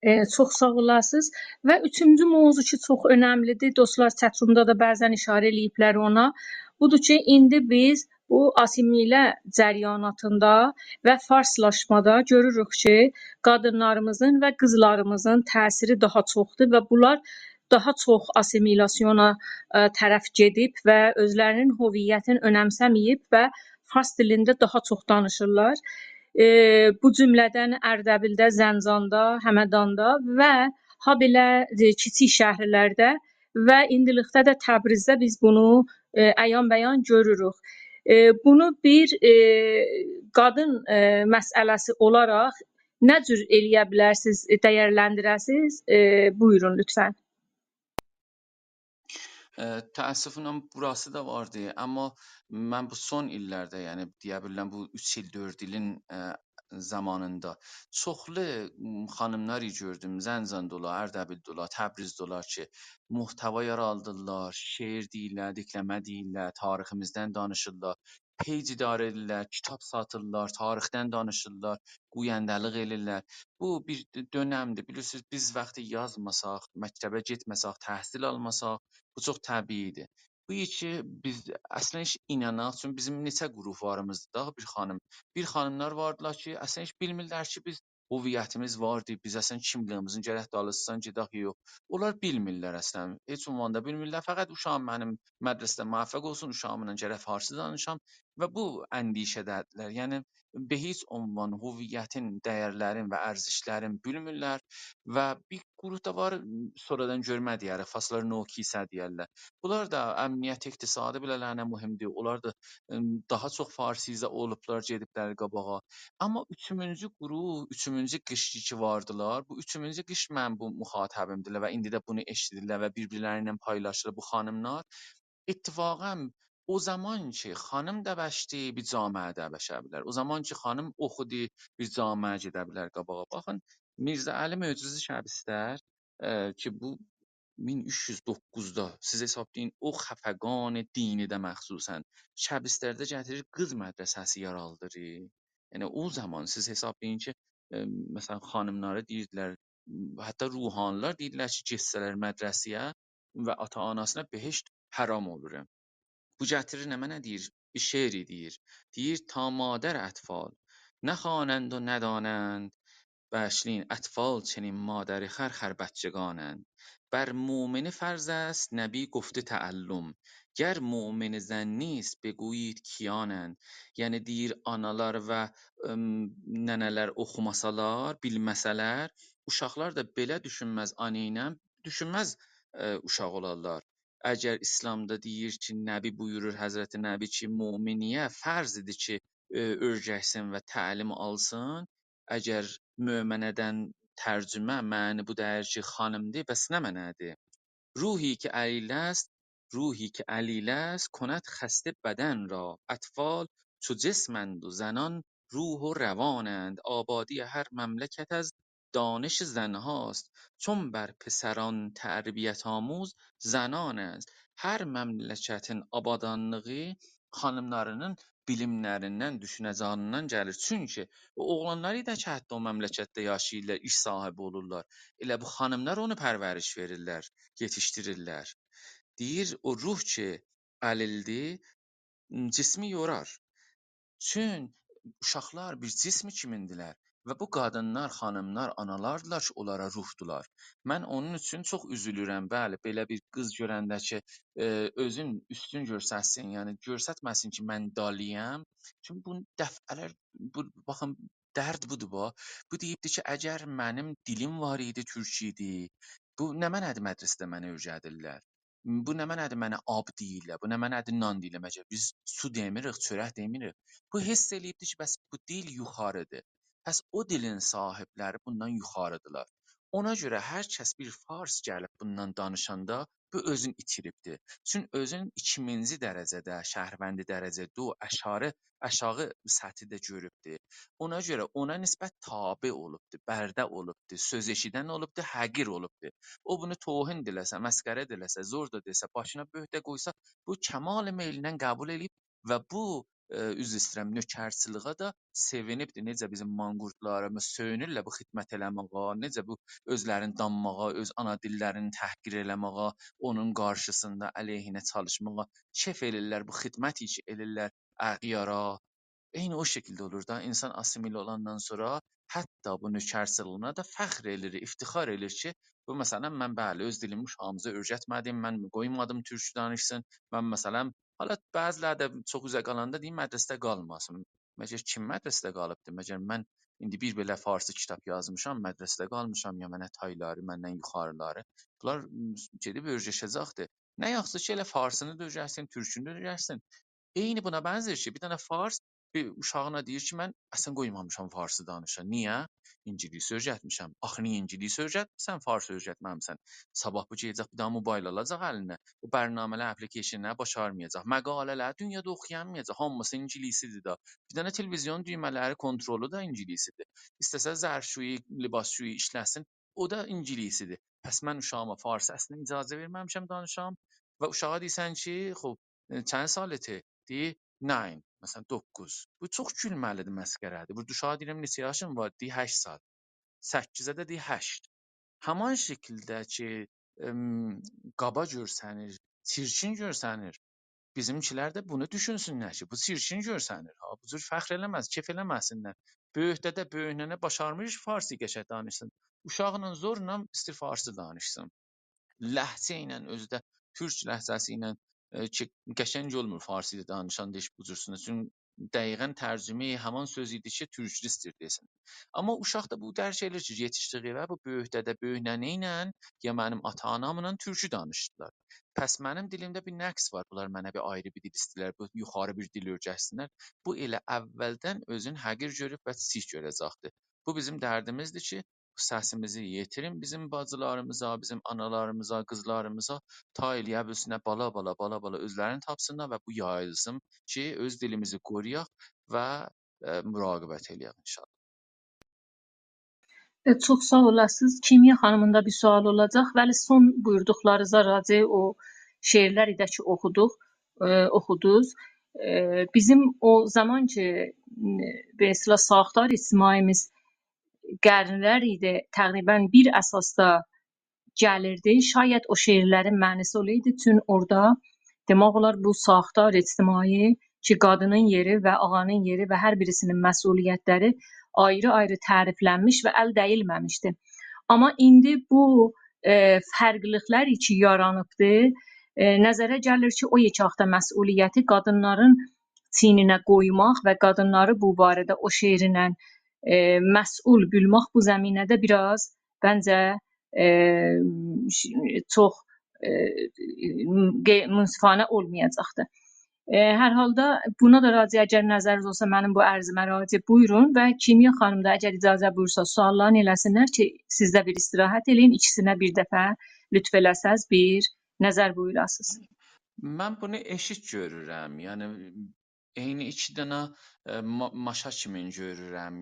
ائ، چوخ ساغ اولاسینیز. و اوچونجو موضوع کی، چوخ اؤنملی‌دیر، دوستلار چت‌رومدا دا بعضاً اشاره ائله‌ییبلر اونا، بودور کی، ایندی بیز بو آسیمیله جریاناتیندا و فارسلاشمادا گؤروروک کی، قادینلاریمیزین و قیزلاریمیزین تأثیری داها چوخدور و بونلار داها چوخ آسیمیلاسیونا، ائ، طرف گئدیب و اؤزلرینین هویتینی اؤنمسه‌مه‌ییب و فارس دیلینده داها چوخ دانیشیرلار. ائ، بو جمله‌دن اردبیلده، زنجاندا، همداندا و هابئله، ائ، کیچیک شهرلرده و ایندیلیکده ده تبریزده بیز بونو، ائ، عیان بیان گؤروروک. ائ، بونو بیر، ائ، قادین، ائ، مسئله‌سی اولاراق نه جور ائلیه بیلرسینیز، ائ، دیرلندیره‌سینیز؟ ائ، بویورون لطفاً. ائ، تأسفله بوراسی دا واردی، آمما من بو سون ایللرده، یعنی دئیه بیلرم بو اوچ ایل، دؤرد ایلین، ائ، زامانیندا چوخلو، م، خانیملاری گؤردوم، زنجاندا اولا، اردبیلده اولا، تبریزده اولا کی، محتوا یارادیرلار، شعر دئییرلر، دکلمه دئییرلر، تاریخیمیزدن دانیشیرلار، پیج اداره ائدیرلر، کیتاب ساتیرلار، تاریخدن دانیشیرلار، گوینده‌لیک ائدیرلر. بو بیر دؤ-، دؤنمدیر. بیلیرسینیز، بیز وقتی یازماساق، مکتبه گئتمه‌سک، تحصیل آلماساق، بو چوخ طبیعی‌دیر. بو کی، بیز اصلاً هئچ ایناناق، چونکی بیزیم نئچه گروپ واریمیزدیر دا، بیر خانیم. بیر خانیملار واردیلار کی، اصلاً هئچ بیلمیرلر کی، بیز هویتیمیز واردی، بیز اصلاً کیملیگیمیزین گرک دالیسیجان گئدک، یوخ. اونلار بیلمیرلر اصلاً، هئچ عنواندا بیلمیرلر. فقط اوشاغیم منیم مدرسه‌ده موفق اولسون، اوشاغیملا گرک فارسی دانیشام و بو اندیشه‌ده‌دیرلر. یعنی، به هئچ عنوان هویتین، دیرلرین و ارزشلرین بیلمیرلر و بیر گروپ دا وار، سونرادان گؤرمه دئیه‌ریک، فارسلار نوکیسه دئیرلر. بونلار دا امنیت، اقتصادی بیله‌لرینه مهمدیر. اونلار دا، ائم، داها چوخ فارسیزه اولوبلار، گئدیبلر قاباغا. آمما اوچونجو گروپ، اوچونجو قشر کی واردیلار، بو اوچونجو قشر منیم بو مخاطبیمدیرلر و ایندی ده بونو ائشیدیرلر و بیر-بیرلری ایله پایلاشیرلار بو خانیملار. اتفاقاً او زامان کی، خانیم دوشدی، بیر جامعه دوشه بیلر. او زامان کی، خانیم اوخودو، بیر جامعه گئده بیلر قاباغا. باخین، میرزه علی معجزه‌ی شبستر، ائ، کی، بو مین اوچ یوز دوققوزدا، سیز حسابلایین، او خفقان دینی‌ده مخصوصاً شبسترده گتیریر، قیز مدرسه‌سی یارادیر. یعنی، او زامان سیز حسابلایین کی، ائ، مثلاً، خانیملارا دئییردیلر، حتی روحانی‌لار دئییرلر کی، گئتسه‌لر مدرسه‌یه و آتا-آناسینا بهشت حرام اولور. بو گتیریر نمنه دئییر؟ بیر شعری دئییر. دئییر: «تا مادر اطفال نخوانند و ندانند»، باشلایین: «اطفال چنین مادر خر، خر بچگانند. بر مؤمنه فرض است نبی گفته تعلم، گر مؤمن زن نیست بگویید کیانند.» یعنی دئییر، آنالار و، ائم، ننه‌لر اوخوماسالار، بیلمه‌سه‌لر، اوشاقلار دا بئله دوشونمز، آنا ایله دوشونمز، ائ، اوشاق اولارلار. اگر ایسلامدا دئییر کی، نبی بویورور، حضرت نبی کی، مؤمنه‌یه فرض ایدی کی، ائ، اؤرگشسین و تعلیم آلسین، اگر مؤمنه‌دن ترجمه، معنی بو دئییر کی، خانیمدیر، بس نمنه‌دیر؟ «روحی که علیل است، روحی که علیل است، کند خسته بدن را. اطفال چو جسمند و زنان روح و روانند. آبادی هر مملکت از دانش زنهاست، چون بر پسران تربیت‌آموز زنانند.» هر مملکتین آبادانلیغی خانیملارینین بیلیملریندن، دوشونجه‌لریندن گلیر. چونکی او اوغلانلاری دا کی، حتی او مملکتده یاشاییرلار، ایش صاحیبی اولورلار، ائله بو خانیملار اونو پرورش وئریرلر، یئتیشدیریرلر. دئییر، او روح کی، علیلدیر، جسمی یورار. چون اوشاقلار بیر جسم کیمیندیلر و بو قادینلار، خانیملار، آنالاردیلار کی، اونلارا روحدولار. من اونون اوچون چوخ اوزولورم، بلی، بئله بیر قیز گؤرنده کی، ائ، اؤزون اوستون گؤرستسین، یعنی گؤرستمه‌سین کی، من دالی‌یام. چونکی بو دفعه‌لر، بو، باخین، درد بودور، با. بو دئییبدی کی، اگر منیم دیلیم وار ایدی، تورکی ایدی، بو نمنه‌دیر مدرسه‌ده منه اؤیره‌دیرلر؟ بو نمنه‌دیر منه آب دئییرلر، بو نمنه‌دیر نان دئییرلر؟ مگر بیز سو دئمیریک، چؤرک دئمیریک؟ بو حس ائله‌ییبدی کی، بس بو دیل یوخاریدیر. پس او دیلین صاحیبلری بوندان یوخاریدیلار. اونا گؤره هر کس بیر فارس گلیب بوندان دانیشاندا، بو اؤزون ایتیریبدیر. چون اؤزون ایکینجی درجه‌ده، شهروندی درجه دو، اشاری، آشاغی سطحده گؤروبدور. اونا گؤره اونا نسبت تابع اولوبدور، برده اولوبدور، سؤز ائشیدن اولوبدور، حقیر اولوبدور. او بونو توهین ده ائله‌سه، مسخره ده ائله‌سه، زور دا دئسه، باشینا بؤرک ده قویسا، بو کمال میلینن قبول ائله‌ییب و بو، ائ، عذر ایسته‌ییرم، نؤکرچیلیگه ده سئوینیبدیر. نئجه بیزیم مانقورتلاریمیز سؤیونورلر بو خدمت ائله‌مه‌یه، نئجه بو اؤزلرینی دانماغا، اؤز آنا دیللرینی تحقیر ائله‌مه‌یه، اونون قارشیسیندا علیهینه چالیشماغا کئف ائلیرلر، بو خدمت ایشی ائلیرلر اغیارا. عینی او شکیلده اولور دا، اینسان آسیمیله اولاندان سونرا حتی بو نؤکرچیلیگینه ده فخر ائله‌ییر، افتخار ائله‌ییر کی، بو، مثلا، من، بلی، اؤز دیلیمی اوشاغیمیزا اؤیرتمه‌دیم، من قویمادیم تورکو دانیشسین، من، مثلا، حالا بعضی‌لری ده چوخ اوزه قالاندا دئییر، مدرسه‌ده قالماسین. مگر کیم مدرسه‌ده قالیبدی؟ مگر من ایندی بیر بئله فارسی کیتاب یازمیشام، مدرسه‌ده قالمیشام، یا منه تایلاری، مندن یوخاریلاری؟ بونلار، م، گئدیب اؤیرشه‌جکدیر. نه یاخشی کی، ائله فارسینی دا اؤیرتسین، تورکونو دا اؤیرتسین. عینی بونا بنزر کی، بیر دنه فارس بیر اوشاغینا دئییر کی، من اصلا قویمامیشام فارسی دانیشا. نییه؟ اینگیلیس اؤیرتمیشم. آخی نییه اینگیلیس اؤیرتمیسن، فارس اؤیرتمه‌میسن؟ صاباح بو گئده‌جک، بیر دنه موبایل آلاجاق الینه. بو برنامه‌لر، اپلیکیشن‌لر باشارمایاجاق. مقاله‌لر دونیادا اوخویانمایاجاق. هامیسی اینگیلیسی‌دیر دا. بیر دنه تلویزیون دویمه‌لری، کنترلو دا اینگیلیسی‌دیر. ایسته‌سه ظرفشویی، لباسشویی ایشله‌سین، او دا اینگیلیسی‌دیر. پس من اوشاغیما فارسی‌سینه اجازه وئرمه‌میشم دانیشام و اوشاغا دئییرسن کی، خوب، ائ، چند سالته؟ دئییر، nine، مثلا، دوققوز. بو چوخ گولمه‌لی‌دیر، مسخره‌دیر. بورادا اوشاغا دئییرم، نئچه یاشین وار؟ دئییر، هشت سال. سککیزه ده دئییر، هشت. همان شکیلده کی، ام، قابا گؤرسنیر، چیرکین گؤرسنیر. بیزیمکی‌لر ده بونو دوشونسونلر کی، بو چیرکین گؤرسنیر، ها، بو جور فخر ائله‌مز، کئف ائله‌مه‌سینلر. بؤیوک دده، بؤیوک ننه باشارمیر فارسی قشنگ دانیشسین. اوشاقلا زورلا ایستیر فارسی دانیشسین. لهجه ایله، اؤزو ده تورک لهجه‌سی ایله، ائ، کی، قشنگ اولمور فارسی‌ده دانیشاندا هئچ بو جورسونه. چونکی دقیقا ترجمه‌ی همان سؤز ایدی کی، تورکلو ایستیر دئسین. آمما اوشاق دا بو درک ائله‌ییر کی، یئتیشدیگی ائوه بو بؤیوک دده، بؤیوک ننه ایله یا منیم آتا-آناملا تورکو دانیشدیلار. پس منیم دیلیمده بیر نقص وار، بونلار منه بیر آیری بیر دیل ایسته‌ییرلر، بو یوخاری بیر دیل اؤیرشسینلر. بو ائله اولدن اؤزون حقیر گؤروب و کیچیک گؤره‌جکدیر. بو بیزیم دردیمیزدیر کی، سسیمیزی یئتیرین بیزیم باجیلاریمیزا، بیزیم آنالاریمیزا، قیزلاریمیزا، تا ائلیه بیلسینلر بالا-بالا، بالا-بالا اؤزلرینی تاپسینلار و بو یاییلسین کی، اؤز دیلیمیزی قورویاق و، ائ، مراقبت ائلیه‌ک ان‌شاءالله. ائ، چوخ ساغ اولاسینیز. کیمیا خانیمین دا بیر سؤالی اولاجاق. ولی سون بویوردوقلارینیزا راجع او شعرلری ده کی اوخودوق، ائ، اوخودوز. ائ، بیزیم او زامان کی، م، به اصطلاح ساختار اجتماعیمیز قرنلر ایدی، تقریبا بیر اساسدا گلیردی. شاید او شعرلرین معناسی اولایدی، چون اورادا دئمک اولار بو ساختار اجتماعی کی، قادینین یئری و آغانین یئری و هر بیریسینین مسئولیتلری آیری-آیری تعریفلنمیش و ال دَییلمه‌میشدی. آمما ایندی بو، ائ، فرقلیلیکلر کی یارانیبدی، ائ، نظره گلیر کی، او یئکه‌لیکده مسئولیتی قادینلارین چیینینه قویماق و قادینلاری بو باره‌ده او شعرله، ائ، مسئول بیلمک بو زمینه‌ده بیر آز، منجه، ائ، ش-، چوخ، ائ، غی-، منصفانه اولمایاجاقدیر. ائ، هر حالدا بونا دا راجع، اگر نظرینیز اولسا، منیم بو عرضیمه راجع بویورون و کیمیا خانیم دا، اگر اجازه بویورسا، سؤاللارین ائله‌سینلر کی، سیز ده بیر استراحت ائله‌یین، ایکیسینه بیر دفعه لطف ائله‌سز، بیر نظر بویوراسینیز. من بونو ائشیت گؤرورم. یعنی، عینی ایکی دنه، ائ، ما-، ماشا کیمین گؤرورم.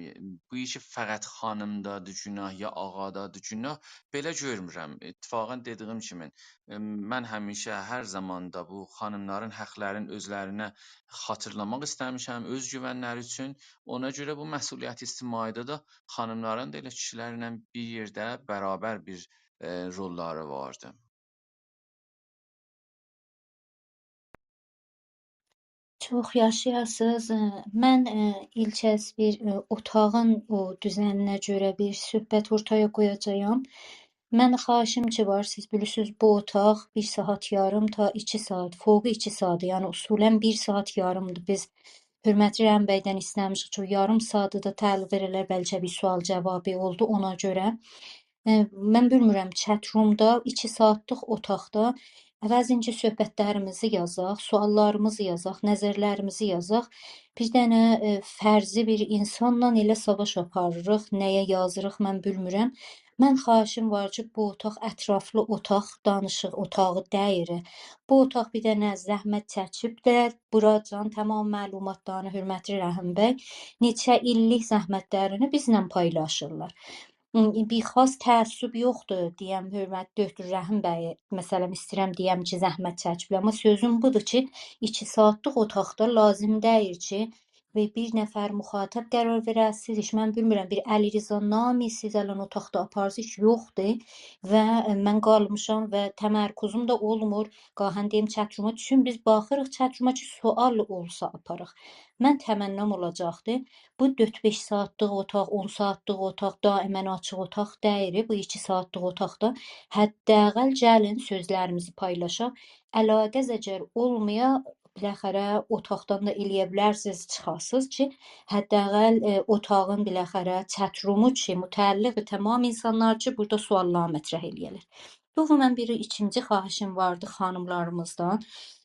بو کی فقط خانیمدادیر گوناه، یا آغادادیر گوناه، بئله گؤرمورم. اتفاقا دئدیگیم کیمین، ائ، من همیشه، هر زامان دا بو خانیملارین حقلرینی اؤزلرینه خاطیرلاماق ایسته‌میشم، اؤز گوونلری اوچون. اونا گؤره بو مسئولیت اجتماعی‌ده ده خانیملارین دا ائله کیشیلرله بیر یئرده برابر بیر، ائ، روللاری واردی. چوخ یاشایاسینیز. ائ، من، ائ، ایلک از بیر، ائ، اوتاغین او دوزنینه گؤره بیر صحبت اورتایا قویاجاغام. من خواهشیم کی وار، سیز بیلیرسینیز، بو اوتاق بیر ساعات یاریم تا ایکی ساعات، فوقو ایکی ساعات، یعنی اصولا بیر ساعات یاریمدیر. بیز حؤرمتلی رحیم بیدن ایسته‌میشیک کی، او یاریم ساعاتی دا تعلق وئره‌لر، بلکه بیر سؤال جوابی اولدو اونا گؤره. ائ، من بیلمیرم، چت رومدا، ایکی ساعاتلیق اوتاقدا عوضین کی صحبتلریمیزی یازاق، سؤاللاریمیزی یازاق، نظرلریمیزی یازاق، بیر دنه، ائ، فرضی بیر اینسانلا ائله ساواش آپاریریق، نه‌یه یازیریق، من بیلمیرم. من خواهیشیم وار کی، بو اوتاق اطرافلی اوتاق، دانیشیق اوتاغی دئییل. بو اوتاق بیر دنه زحمت چکیبلر. بوراجان تمام معلوماتلارینی، حؤرمتلی رحیم بی، نئچه ایللیک زحمتلرینی بیزله پایلاشیرلار. م، بیر خاص تعصب یوخدور، دئیم، حؤرمتلی دکتر رحیم بی، مثلا، ایسته‌ییرم دئیم کی، زحمت چکیبلر. آمما سؤزوم بودور کی، ایکی ساعاتلیق اوتاقدا لازیم دئییل کی، و بیر نفر مخاطب قرار وئره‌سیز، هئچ من بیلمیرم، بیر علیرضا نامی سیز الان اوتاقدا آپاریسیز، یوخدور و من قالمیشام و تمرکزوم دا اولمور. گاهاً دئییم چت‌روما دوشوم، بیز باخیریق چت‌روما کی، سؤال اولسا آپاراق. من تمنّام اولاجاقدی، بو دؤرد-بئش ساعاتلیق اوتاق، اون ساعاتلیق اوتاق، دائماً آچیق اوتاق دئییل، بو ایکی ساعاتلیق اوتاقدا حداقل گلین سؤزلریمیزی پایلاشاق. علاقه‌ز اگر اولمایا، بالاخره اوتاقدان دا ائلیه بیلرسینیز چیخاسینیز کی، حداقل، ائ، اوتاغین بالاخره چت‌رومو کی، متعلق تمام اینسانلار کی، بورادا سؤاللار مطرح ائلیه‌لر. دوماً بیر ایکینجی خواهیشیم واردی خانیملاریمیزدان.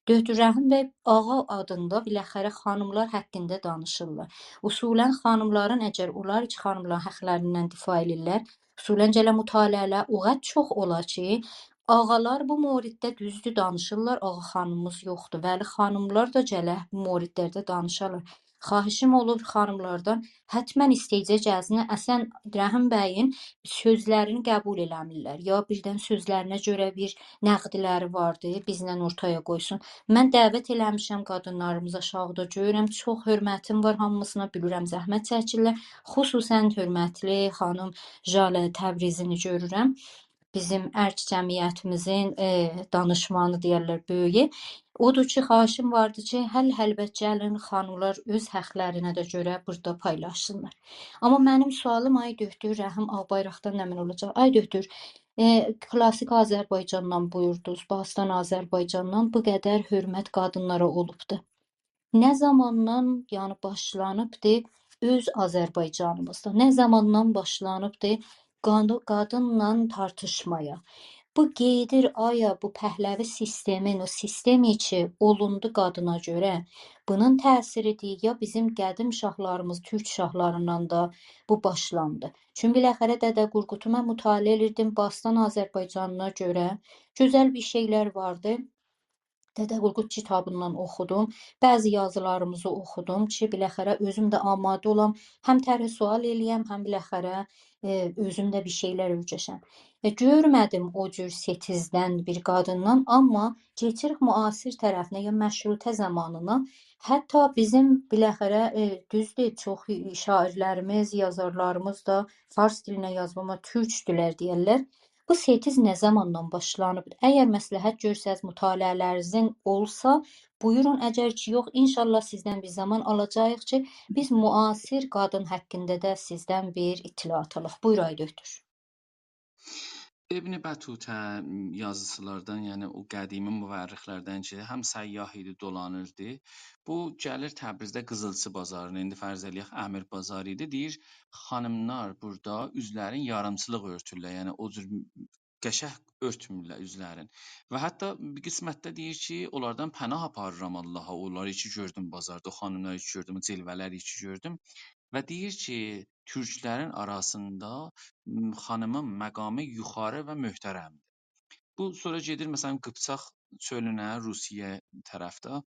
دکتر رحیم بی آقا آدیندا بالاخره خانیملار حاقیندا دانیشیرلار. اصولاً خانیملارین، اگر اولار کی، خانیملارین حاقلاریندان دفاع ائدیرلر، اصولاً گله مطالعه‌لر او قدر چوخ اولا کی، آقالار بو موردده دوزدور دانیشیرلار، آقا خانیمیمیز یوخدور. ولی خانیملار دا گله بو موردلرده دانیشالار. خواهیشیم اولور خانیملاردان، حتماً استیجه گلسینلر. اصلاً رحیم بیین سؤزلرینی قبول ائله‌میرلر. یا بیردن سؤزلرینه گؤره بیر نقدلری واردی، بیزله اورتایا قویسون. من دعوت ائله‌میشم قادینلاریمیزی آشاغیدا، گؤرورم، چوخ حؤرمتیم وار هامیسینا، بیلیرم زحمت چکیرلر. خصوصاً حؤرمتلی خانیم ژاله تبریزینی گؤرورم. بیزیم ارک جمعیتیمیزین، ائ، دانیشمانی دئیرلر، بؤیویو. اودور کی، خواهیشیم واردی کی، هل-، البت گلین خانیملار اؤز حاقلارینه ده گؤره بورادا پایلاشسینلار. آمما منیم سؤالیم، آی دکتر رحیم آغ‌بایراقدان نمنه اولاجاق؟ آی دکتر، ائ، کلاسیک آذربایجاندان بویوردونوز، باستان آذربایجاندان بو قدر حؤرمت قادینلارا اولوبدو. نه زاماندان، یعنی، باشلانیبدی اؤز آذربایجانیمیزدا؟ نه زاماندان باشلانیبدی قادی-، قادینلا تارتیشمایا؟ بو گئدیر، آیا بو پهلوی سیستمین، او سیستمی کی، اولوندو قادینا گؤره، بونون تأثیریدیر، یا بیزیم قدیم شاهلاریمیز، تورک شاهلاریندان دا بو باشلاندی؟ چونکی بالاخره دده قورقودو من مطالعه ائدیردیم، باستان آذربایجانینا گؤره گؤزل بیر شئیلر واردی. دده قورقود کیتابیندان اوخودوم، بعضی یازیلاریمیزی اوخودوم کی، بالاخره اؤزوم ده آماده اولام، هم طرح سؤال ائله‌یم، هم بالاخره، ائ، اؤزوم ده بیر شئیلر اؤیره‌شم. ائ، گؤرمه‌دیم او جور ستیزدن بیر قادیندان، آمما کئچیریک معاصر طرفینه، یا مشروطه زامانینا، حتی بیزیم بالاخره، ائ، دوزدور، چوخ شاعیرلریمیز، یازارلاریمیز دا فارس دیلینه یازیب، آمما تورکدولر دئیرلر. بو ستیز نه زاماندان باشلانیب؟ اگر مصلحت گؤرسز، مطالعه‌لرینیزین اولسا، بویورون. اگر کی، یوخ، انشاءالله سیزدن بیر زامان آلاجاغیق کی، بیز معاصر قادین حاقیندا دا سیزدن بیر اطلاعات آلاق. بویور، آی دکتر. ابن بطوطه یازیسیلاردان، یعنی او قدیمی مورخلردن کی، هم سیاح ایدی، دولانیردی. بو گلیر تبریزده قیزیلچی بازارینا، ایندی فرض ائله‌یک امیر بازاری ایدی. دئییر، خانیملار بورادا اوزلرین یاریمچیلیق اؤرتورلر، یعنی او جور قشنگ اؤرتمورلر اوزلرین. و حتی بیر قسمتده دئییر کی، اونلاردان پناه آپاریرام آللاها، اونلاری کی گؤردوم بازاردا، او خانیملاری کی گؤردوم، او جلوه‌لری کی گؤردوم. و دئییر کی، تورکلرین آراسیندا، م، خانیمین مقامی یوخاری و محترمدیر. بو سونرا گئدیر، مثلا، قیپچاق چؤلونه، روسیه طرفده.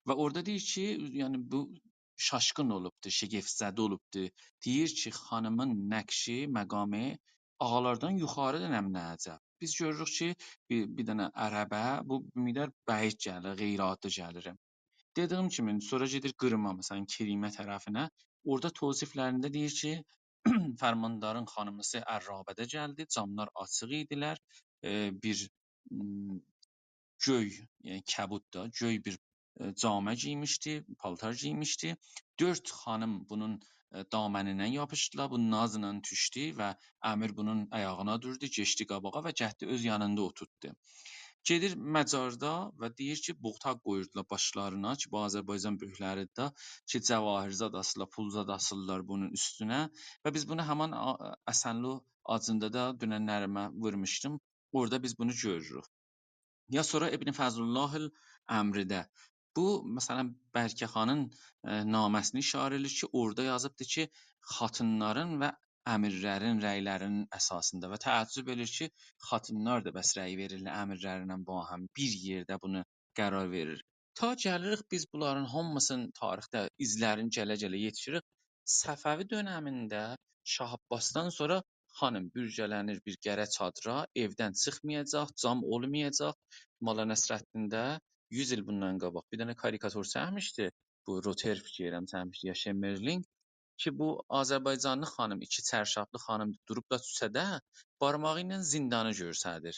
و اورادا دئییر کی، یعنی بو شاشقین اولوبدور، شگفت‌زده اولوبدور. دئییر کی، خانیمین نقشی، مقامی آغالاردان یوخاریدیر، نمنه عجب. بیز گؤروروک کی، بیر، بیر دنه عربه بو مقدار بعید گلیر، غیرعادی گلیر. دئدیگیم کیمی، سونرا گئدیر قیرما، مثلا، کریمه طرفینه. اورادا توصیفلرینده دئییر کی، فرماندارین خانیمیسی عرابه‌ده گلدی، جاملار آچیق ایدیلر، ائ، بیر، م، گؤی، یعنی کبود دا، گؤی بیر، ائ، جامه گئیمیشدی، پالتار گئیمیشدی. دؤرد خانیم بونون، ائ، دامنیندن یاپیشدیلار، بو نازلا دوشدو و امیر بونون آیاغینا دوردو، کئچدی قاباغا و گتدی اؤز یانیندا اوتورتدو. گئدیر مزاردا و دئییر کی، بوغدا قویوردولار باشلارینا کی، بو آذربایجان بؤیوکلری ده کی، جواهر زاد آسیرلار، پول زاد آسیرلار بونون اوستونه و بیز بونو همان آ-، اصلو آجیندا دا دونن‌لری من وورموشدوم. اورادا بیز بونو گؤروروک. یا سونرا ابن فضل‌الله الامریده. بو، مثلا، برکه خانین، ائ، نامه‌سینی ایشاره ائله‌ییر کی، اورادا یازیبدیر کی، خاتینلارین و امیرلرین رأیلری‌نین اساسیندا و تعجب ائله‌ییر کی، خاتونلار دا بس رأی وئریرلر امیرلرله باهم بیر یئرده بونو قرار وئریر. تا گلیریک بیز بونلارین هامیسینین تاریخده ایزلرینی گله-گله یئتیشیریک. صفوی دؤنمینده شاه عباسدان سونرا خانیم بورگه‌لنیر بیر قره چادرا، ائودن چیخمایاجاق، جام اولمایاجاق. ملا نصرالدین ده یوز ایل بوندان قاباق بیر دنه کاریکاتور چکمیشدی. بو روتر فیکیر ائلیرم چکمیشدی، یا شمرلینگ کی، بو آذربایجانلی خانیم، ایکی چرشابلی خانیم دوروب دا کوچه‌ده بارماغی ایله زیندانی گؤرسدیر.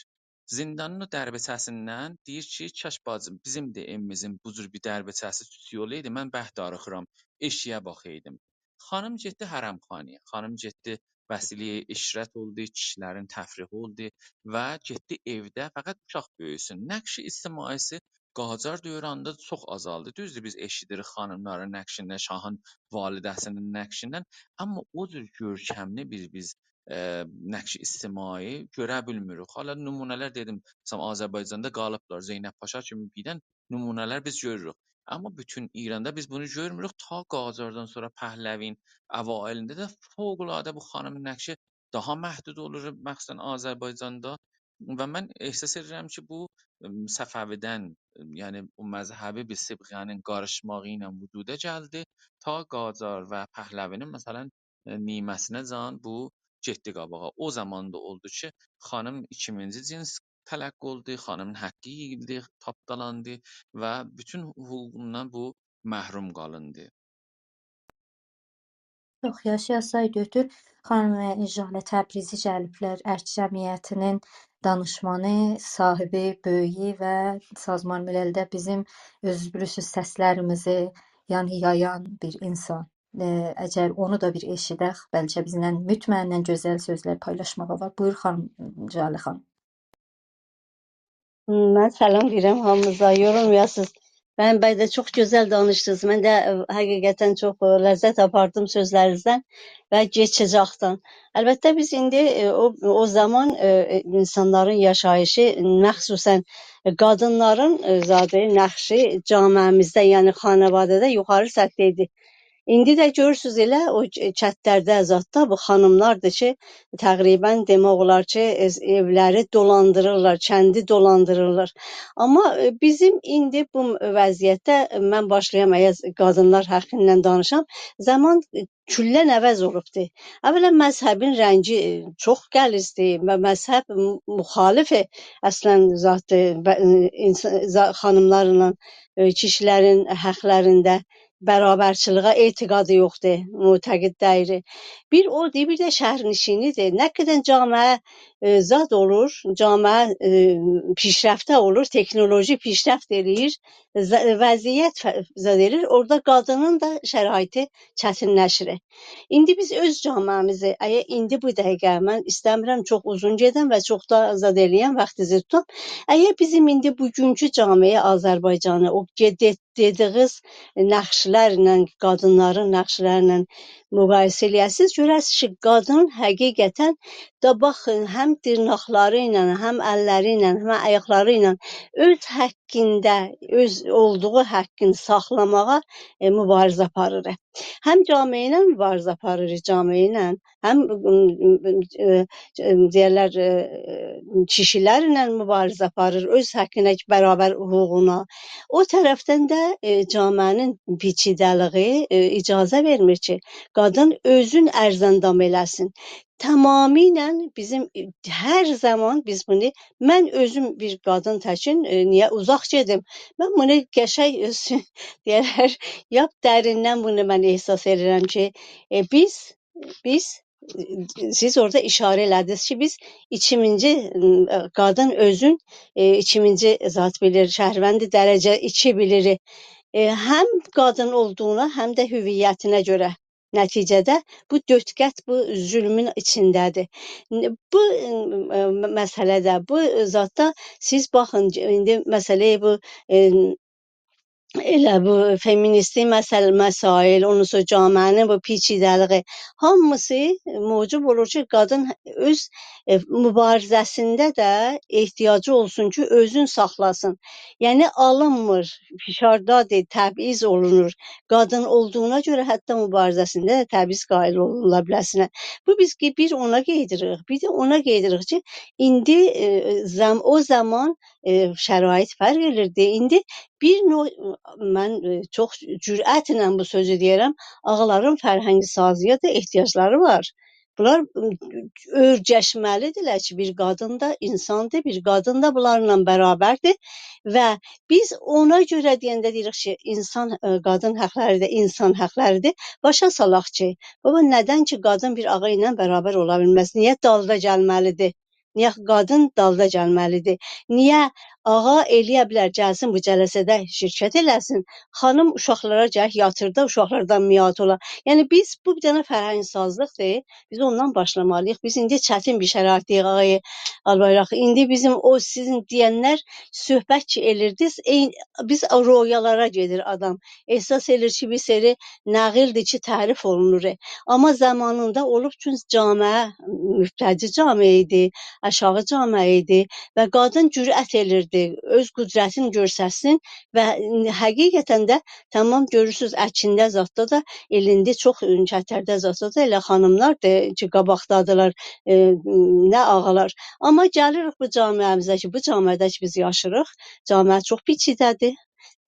زیندانین او دربچه‌سیندن دئییر کی، کاش باجیم، بیزیم ده ائویمیزین بو جور بیر دربچه‌سی کیچیک اولایدی، من بهتر اوخورام، ائشیگه باخایدیم. خانیم گئتدی حرمخانایا، خانیم گئتدی وسیله‌ی عشرت اولدو، کیشیلرین تفریحی اولدو و گئتدی ائوده فقط اوشاق بؤیوسون. نقش اجتماعی‌سی قاجار دورانیندا چوخ آزالدی. دوزدور، بیز ائشیدیریک خانیملارین نقشیندن، شاهین والده‌سینین نقشیندن، اما او جور گؤرکملی بیر بیز، ائ، نقش اجتماعی گؤره بیلمیریک. حالا نمونه‌لر دئدیم، مثلا، آذربایجاندا قالیبلار، زینب پاشا کیمی بیردن نمونه‌لر بیز گؤروروک. اما بوتون ایراندا بیز بونو گؤرموروک. تا قاجاردان سونرا پهلوی‌نین اوایلینده ده فوق‌العاده بو خانیمین نقشی داها محدود اولور، مخصوصا آذربایجاندا. و من احساس ائدیرم کی، بو، ائم، صفوی‌دن، ائم، یعنی او مذهبی بیر صبغه‌نین قاریشماغی ایله وجودا گلدی. تا قاجار و پهلوی‌نین، مثلا، ائ، نیمه‌سینه‌جان بو گئتدی قاباغا. او زامان دا اولدو کی، خانیم ایکیمینجی جنس تلقی اولدو، خانیمین حقی یئییلدی، تاپدالاندی و بوتون حقوقوندان بو محروم قالیندی. چوخ یاشایاساز، دؤکتور. خانیم ژاله تبریزی گلیبلر، ارک جمعیتی‌نین دانیشمانی، صاحیبی، بؤیویو و سازمان مللده بیزیم، اؤزونوز بیلیرسینیز، سسلریمیزی، یعنی، یایان بیر اینسان. ائ، اگر اونو دا بیر ائشیدک، بلکه بیزیمله مطمئناً گؤزل سؤزلر پایلاشماغی وار. بویور، خانیم ژاله خانیم. من سلام دئییرم هامینیزا، یورولمایاسینیز. من بی ده چوخ گؤزل دانیشدینیز. من ده، ائ، حقیقتاً چوخ، ائ، لذت آپاردیم سؤزلرینیزدن و کئچه‌جکدن. البته، بیز ایندی، ائ، او، او زامان، ائ، ائ، اینسانلارین یاشاییشی، مخصوصاً، ائ، قادینلارین، ائ، زادی، نقشی جامعه‌میزده، یعنی خانواده‌ده یوخاری سطحده ایدی. ایندی ده گؤرورسونوز، ائله او ک-، کتلرده، زاددا بو خانیملاردیر کی، تقریباً دئمک اولار کی، ائز-، ائولری دولاندیریرلار، کندی دولاندیریرلار. آمما، ائ، بیزیم ایندی بو م-، وضعیتده، ائ، من باشلایام، اگر قادینلار حاققیندان دانیشام، زامان، ائ، کلاً عوض اولوبدور. اولاً، مذهبین رنگی، ائ، چوخ غلیظدیر و مذهب م-، مخالف اصلاً زاددیر، ب-، ائ، اینس-، زا-، خانیملارلا، ائ، کیشیلرین حاقلاریندا برابرچیلیگه اعتقادی یوخدور، معتقد دئییل. بیر او دئییر، بیر ده شهرنشینی‌دیر. نه قدر جامعه، ائ، زاد اولور، جامعه، ائ، پیشرفته اولور، تکنولوژی پیشرفت ائله‌ییر، ز-، وضعیت ف-، زاد ائله‌ییر، اورادا قادینین دا شرایطی چتینلشیر. ایندی بیز اؤز جامعه‌میزی، اگر ایندی بو دقیقه، من ایسته‌میرم چوخ اوزون گئدم و چوخ دا زاد ائله‌یم، واختینیزی توتام. اگر بیزیم ایندی بوگونکو جامعه آذربایجانی، او گئدت دئدیگینیز نقشلرله، قادینلارین نقشلرله مقایسه ائله‌یه‌سینیز، گؤررسینیز کی، قادین حقیقتاً دا، باخین، هم دیرناقلاری ایله، هم اللری ایله، هم آیاقلاری ایله اؤز حاققیندا، اؤز اولدوغو حاققینی ساخلاماغا، ائ، مبارزه آپاریر. هم جامعه ایله مبارزه آپاریر، جامعه ایله، هم، ائ، ائ، ائ، دئیرلر، ائ، کیشیلرله مبارزه آپاریر، اؤز حاققینه، برابر حقوقونا. او طرفدن ده، ائ، جامعه‌نین پیچیده‌لیگی، ائ، اجازه وئرمیر کی، قادین اؤزون ارزندام ائله‌سین. تمامیله بیزیم، ائ، هر زامان بیز بونو، من اؤزوم بیر قادین تکین، ائ، نییه اوزاق گئدیم؟ من بونو قشنگ اؤز، دئیرلر، لاپ دریندن بونو من احساس ائدیرم کی، ائ، بیز بیز، سیز اورادا ایشاره ائله‌دینیز کی، بیز ایکیمینجی، م، قادین اؤزون، ائ، ایکیمینجی زاد بیلیر، شهروند درجه ایکی بیلیر. ائ، هم قادین اولدوغونا، هم ده هویتینه گؤره نتیجه‌ده بو دؤرد قات بو ظلمون ایچینده‌دیر. ن-، بو، م، م، مسئله‌ده، بو زاددا سیز باخین، ایندی مسئله‌ی بو، ائ، ائله بو فمینیستی مسئل-، مسائل، اونون سونرا جامعه‌نین بو پیچیده‌لیگی، هامیسی موجب اولور کی، قادین اؤز، ائ، مبارزه‌سینده ده احتیاجی اولسون کی، اؤزون ساخلاسین. یعنی، آلینمیر، فشاردادیر، تبعیض اولونور. قادین اولدوغونا گؤره حتی مبارزه‌سینده ده تبعیض قائل اولونولا بیله‌سینه. بو بیز کی، بیر اونا قئییدیریک، بیر ده اونا قئییدیریک کی، ایندی، ائ، زم-، او زامان، ائ، شرایط فرق ائدیردی. ایندی بیر نوع، من، ائ، چوخ جرأتله بو سؤزو دئییرم، آغالارین فرهنگ‌سازی‌یه ده احتیاجلاری وار. بونلار، م، اؤرگشمه‌لی‌دیرلر کی، بیر قادین دا اینساندیر، بیر قادین دا بونلارلا برابردیر و بیز اونا گؤره دئینده دئییریک کی، اینسان، ائ، قادین حاقلاری‌دیر، اینسان حاقلاری‌دیر. باشا سالاق کی، بابا، ندن کی، قادین بیر آغا ایله برابر اولا بیلمز؟ نییه دالدا گلمه‌لی‌دیر؟ نییه قادین دالدا گلمه‌لی‌دیر؟ نییه آغا ائلیه بیلر، گلسین بو جلسه‌ده شرکت ائله‌سین؟ خانیم اوشاقلارا گرک یاتیردا اوشاقلاردان میات اولا. یعنی، بیز بو بیر دنه فرهنگ‌سازلیقدیر. بیز اوندان باشلامالی‌ییق. بیز ایندی چتین بیر شرایطده‌ییک، آقای آلبایراق. ایندی بیزیم او سیزین دئینلر، صحبت کی ائلیردینیز، عین-، بیز او رؤیالارا گئدیر آدام. احساس ائله‌ییر کی، بیر سری نقلدیر کی، تعریف اولونور. آمما زامانیندا اولوب، چونکی جامعه مبتدی جامعه ایدی، آشاغی جامعه ایدی و قادین جرأت ائلیردی، اؤز قدرتینی گؤسترسین و حقیقتاً ده، تامام، گؤرورسوز، اکینده زاددا دا، ائله ایندی چوخ، ائ، کتلرده زاددا دا ائله خانیملاردیر کی، قاباقدادیرلار، ائ، نه آغالار. آمما گلیریک بو جامعه‌میزه کی، بو جامعه‌ده کی، بیز یاشیریق، جامعه چوخ پیچیده‌دیر.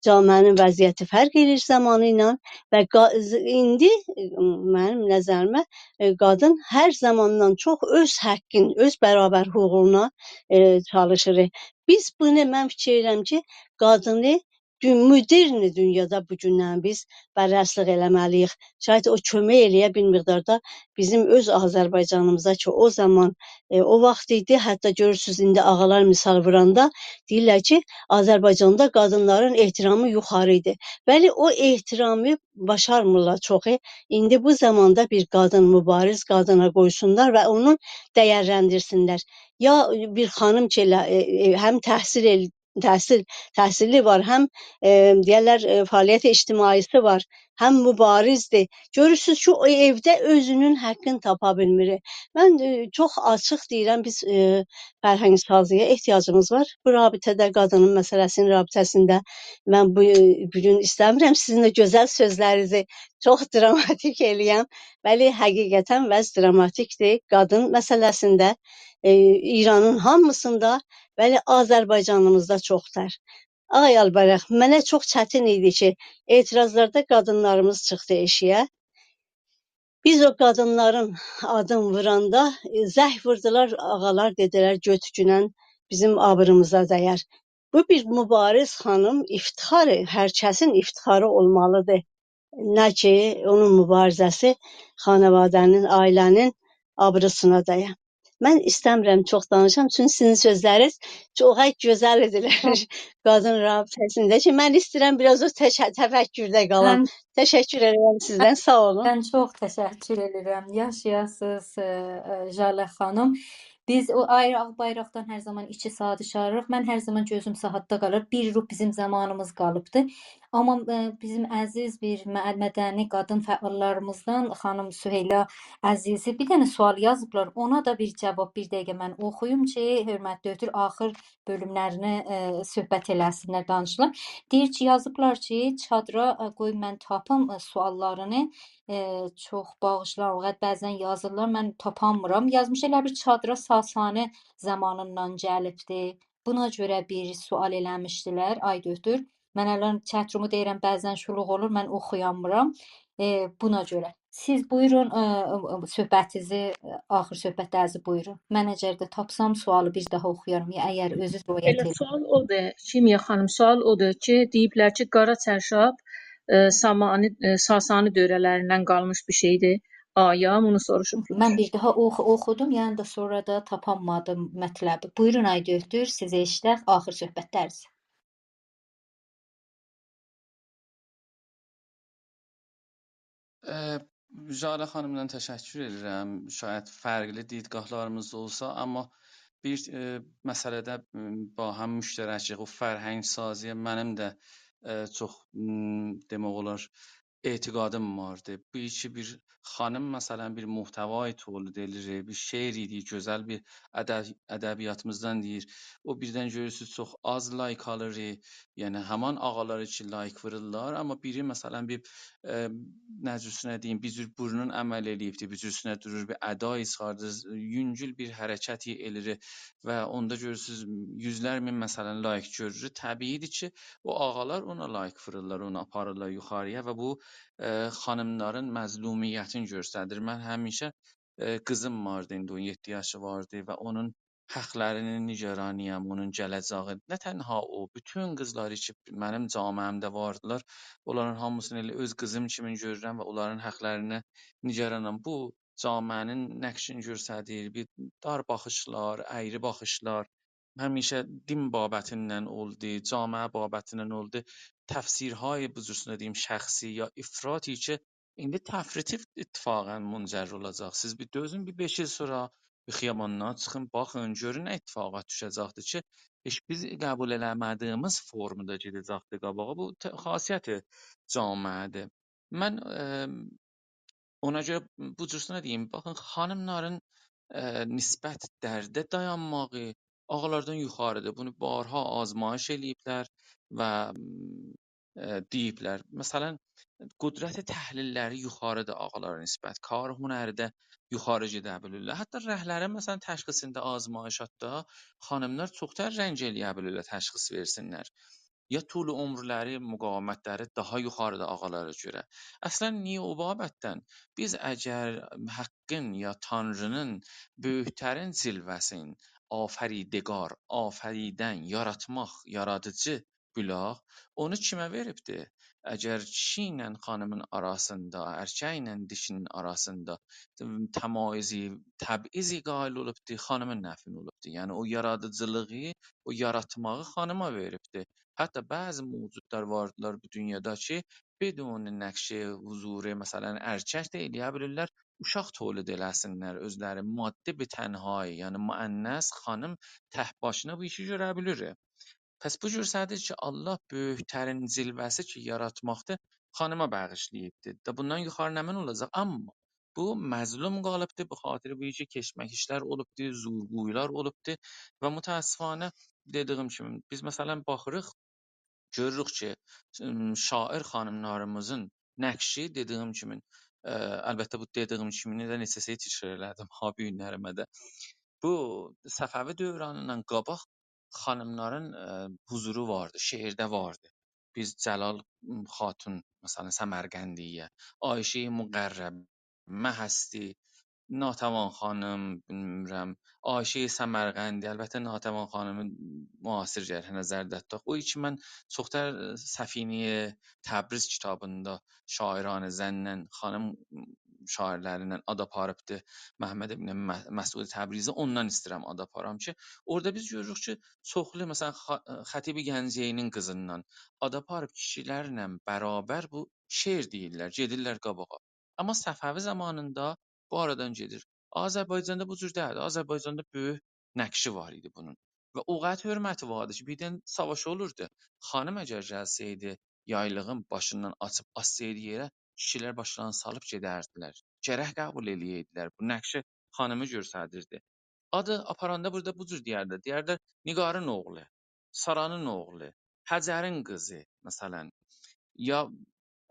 جامعه‌نین وضعیتی فرق ائدیر زامانی ایله و قا-، ز-، ایندی، ائ، منیم نظریمه، ائ، قادین هر زاماندان چوخ اؤز حاققین، اؤز برابر حقوقونا، ائ، چالیشیر. بیز بونو، من فیکیر ائدیرم کی، قادینی دو-، مدرن دونیادا بو گوندن بیز بررسلیک ائله‌مه‌لی‌ییک. شاید او کؤمک ائله‌یه بیر مقداردا بیزیم اؤز آذربایجانیمیزا کی، او زامان، ائ، او واخت ایدی، حتی گؤرورسوز، ایندی آغالار مثال ووراندا دئییرلر کی، آذربایجاندا قادینلارین احترامی یوخاری ایدی. بلی، او احترامی باشارمیرلار چوخو. ایندی بو زاماندا بیر قادین مبارز قادینا قویسونلار و اونو دیرلندیرسینلر. یا بیر خانیم کی، ائله، ائ، ائ، هم تحصیل ائل-، تحصیل، تحصیلی وار، هم، ائ، دئیرلر، ائ، فعالیت اجتماعی‌سی وار، هم مبارزدیر. گؤرورسوز کی، او ائوده اؤزونون حاققینی تاپا بیلمیر. من، ائ، چوخ آچیق دئییرم، بیز، ائ، فرهنگ‌سازی‌یه احتیاجیمیز وار. بو رابطه‌ده، قادینین مسئله‌سینین رابطه‌سینده من بو، بو گون ایسته‌میرم سیزین او گؤزل سؤزلرینیزی چوخ دراماتیک ائله‌یم. بلی، حقیقتاً وضع دراماتیکدیر. قادین مسئله‌سینده، ائ، ایرانین هامیسیندا، بلی، آذربایجانیمیزدا چوخ‌تر. آقای آلبایراق، منه چوخ چتین ایدی کی، اعتراضلاردا قادینلاریمیز چیخدی ائشیگه. بیز او قادینلارین آدین ووراندا، ائ، زنگ ووردولار، آغالار دئدیلر، «گؤتگونن بیزیم آبروموزا دَیر.» بو بیر مبارز خانیم، افتخاری، هر کسین افتخاری اولمالیدیر. نه کی، اونون مبارزه‌سی خانواده‌نین، عائله‌نین آبروسونا دَیه. من ایسته‌میرم چوخ دانیشام، چونکی سیزین سؤزلرینیز چوخ گؤزل ایدیلر. هه. قادین رابطه‌سینده کی، من ایسته‌ییرم بیر آز او تش-، تفکرده قالام. من تشکر ائدیرم سیزدن، ساغ اولون. من چوخ تشکر ائدیرم. یاشایاسینیز، ائ، ائ، ژاله خانیم. بیز او آیری آغ بایراقدان هر زامان ایکی ساعاتی چاغیریریق. من هر زامان گؤزوم ساعاتدا قالیر. بیر روب بیزیم زامانیمیز قالیبدی. آمما، ائ، بیزیم عزیز بیر مه-، مدنی قادین فعاللاریمیزدان خانیم سهیلا عزیزی بیر دنه سؤال یازیبلار. اونا دا بیر جاواب، بیر دقیقه من اوخویوم کی، حؤرمتلی دؤکتور، آخیر بؤلوملرینی، ائ، صحبت ائله‌سینلر، دانیشسینلار. دئییر کی، یازیبلار کی، چادرا، ائ، قوی من تاپیم، ائ، سؤاللارینی، ائ، چوخ باغیشلایین، او قدر بعضاً یازیرلار، من تاپانمیرام. یازمیش، ائله بیل چادرا ساسانی زامانیندان گلیبدی. بونا گؤره بیر سؤال ائله‌میشدیلر، آی دؤکتور. من الان چت‌رومو دئییرم، بعضاً شولوغ اولور، من اوخویانمیرام. ائ، بونا گؤره. سیز بویورون، ائ، ائ، صحبتینیزی، ائ، آخیر صحبتلرینیزی بویورون. من اگر ده تاپسام سؤالی بیر داها اوخویارام، یا اگر اؤزونوز رؤیت ائله ائدین. سؤال اودور، کیمیا خانیم، سؤال اودور کی، دئییبلر کی، قارا چرشاب، ائ، سامانی، ائ، ساسانی دؤوره‌لریندن قالمیش بیر شئیدیر. آیا، بونو سوروشوبلار. من بیر داها اوخو-، اوخودوم، یعنی ده سونرا دا تاپانمادیم مطلبی. بویورون، آی دؤکتور، سیزی ائشیدک، آخیر صحبتلرینیزی. ائ، ژاله خانیمدان تشکر ائدیرم. شاید فرقلی دیدگاهلاریمیز اولسا، آمما بیر، ائ، مسئله‌ده، م، باهم مشترکیک. او فرهنگ‌سازی‌یه منیم ده، ائ، چوخ، م، دئمک اولار، اعتقادیم واردی. بو کی بیر خانیم، مثلا، بیر محتوای تولید ائلیر، بیر شعر ایدی، گؤزل بیر ادب-، ادبیاتیمیزدان دئییر. او بیردن گؤرورسوز، چوخ آز لایک آلیر، یعنی همان آقالار کی لایک وورورلار، آمما بیری، مثلا، بیر، ائ، نئجه‌سینه دئییم، بیر جور بورنون عمل ائله‌ییبدی، بیر جورسونه دورور، بیر ادای چیخاردیر، یونگول بیر حرکت ائله‌ییر و اوندا گؤرورسوز، یوزلر مین، مثلا، لایک گؤرور. طبیعی‌دیر کی، او آقالار اونا لایک وورورلار، اونو آپاریرلار یوخاری‌یا و بو، ائ، خانیملارین مظلومیتینی گؤستریر. من همیشه، ائ، قیزیم واردی، ایندی اون یئددی یاشی واردی و اونون حقلرینین نگرانی‌یام، اونون گله‌جگی. نه تنها او، بوتون قیزلاری کی منیم جامعه‌مده واردیلار، اونلارین هامیسینی ائله اؤز قیزیم کیمی گؤرورم و اونلارین حقلرینه نگرانام. بو جامعه‌نین نقشینی گؤستریر، بیر دار باخیشلار، اَیری باخیشلار، همیشه دین بابتیندن اولدو، جامعه بابتیندن اولدو. تفسیرهای، بو جورسونه دئییم، شخصی یا افراطی کی ایندی تفریطی اتفاقا منجر اولاجاق. سیز بیر دؤزون، بیر بئش ایل سونرا بیر خیابانلارا چیخین، باخین، گؤرون نه اتفاقات دوشه‌جکدیر کی هئچ بیز قبول ائله‌مه‌دیییمیز فورمدا گئده‌جکدیر قاباغا. بو ت-، خاصیت جامعه‌دیر. من، ائ، اونا گؤره بو جورسونه دئییم، باخین، خانیملارین، ائ، نسبت درده دایانماغی آقالاردان یوخاری‌دیر. بونو بارها آزمایش ائله‌ییبلر و، م، ائ، دئییبلر. مثلا، قدرت تحلیل‌لری یوخاری‌دیر آقالارا نسبت. کار هنری‌ده یوخاری گئده بیلیرلر. حتی رنگ‌لرین، مثلا، تشخیصینده آزمایشاتدا خانیملار چوخ‌تر رنگ ائله‌یه بیلیرلر، تشخیص وئرسینلر. یا طول عمرلری، مقاومت‌لری داها یوخاری‌دیر آقالارا گؤره. اصلا، نییه؟ او بابتدن، بیز اگر حاققین یا تانری‌نین بؤیوک‌ترین جلوه‌سین، آفریدگار، آفریدن، یاراتماق، یارادیجی بولاق، اونو کیمه وئریبدی؟ اگر کیشی ایله خانیمین آراسیندا، ارکک ایله دیشی‌نین آراسیندا، م، تمایزی، تبعیضی قائل اولوبدو، خانیمین نفعینه اولوبدو. یعنی او یارادیجیلیغی، او یاراتماغی خانیما وئریبدی. حتی بعضی موجودلار واردیلار بو دونیادا کی بدون نقش حضور، مثلا، ارکک ده ائله‌یه بیلیرلر اوشاق تولید ائله‌سینلر اؤزلری، مادی بیر تنهایی، یعنی مؤنث خانیم تک باشینا بو ایشی گؤره بیلیر. پس بو گؤستریر کی الله بؤیوک‌ترین جلوه‌سی کی یاراتماقدیر، خانیما باغیشلاییبدیر. دا بوندان یوخاری نمنه اولاجاق؟ آمما بو مظلوم قالیبدی، به خاطر بو کی کشمکش‌لر اولوبدو، زورگویی‌لار اولوبدو و متأسفانه، دئدیییم کیمی، بیز، مثلا، باخیریق، گؤروروک کی، م، شاعر خانیملاریمیزین نقشی، دئدیییم کیمی، ائ، البته، بو دئدیییم کیمینی ده نئچه شئی تکرار ائله‌دیم ها بو گونلریمه ده. بو صفوی دورانیندان قاباق خانیملارین، ائ، حضورو واردی، شعرده واردی. بیز جلال، م، خاتون، مثلا، سمرقندی‌یه، عایشه‌ی مقربه هستی، ناتوان خانیم، بیلمیرم، عایشه‌ی سمرقندی، البته ناتوان خانیمی معاصر گرک نظرده توتاق. او کی من چوخ‌تر، ائ، سفینه‌ی تبریز کیتابیندا شاعران زن‌دن خانیم شاعرلریندن آد آپاریبدی، محمد ابن م-، مسعود تبریزی، اوندان ایسته‌ییرم آد آپارام کی اورادا بیز گؤروروک کی چوخلو، مثلا، خا-، خطیب گنجه‌ای‌نین قیزیندان آد آپاریب کیشی‌لرله برابر بو شعر دئییرلر، گئدیرلر قاباغا. آمما صفوی زامانیندا بو آرادان گئدیر. آذربایجاندا بو جور دئییلدی. آذربایجاندا بؤیوک نقشی وار ایدی بونون. و او قدر حؤرمتی واردی کی بیردن ساواش اولوردو. خانیم اگر گلسه‌یدی، یایلیغین باشیندان آچیب آسسایدی یئره، کیشی‌لر باشلارینی سالیب گئدردیلر. گرک قبول ائله‌یه‌یدیلر. بو نقشی خانیمی گؤستریردی. آدی آپاراندا بورادا بو جور دئیردی. دئیردی، نگارین اوغلو، سارانین اوغلو، هجرین قیزی، مثلا. یا،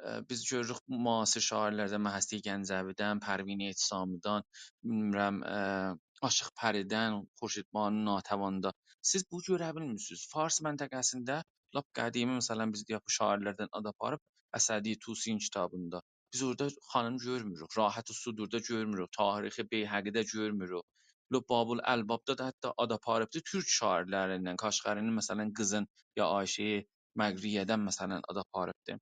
ائ، بیز گؤروروک معاصر شاعرلرده مهستی گنجوی‌دن، پروین اعتصامی‌دان، بیلمیرم، ائ، عاشیق پری‌دن، خورشید بانو ناتواندا. سیز بو گؤره بیلمیرسینیز. فارس منطقه‌سینده لاپ قدیمی، مثلا، بیز دئیک، بو شاعرلردن آد آپاریب، اسدی طوسی‌نین کیتابیندا. بیز اورادا خانیم گؤرموروک. راحت صدوردا گؤرموروک. تاریخ بیهقی‌ده گؤرموروک. لباب الالبابدا دا حتی آد آپاریبدی تورک شاعرلریندن، کاشغری‌نین، مثلا، قیزین یا عایشه‌ی مقری‌یه‌دن، مثلا، آد آپاریبدی.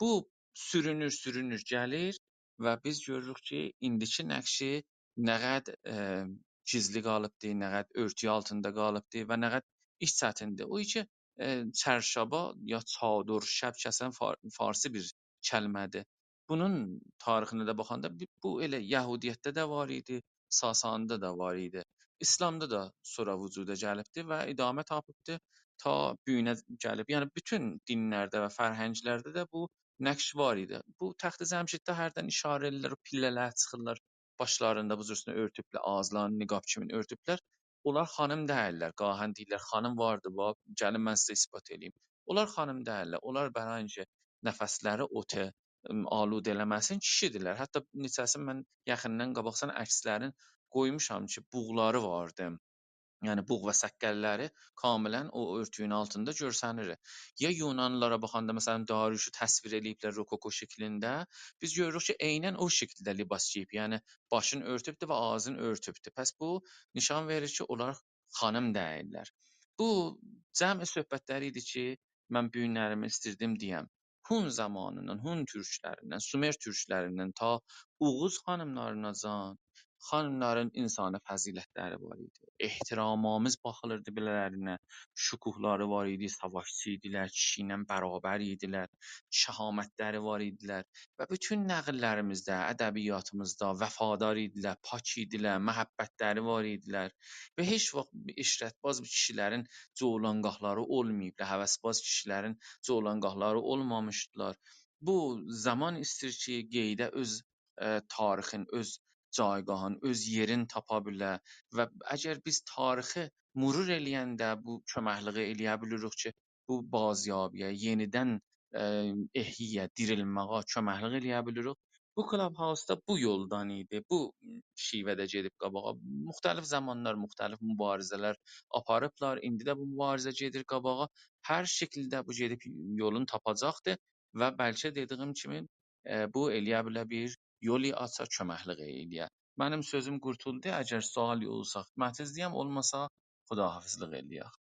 بو سورونور، سورونور، گلیر و بیز گؤروروک کی ایندیکی نقشی نه قدر، ائ، گیزلی قالیبدی، نه قدر اؤرتویو آلتیندا قالیبدی و نه قدر ایش چتیندیر. او کی، ائ، چرشابا یا چادر، شب کسن فار-، فارسی بیر کلمه‌دیر. بونون تاریخینه ده باخاندا بی-، بو ائله یهودیتده ده وار ایدی، ساسانی‌دا دا وار ایدی. ایسلامدا دا سونرا وجودا گلیبدی و ادامه تاپیبدی. تا بو گونه گلیب. یعنی، بوتون دینلرده و فرهنگلرده ده بو نقش وار ایدی. بو تخت جمشیدده هردن اشاره ائدیرلر، او پیله‌لر چیخیرلار، باشلاریندا بو جورسونه اؤرتوبلر، آغیزلارینی نقاب کیمین اؤرتوبلر. اونلار خانیم دئییللر، گاهاً دئییرلر، «خانیم واردی، باخ، گلین من سیزه اثبات ائله‌ییم.» اونلار خانیم دئییللر، اونلار برای اینکه نفسلری اوتو، ام، آلوده ائله‌مه‌سین، کیشی‌دیرلر. حتی نئچه‌سین من یاخیندان قاباقجان عکسلرین قویموشام کی، بوغلاری واردی. یعنی بوغ و سققللری کاملاً او اؤرتویون آلتیندا گؤرسنیر. یا یونانلیلارا باخاندا، مثلاً، داریوشو تصویر ائله‌ییبلر روکوکو شکلینده، بیز گؤروروک کی، عیناً او شکیلده لباس گئییب. یعنی باشینی اؤرتوبدور و آغزینی اؤرتوبدور. پس بو نشان وئریر کی، اونلار خانیم دئییللر. بو جمع صحبتلری ایدی کی، من بو گونلریمی ایستیردیم دئیم. هون زامانیندان، هون تورکلریندن، سومر تورکلریندن تا اوغوز خانیملارینا جان، خانیملارین انسانی فضیلتلری وار ایدی. احترام‌آمیز باخیلیردی بیله‌لرینه، شکوهلاری وار ایدی، ساواشچی ایدیلر، کیشی ایله برابر ایدیلر، شهامتلری وار ایدیلر. و بوتون نقیللریمیزده، ادبیاتیمیزدا وفادار ایدیلر، پاک ایدیلر، محبتلری وار ایدیلر. و هئچ واخت عشرت‌باز بو کیشیلرین جولانقاهلاری اولماییبدی، هوس‌باز کیشیلرین جولانقاهلاری اولمامیشدیلار. بو زامان ایستیر کی، قئیده اؤز، ائ، تاریخین، اؤز جایگاهین، اؤز یئرین تاپا بیله. و اگر بیز تاریخی مرور ائله‌ینده بو کؤمکلیگی ائله‌یه بیلیریک کی، بو بازیابی‌یه، یئنیدن، ائ، احیایه، دیریلمه‌یه کؤمکلیک ائله‌یه بیلیریک. بو کلاب‌هاوسدا بو یولدان ایدی، بو شیوه‌ده گئدیب قاباغا. مختلف زامانلار مختلف مبارزه‌لر آپاریبلار، ایندی ده بو مبارزه گئدیر قاباغا. هر شکیلده بو گئدیب یولون تاپاجاقدیر و بلکه دئدیگیم کیمی، ائ، بو ائله‌یه بیله بیر یول آچا، کؤمکلیک ائله‌یه. منیم سؤزوم قورتولدو. اگر سؤال اولسا خدمتینیزده‌یم، اولماسا خداحافظلیک ائله‌یک.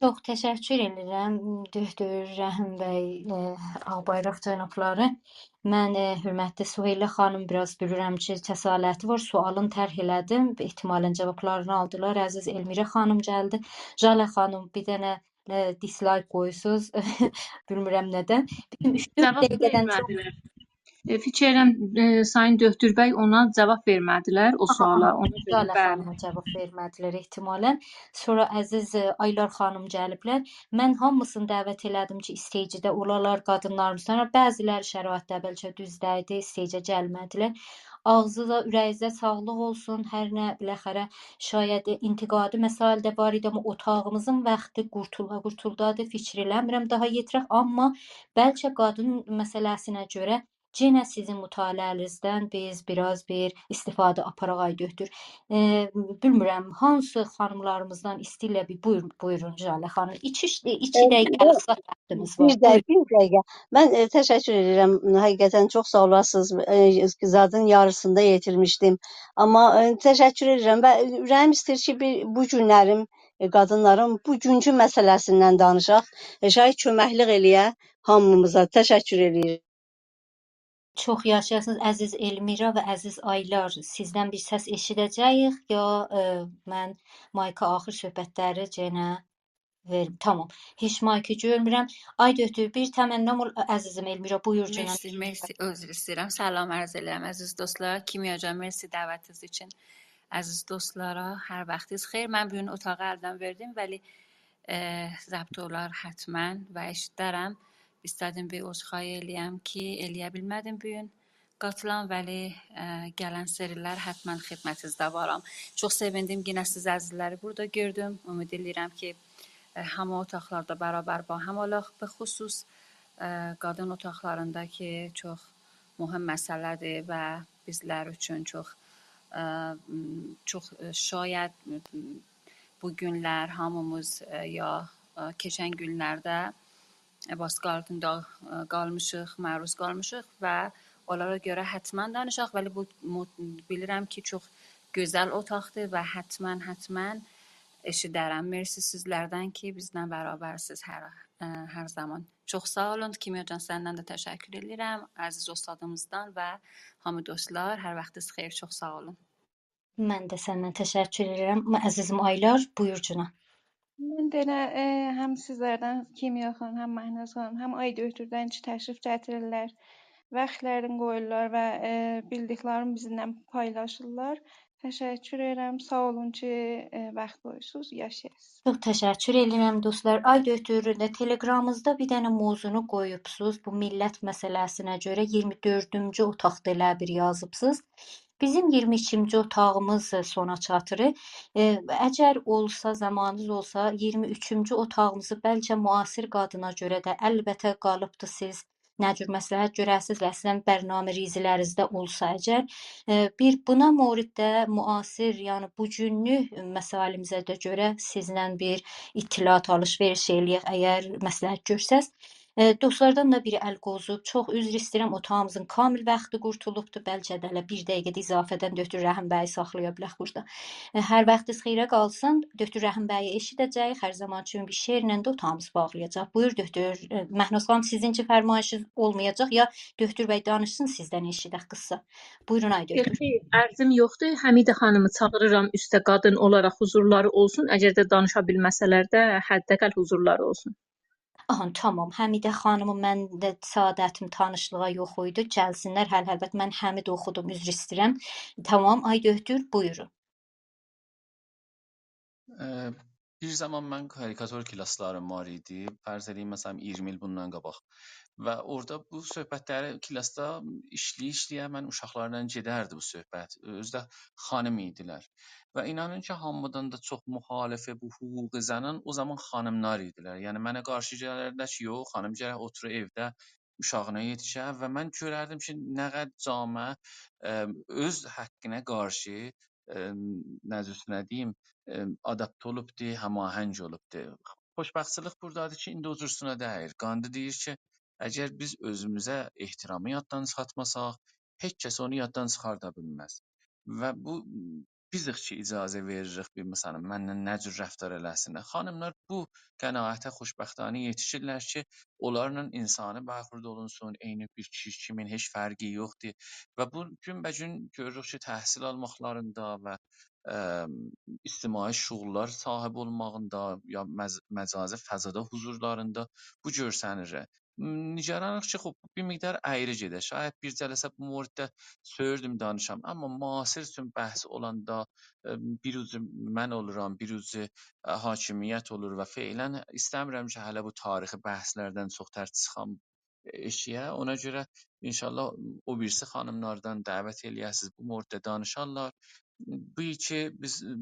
چوخ تشکر ائدیرم، دکتر رحیم بی، ائ، آغ‌بایراق جنابلاری. من، ائ، حؤرمتلی سهیله خانیم، بیر آز بیلیرم کی، جسارتی وار، سؤالین طرح ائله‌دیم. احتمالاً جاوابلارینی آلدیلار. عزیز المیرا خانیم گلدی. ژاله خانیم، بیر دنه، ائ، دیسلایک قویوسوز. بیلمیرم ندن. بیزیم اوچ-دؤرد جاواب دقیقه‌دن چوخ وئرمه‌دیلر. ائ، فیکیر ائلیرم، ائ، سایین دکتر بی اونا جاواب وئرمه‌دیلر او آها، سؤالا. آها. اونا گؤره، ژاله، بلی، خانیما جاواب وئرمه‌دیلر احتمالاً. سونرا عزیز، ائ، آیلار خانیم گلیبلر. من هامیسینی دعوت ائله‌دیم کی، استیجده اولالار، قادینلاریمیزدان. بعضی‌لری شرایطده بلکه دوز دئییلدی، استیجه گلمه‌دیلر. آغزینیزا، اوره‌یینیزه ساغلیق اولسون. هر نه، بالاخره، شاید انتقادی مسائل ده وار ایدی، آمما اوتاغیمیزین واختی قورتولا-قورتولدادی، فیکیر ائله‌میرم داها یئتیرک. آمما بلکه قادین مسئله‌سینه گؤره یئنه سیزین مطالعه‌لرینیزدن بیز بیر آز بیر استفاده آپاراق، آی دکتر. ائ، بیلمیرم، هانسی خانیملاریمیزدان ایسته‌ییرلر، بیر بویور-، بویورون، ژاله خانیم. ایکی، ایکی، ائ، دقیقه، یوخ، آز واختیمیز وار. بیر دقیقه، بیر دقیقه. من، ائ، تشکر ائدیرم. حقیقتاً چوخ ساغ اولاسینیز. ائ، زادین یاریسیندا یئتیرمیشدیم. آمما، ائ، تشکر ائدیرم و اوره‌ییم ایسته‌ییر کی، بیر بو گونلرین، ائ، قادینلارین بوگونکو مسئله‌سیندن دانیشاق. ائ، شاید کؤمکلیک ائله‌یه هامیمیزا. تشکر ائدیرم. چوخ یاشایاسینیز، عزیز المیرا و عزیز آیلار. سیزدن بیر سس ائشیده‌جه‌ییک، یا، ائ، من مایکا آخیر صحبتلری یئنه وئریم؟ تامام. هئچ مایکی گؤرمورم. آی دکتر، بیر تمنام اول-، عزیزیم المیرا، بویور جانیم. مرسی، مرسی. عذر ایسته‌ییرم. سلام عرض ائدیرم، عزیز دوستلار. کیمیا جان، مرسی دعوتینیز اوچون. عزیز دوستلارا، هر واختینیز خئیر. من بو گون اوتاغی الدن وئردیم، ولی، ائ، ضبط اولار حتماً و ائشیدرم. ایسته‌دیم بیر عذرخواهی ائله‌یم کی، ائله‌یه بیلمه‌دیم بو گون قاتیلام، ولی، ائ، گلن سری‌لر حتماً خدمتینیزده وارام. چوخ سئویندیم، یئنه سیز عزیزلری بورادا گؤردوم. امید ائله‌ییرم کی، ائ، هامی اوتاقلاردا برابر باهم اولاق. به خصوص، ائ، قادین اوتاقلاریندا کی، چوخ مهم مسئله‌دیر و بیزلر اوچون چوخ، ائ، م، چوخ، ائ، شاید، م، بو گونلر هامیمیز، ائ، یا، ائ، کئچن گونلرده، ائ، باسقی آلتیندا، ائ، قالمیشیق، معروض قالمیشیق و اونلارا گؤره حتماً دانیشاق. ولی بو، مو-، بیلیرم کی، چوخ گؤزل اوتاقدیر و حتماً، حتماً ائشیدرم. مرسی سیزلردن کی، بیزله برابرسیز هر، ائ، هر زامان. چوخ ساغ اولون. کیمیا جان، سندن ده تشکر ائدیرم. عزیز اوستادیمیزدان و هامی دوستلار، هر واختینیز خئیر، چوخ ساغ اولون. من ده سندن تشکر ائدیرم. عزیزیم آیلار، بویور جانیم. من ده ائله، ائ، هم سیزلردن، کیمیا خانیم، هم مهناز خانیم، هم آی دکتردن کی، تشریف گتیریرلر، واختلارینی قویورلار و، ائ، بیلدیکلرینی بیزیمله پایلاشیرلار. تشکر ائدیرم. ساغ اولون کی، ائ، واخت قویورسونوز. یاشایاسینیز. چوخ تشکر ائدیرم، دوستلار. آی دؤکتور، ائ، تلگرامینیزدا بیر دنه موضوعنو قویوبسوز. بو میللت مسئله‌سینه گؤره اییرمی دؤردونجو اوتاقدا ائله بیر یازیبسیز. بیزیم اییرمی ایکینجی اوتاغیمیز، ائ، سونا چاتیر. ائ، اگر اولسا، زامانینیز اولسا، اییرمی اوچونجو اوتاغیمیزی بلکه معاصر قادینا گؤره ده، البته قالیبدی سیز نه جور مصلحت گؤررسینیز و اصلاً برنامه‌ریزی‌لرینیزده اولسا اگر، ائ، بیر بونا موردده معاصر، یعنی بوگونلوک مسائلیمیزه ده گؤره سیزله بیر اطلاعات آلیش-وئریش ائله‌یک، اگر مصلحت گؤرسز. ائ، دوستلاردان دا بیری ال قووزوب، چوخ عذر ایسته‌ییرم، اوتاغیمیزین کامل واختی قورتولوبدور، بلکه ده ائله بیر دقیقه ده اضافه‌دن دؤکتور رحیم بیی ساخلایا بیلک بورادا. ائ، هر واختینیز خیره قالسین، دؤکتور رحیم بیی ائشیده‌جه‌ییک، هر زامان کیمی بیر شعرله ده اوتاغیمیزی باغلایاجاق. بویور دؤکتور، ائ، مهناز خانیم، سیزین کی فرمایشینیز اولمایاجاق، یا دؤکتور بیی دانیشسین، سیزدن ائشیدک قیسا. بویورون آی دؤکتور. یوخ، خیر، عرضیم یوخدور. حمیده خانیمی چاغیریرام اوسته، قادین اولاراق حضورلاری اولسون. اگر ده دانیشا بیلمه‌سه‌لر ده، حداقل حضورلاری اولسون. آها، تامام. حمیده خانیمی من ده سعادتیم تانیشلیغا یوخ ایدی. گلسینلر، هل-، البته من حمید اوخودوم، عذر ایسته‌ییرم. تامام، آی دؤکتور، بویورون. ائ، بیر زامان من کاریکاتور کلاسلاریم وار ایدی. فرض ائله‌یین، مثلا، اییرمی ایل بوندان قاباق. و اورادا بو صحبتلری کلاسدا ایشله‌یه-ایشله‌یه من اوشاقلارلا گئدردی بو صحبت. اؤزو ده خانیم ایدیلر. و اینانین کی، هامیدان دا چوخ مخالف بو حقوق زنان او زامان خانیملار ایدیلر. یعنی، منه قارشی گلردیلر کی، یوخ، خانیم گرک اوتورا ائوده، اوشاغینا یئتیشه و من گؤرردیم کی، نه قدر جامعه، ائ، اؤز حقینه قارشی، ائ، نه جور دئییم، ائ، آداپته اولوبدور، هماهنگ اولوبدور. خوشبختچیلیک بورادادیر کی، ایندی او جورسونه دئییل. گاندی دئییر کی، اگر بیز اؤزوموزه احترامی یاددان چیخارتماساق، هئچ کس اونو یاددان چیخاردا بیلمز. و بو بیزیک کی، اجازه وئریریک بیر، مثلا، منله نه جور رفتار ائله‌سینلر. خانیملار بو قناعته خوشبختانه یئتیشیرلر کی، اونلارلا انسانی برخورد اولونسون، عینی بیر کیشی کیمین، هئچ فرقی یوخدور. و بو گون‌به‌گون گؤروروک کی، تحصیل آلماقلاریندا و، ائ، اجتماعی شغل‌لار صاحیب اولماغیندا، یا مج-، مجازی فضادا حضورلاریندا بو گؤرسنیر. م، نگرانیق کی، خوب، بیر مقدار اَیری گئدر. شاید بیر جلسه بو موردده سؤیوردوم دانیشام، اما معاصر اوچون بحث اولاندا، ائ، بیر اوجو من اولورام، بیر اوجو، ائ، حاکمیت اولور و فعلا ایسته‌میرم کی، هله بو تاریخی بحثلردن چوخ ترس چیخام ائشییه. اونا گؤره ان‌شاءالله او بیریسی خانیملاردان دعوت ائله‌یه‌سیز، بو موردده دانیشارلار. بو کی، بیز، ائ،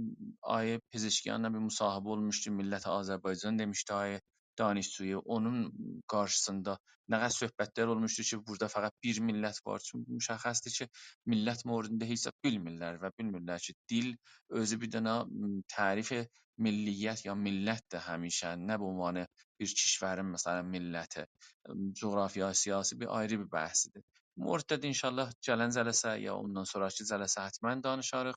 آقای پزشکیانلا بیر مصاحبه اولموشدو، میللت آذربایجان دئمیشدی، آقای دانشجویی، اونون قارشیسیندا نه قدر صحبتلر اولموشدو کی، بورادا فقط بیر میللت وار. چونکی مشخصدیر کی، میللت موردینده هئچ زاد بیلمیرلر و بیلمیرلر کی، دیل اؤزو بیر دنه، م، تعریف ملیت یا میللتدیر همیشه، نه به عنوان بیر کشورین، مثلا، میللتی. م، جغرافیا سیاسی بیر آیری بیر بحثدیر. بو موردده ده ان‌شاءالله گلن جلسه یا اوندان سونراکی جلسه حتما دانیشاریق.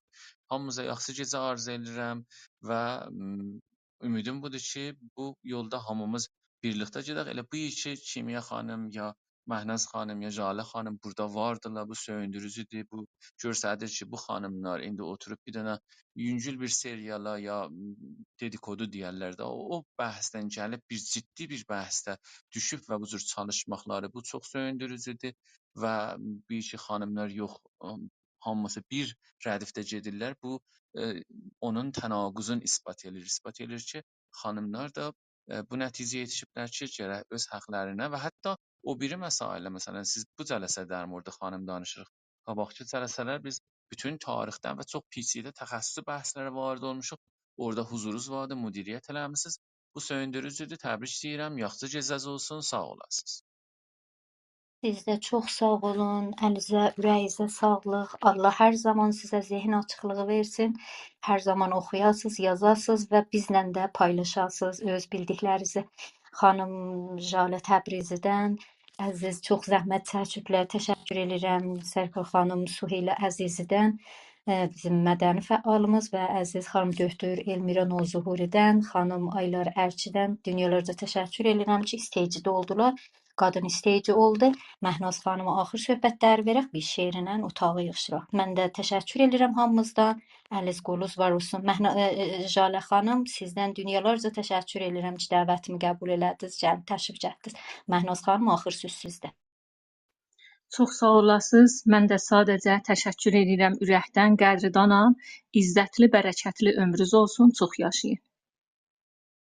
هامینیزا یاخشی گئجه آرزو ائدیرم و، م، امیدیم بودور کی، بو یولدا هامیمیز بیرلیکده گئدک. ائله بو کی، کیمیا خانیم یا مهناز خانیم یا ژاله خانیم بورادا واردیلار، بو سؤیوندوروجودور. بو گؤستریر کی، بو خانیملار ایندی اوتوروب بیر دنه یونگول بیر سریالا یا، م، ددیکودو دئیرلر ده، او، او بحثدن گلیب بیر جدی بیر بحثده دوشوب و بو جور چالیشماقلاری، بو چوخ سؤیوندوروجودور. و بیر کی، خانیملار یوخ، ام، هامیسی بیر ردیفده گئدیرلر. بو، ائ، اونون تناقضون اثبات ائله‌ییر. اثبات ائله‌ییر کی، خانیملار دا، ائ، بو نتیجه‌یه یئتیشیبلر کی، گرک اؤز حقلرینه و حتی او بیری مسائله، مثلا، سیز بو جلسه در مورد خانیم دانیشیریق. قاباقکی جلسه‌لر بیز بوتون تاریخدن و چوخ پیچیده تخصصی بحثلره وارد اولموشوق. اورادا حضورونوز واردی، مدیریت ائله‌میسینیز. بو سؤیوندوروجودور، تبریک دئییرم، یاخشی گئجه‌ز اولسون، ساغ اولاسینیز. سیز ده چوخ ساغ اولون، الینیزه، اوره‌یینیزه ساغلیق. الله هر زامان سیزه ذهن آچیقلیغی وئرسین. هر زامان اوخویاسینیز، یازاسینیز و بیزله ده پایلاشاسینیز اؤز بیلدیکلرینیزی. خانیم ژاله تبریزی‌دن، عزیز، چوخ زحمت چکیبلر. تشکر ائدیرم سرکار خانیم سهیل عزیزی‌دن، ائ، بیزیم مدنی فعالیمیز و عزیز خانیم دکتر المیرا نوظهوری‌دن، خانیم آیلار ارچی‌دن دونیالارجا تشکر ائدیرم کی، استیجی دولدولار. قادین استیجی اولدو. مهناز خانیما آخیر صحبتلری وئرک، بیر شعرله اوتاغی ییغیشدیراق. من ده تشکر ائدیرم هامینیزدان. الینیز، قولونوز وار اولسون. مهنا-، ائ، ائ، ژاله خانیم، سیزدن دونیالارجا تشکر ائدیرم کی، دعوتیمی قبول ائله‌دینیز، گل-، تشریف گتدینیز. مهناز خانیم، آخیر سؤز سیزده. چوخ ساغ اولاسینیز. من ده ساده‌جه تشکر ائدیرم اورکدن، قدردانام. عزتلی، برکتلی عؤمرونوز اولسون، چوخ یاشایین.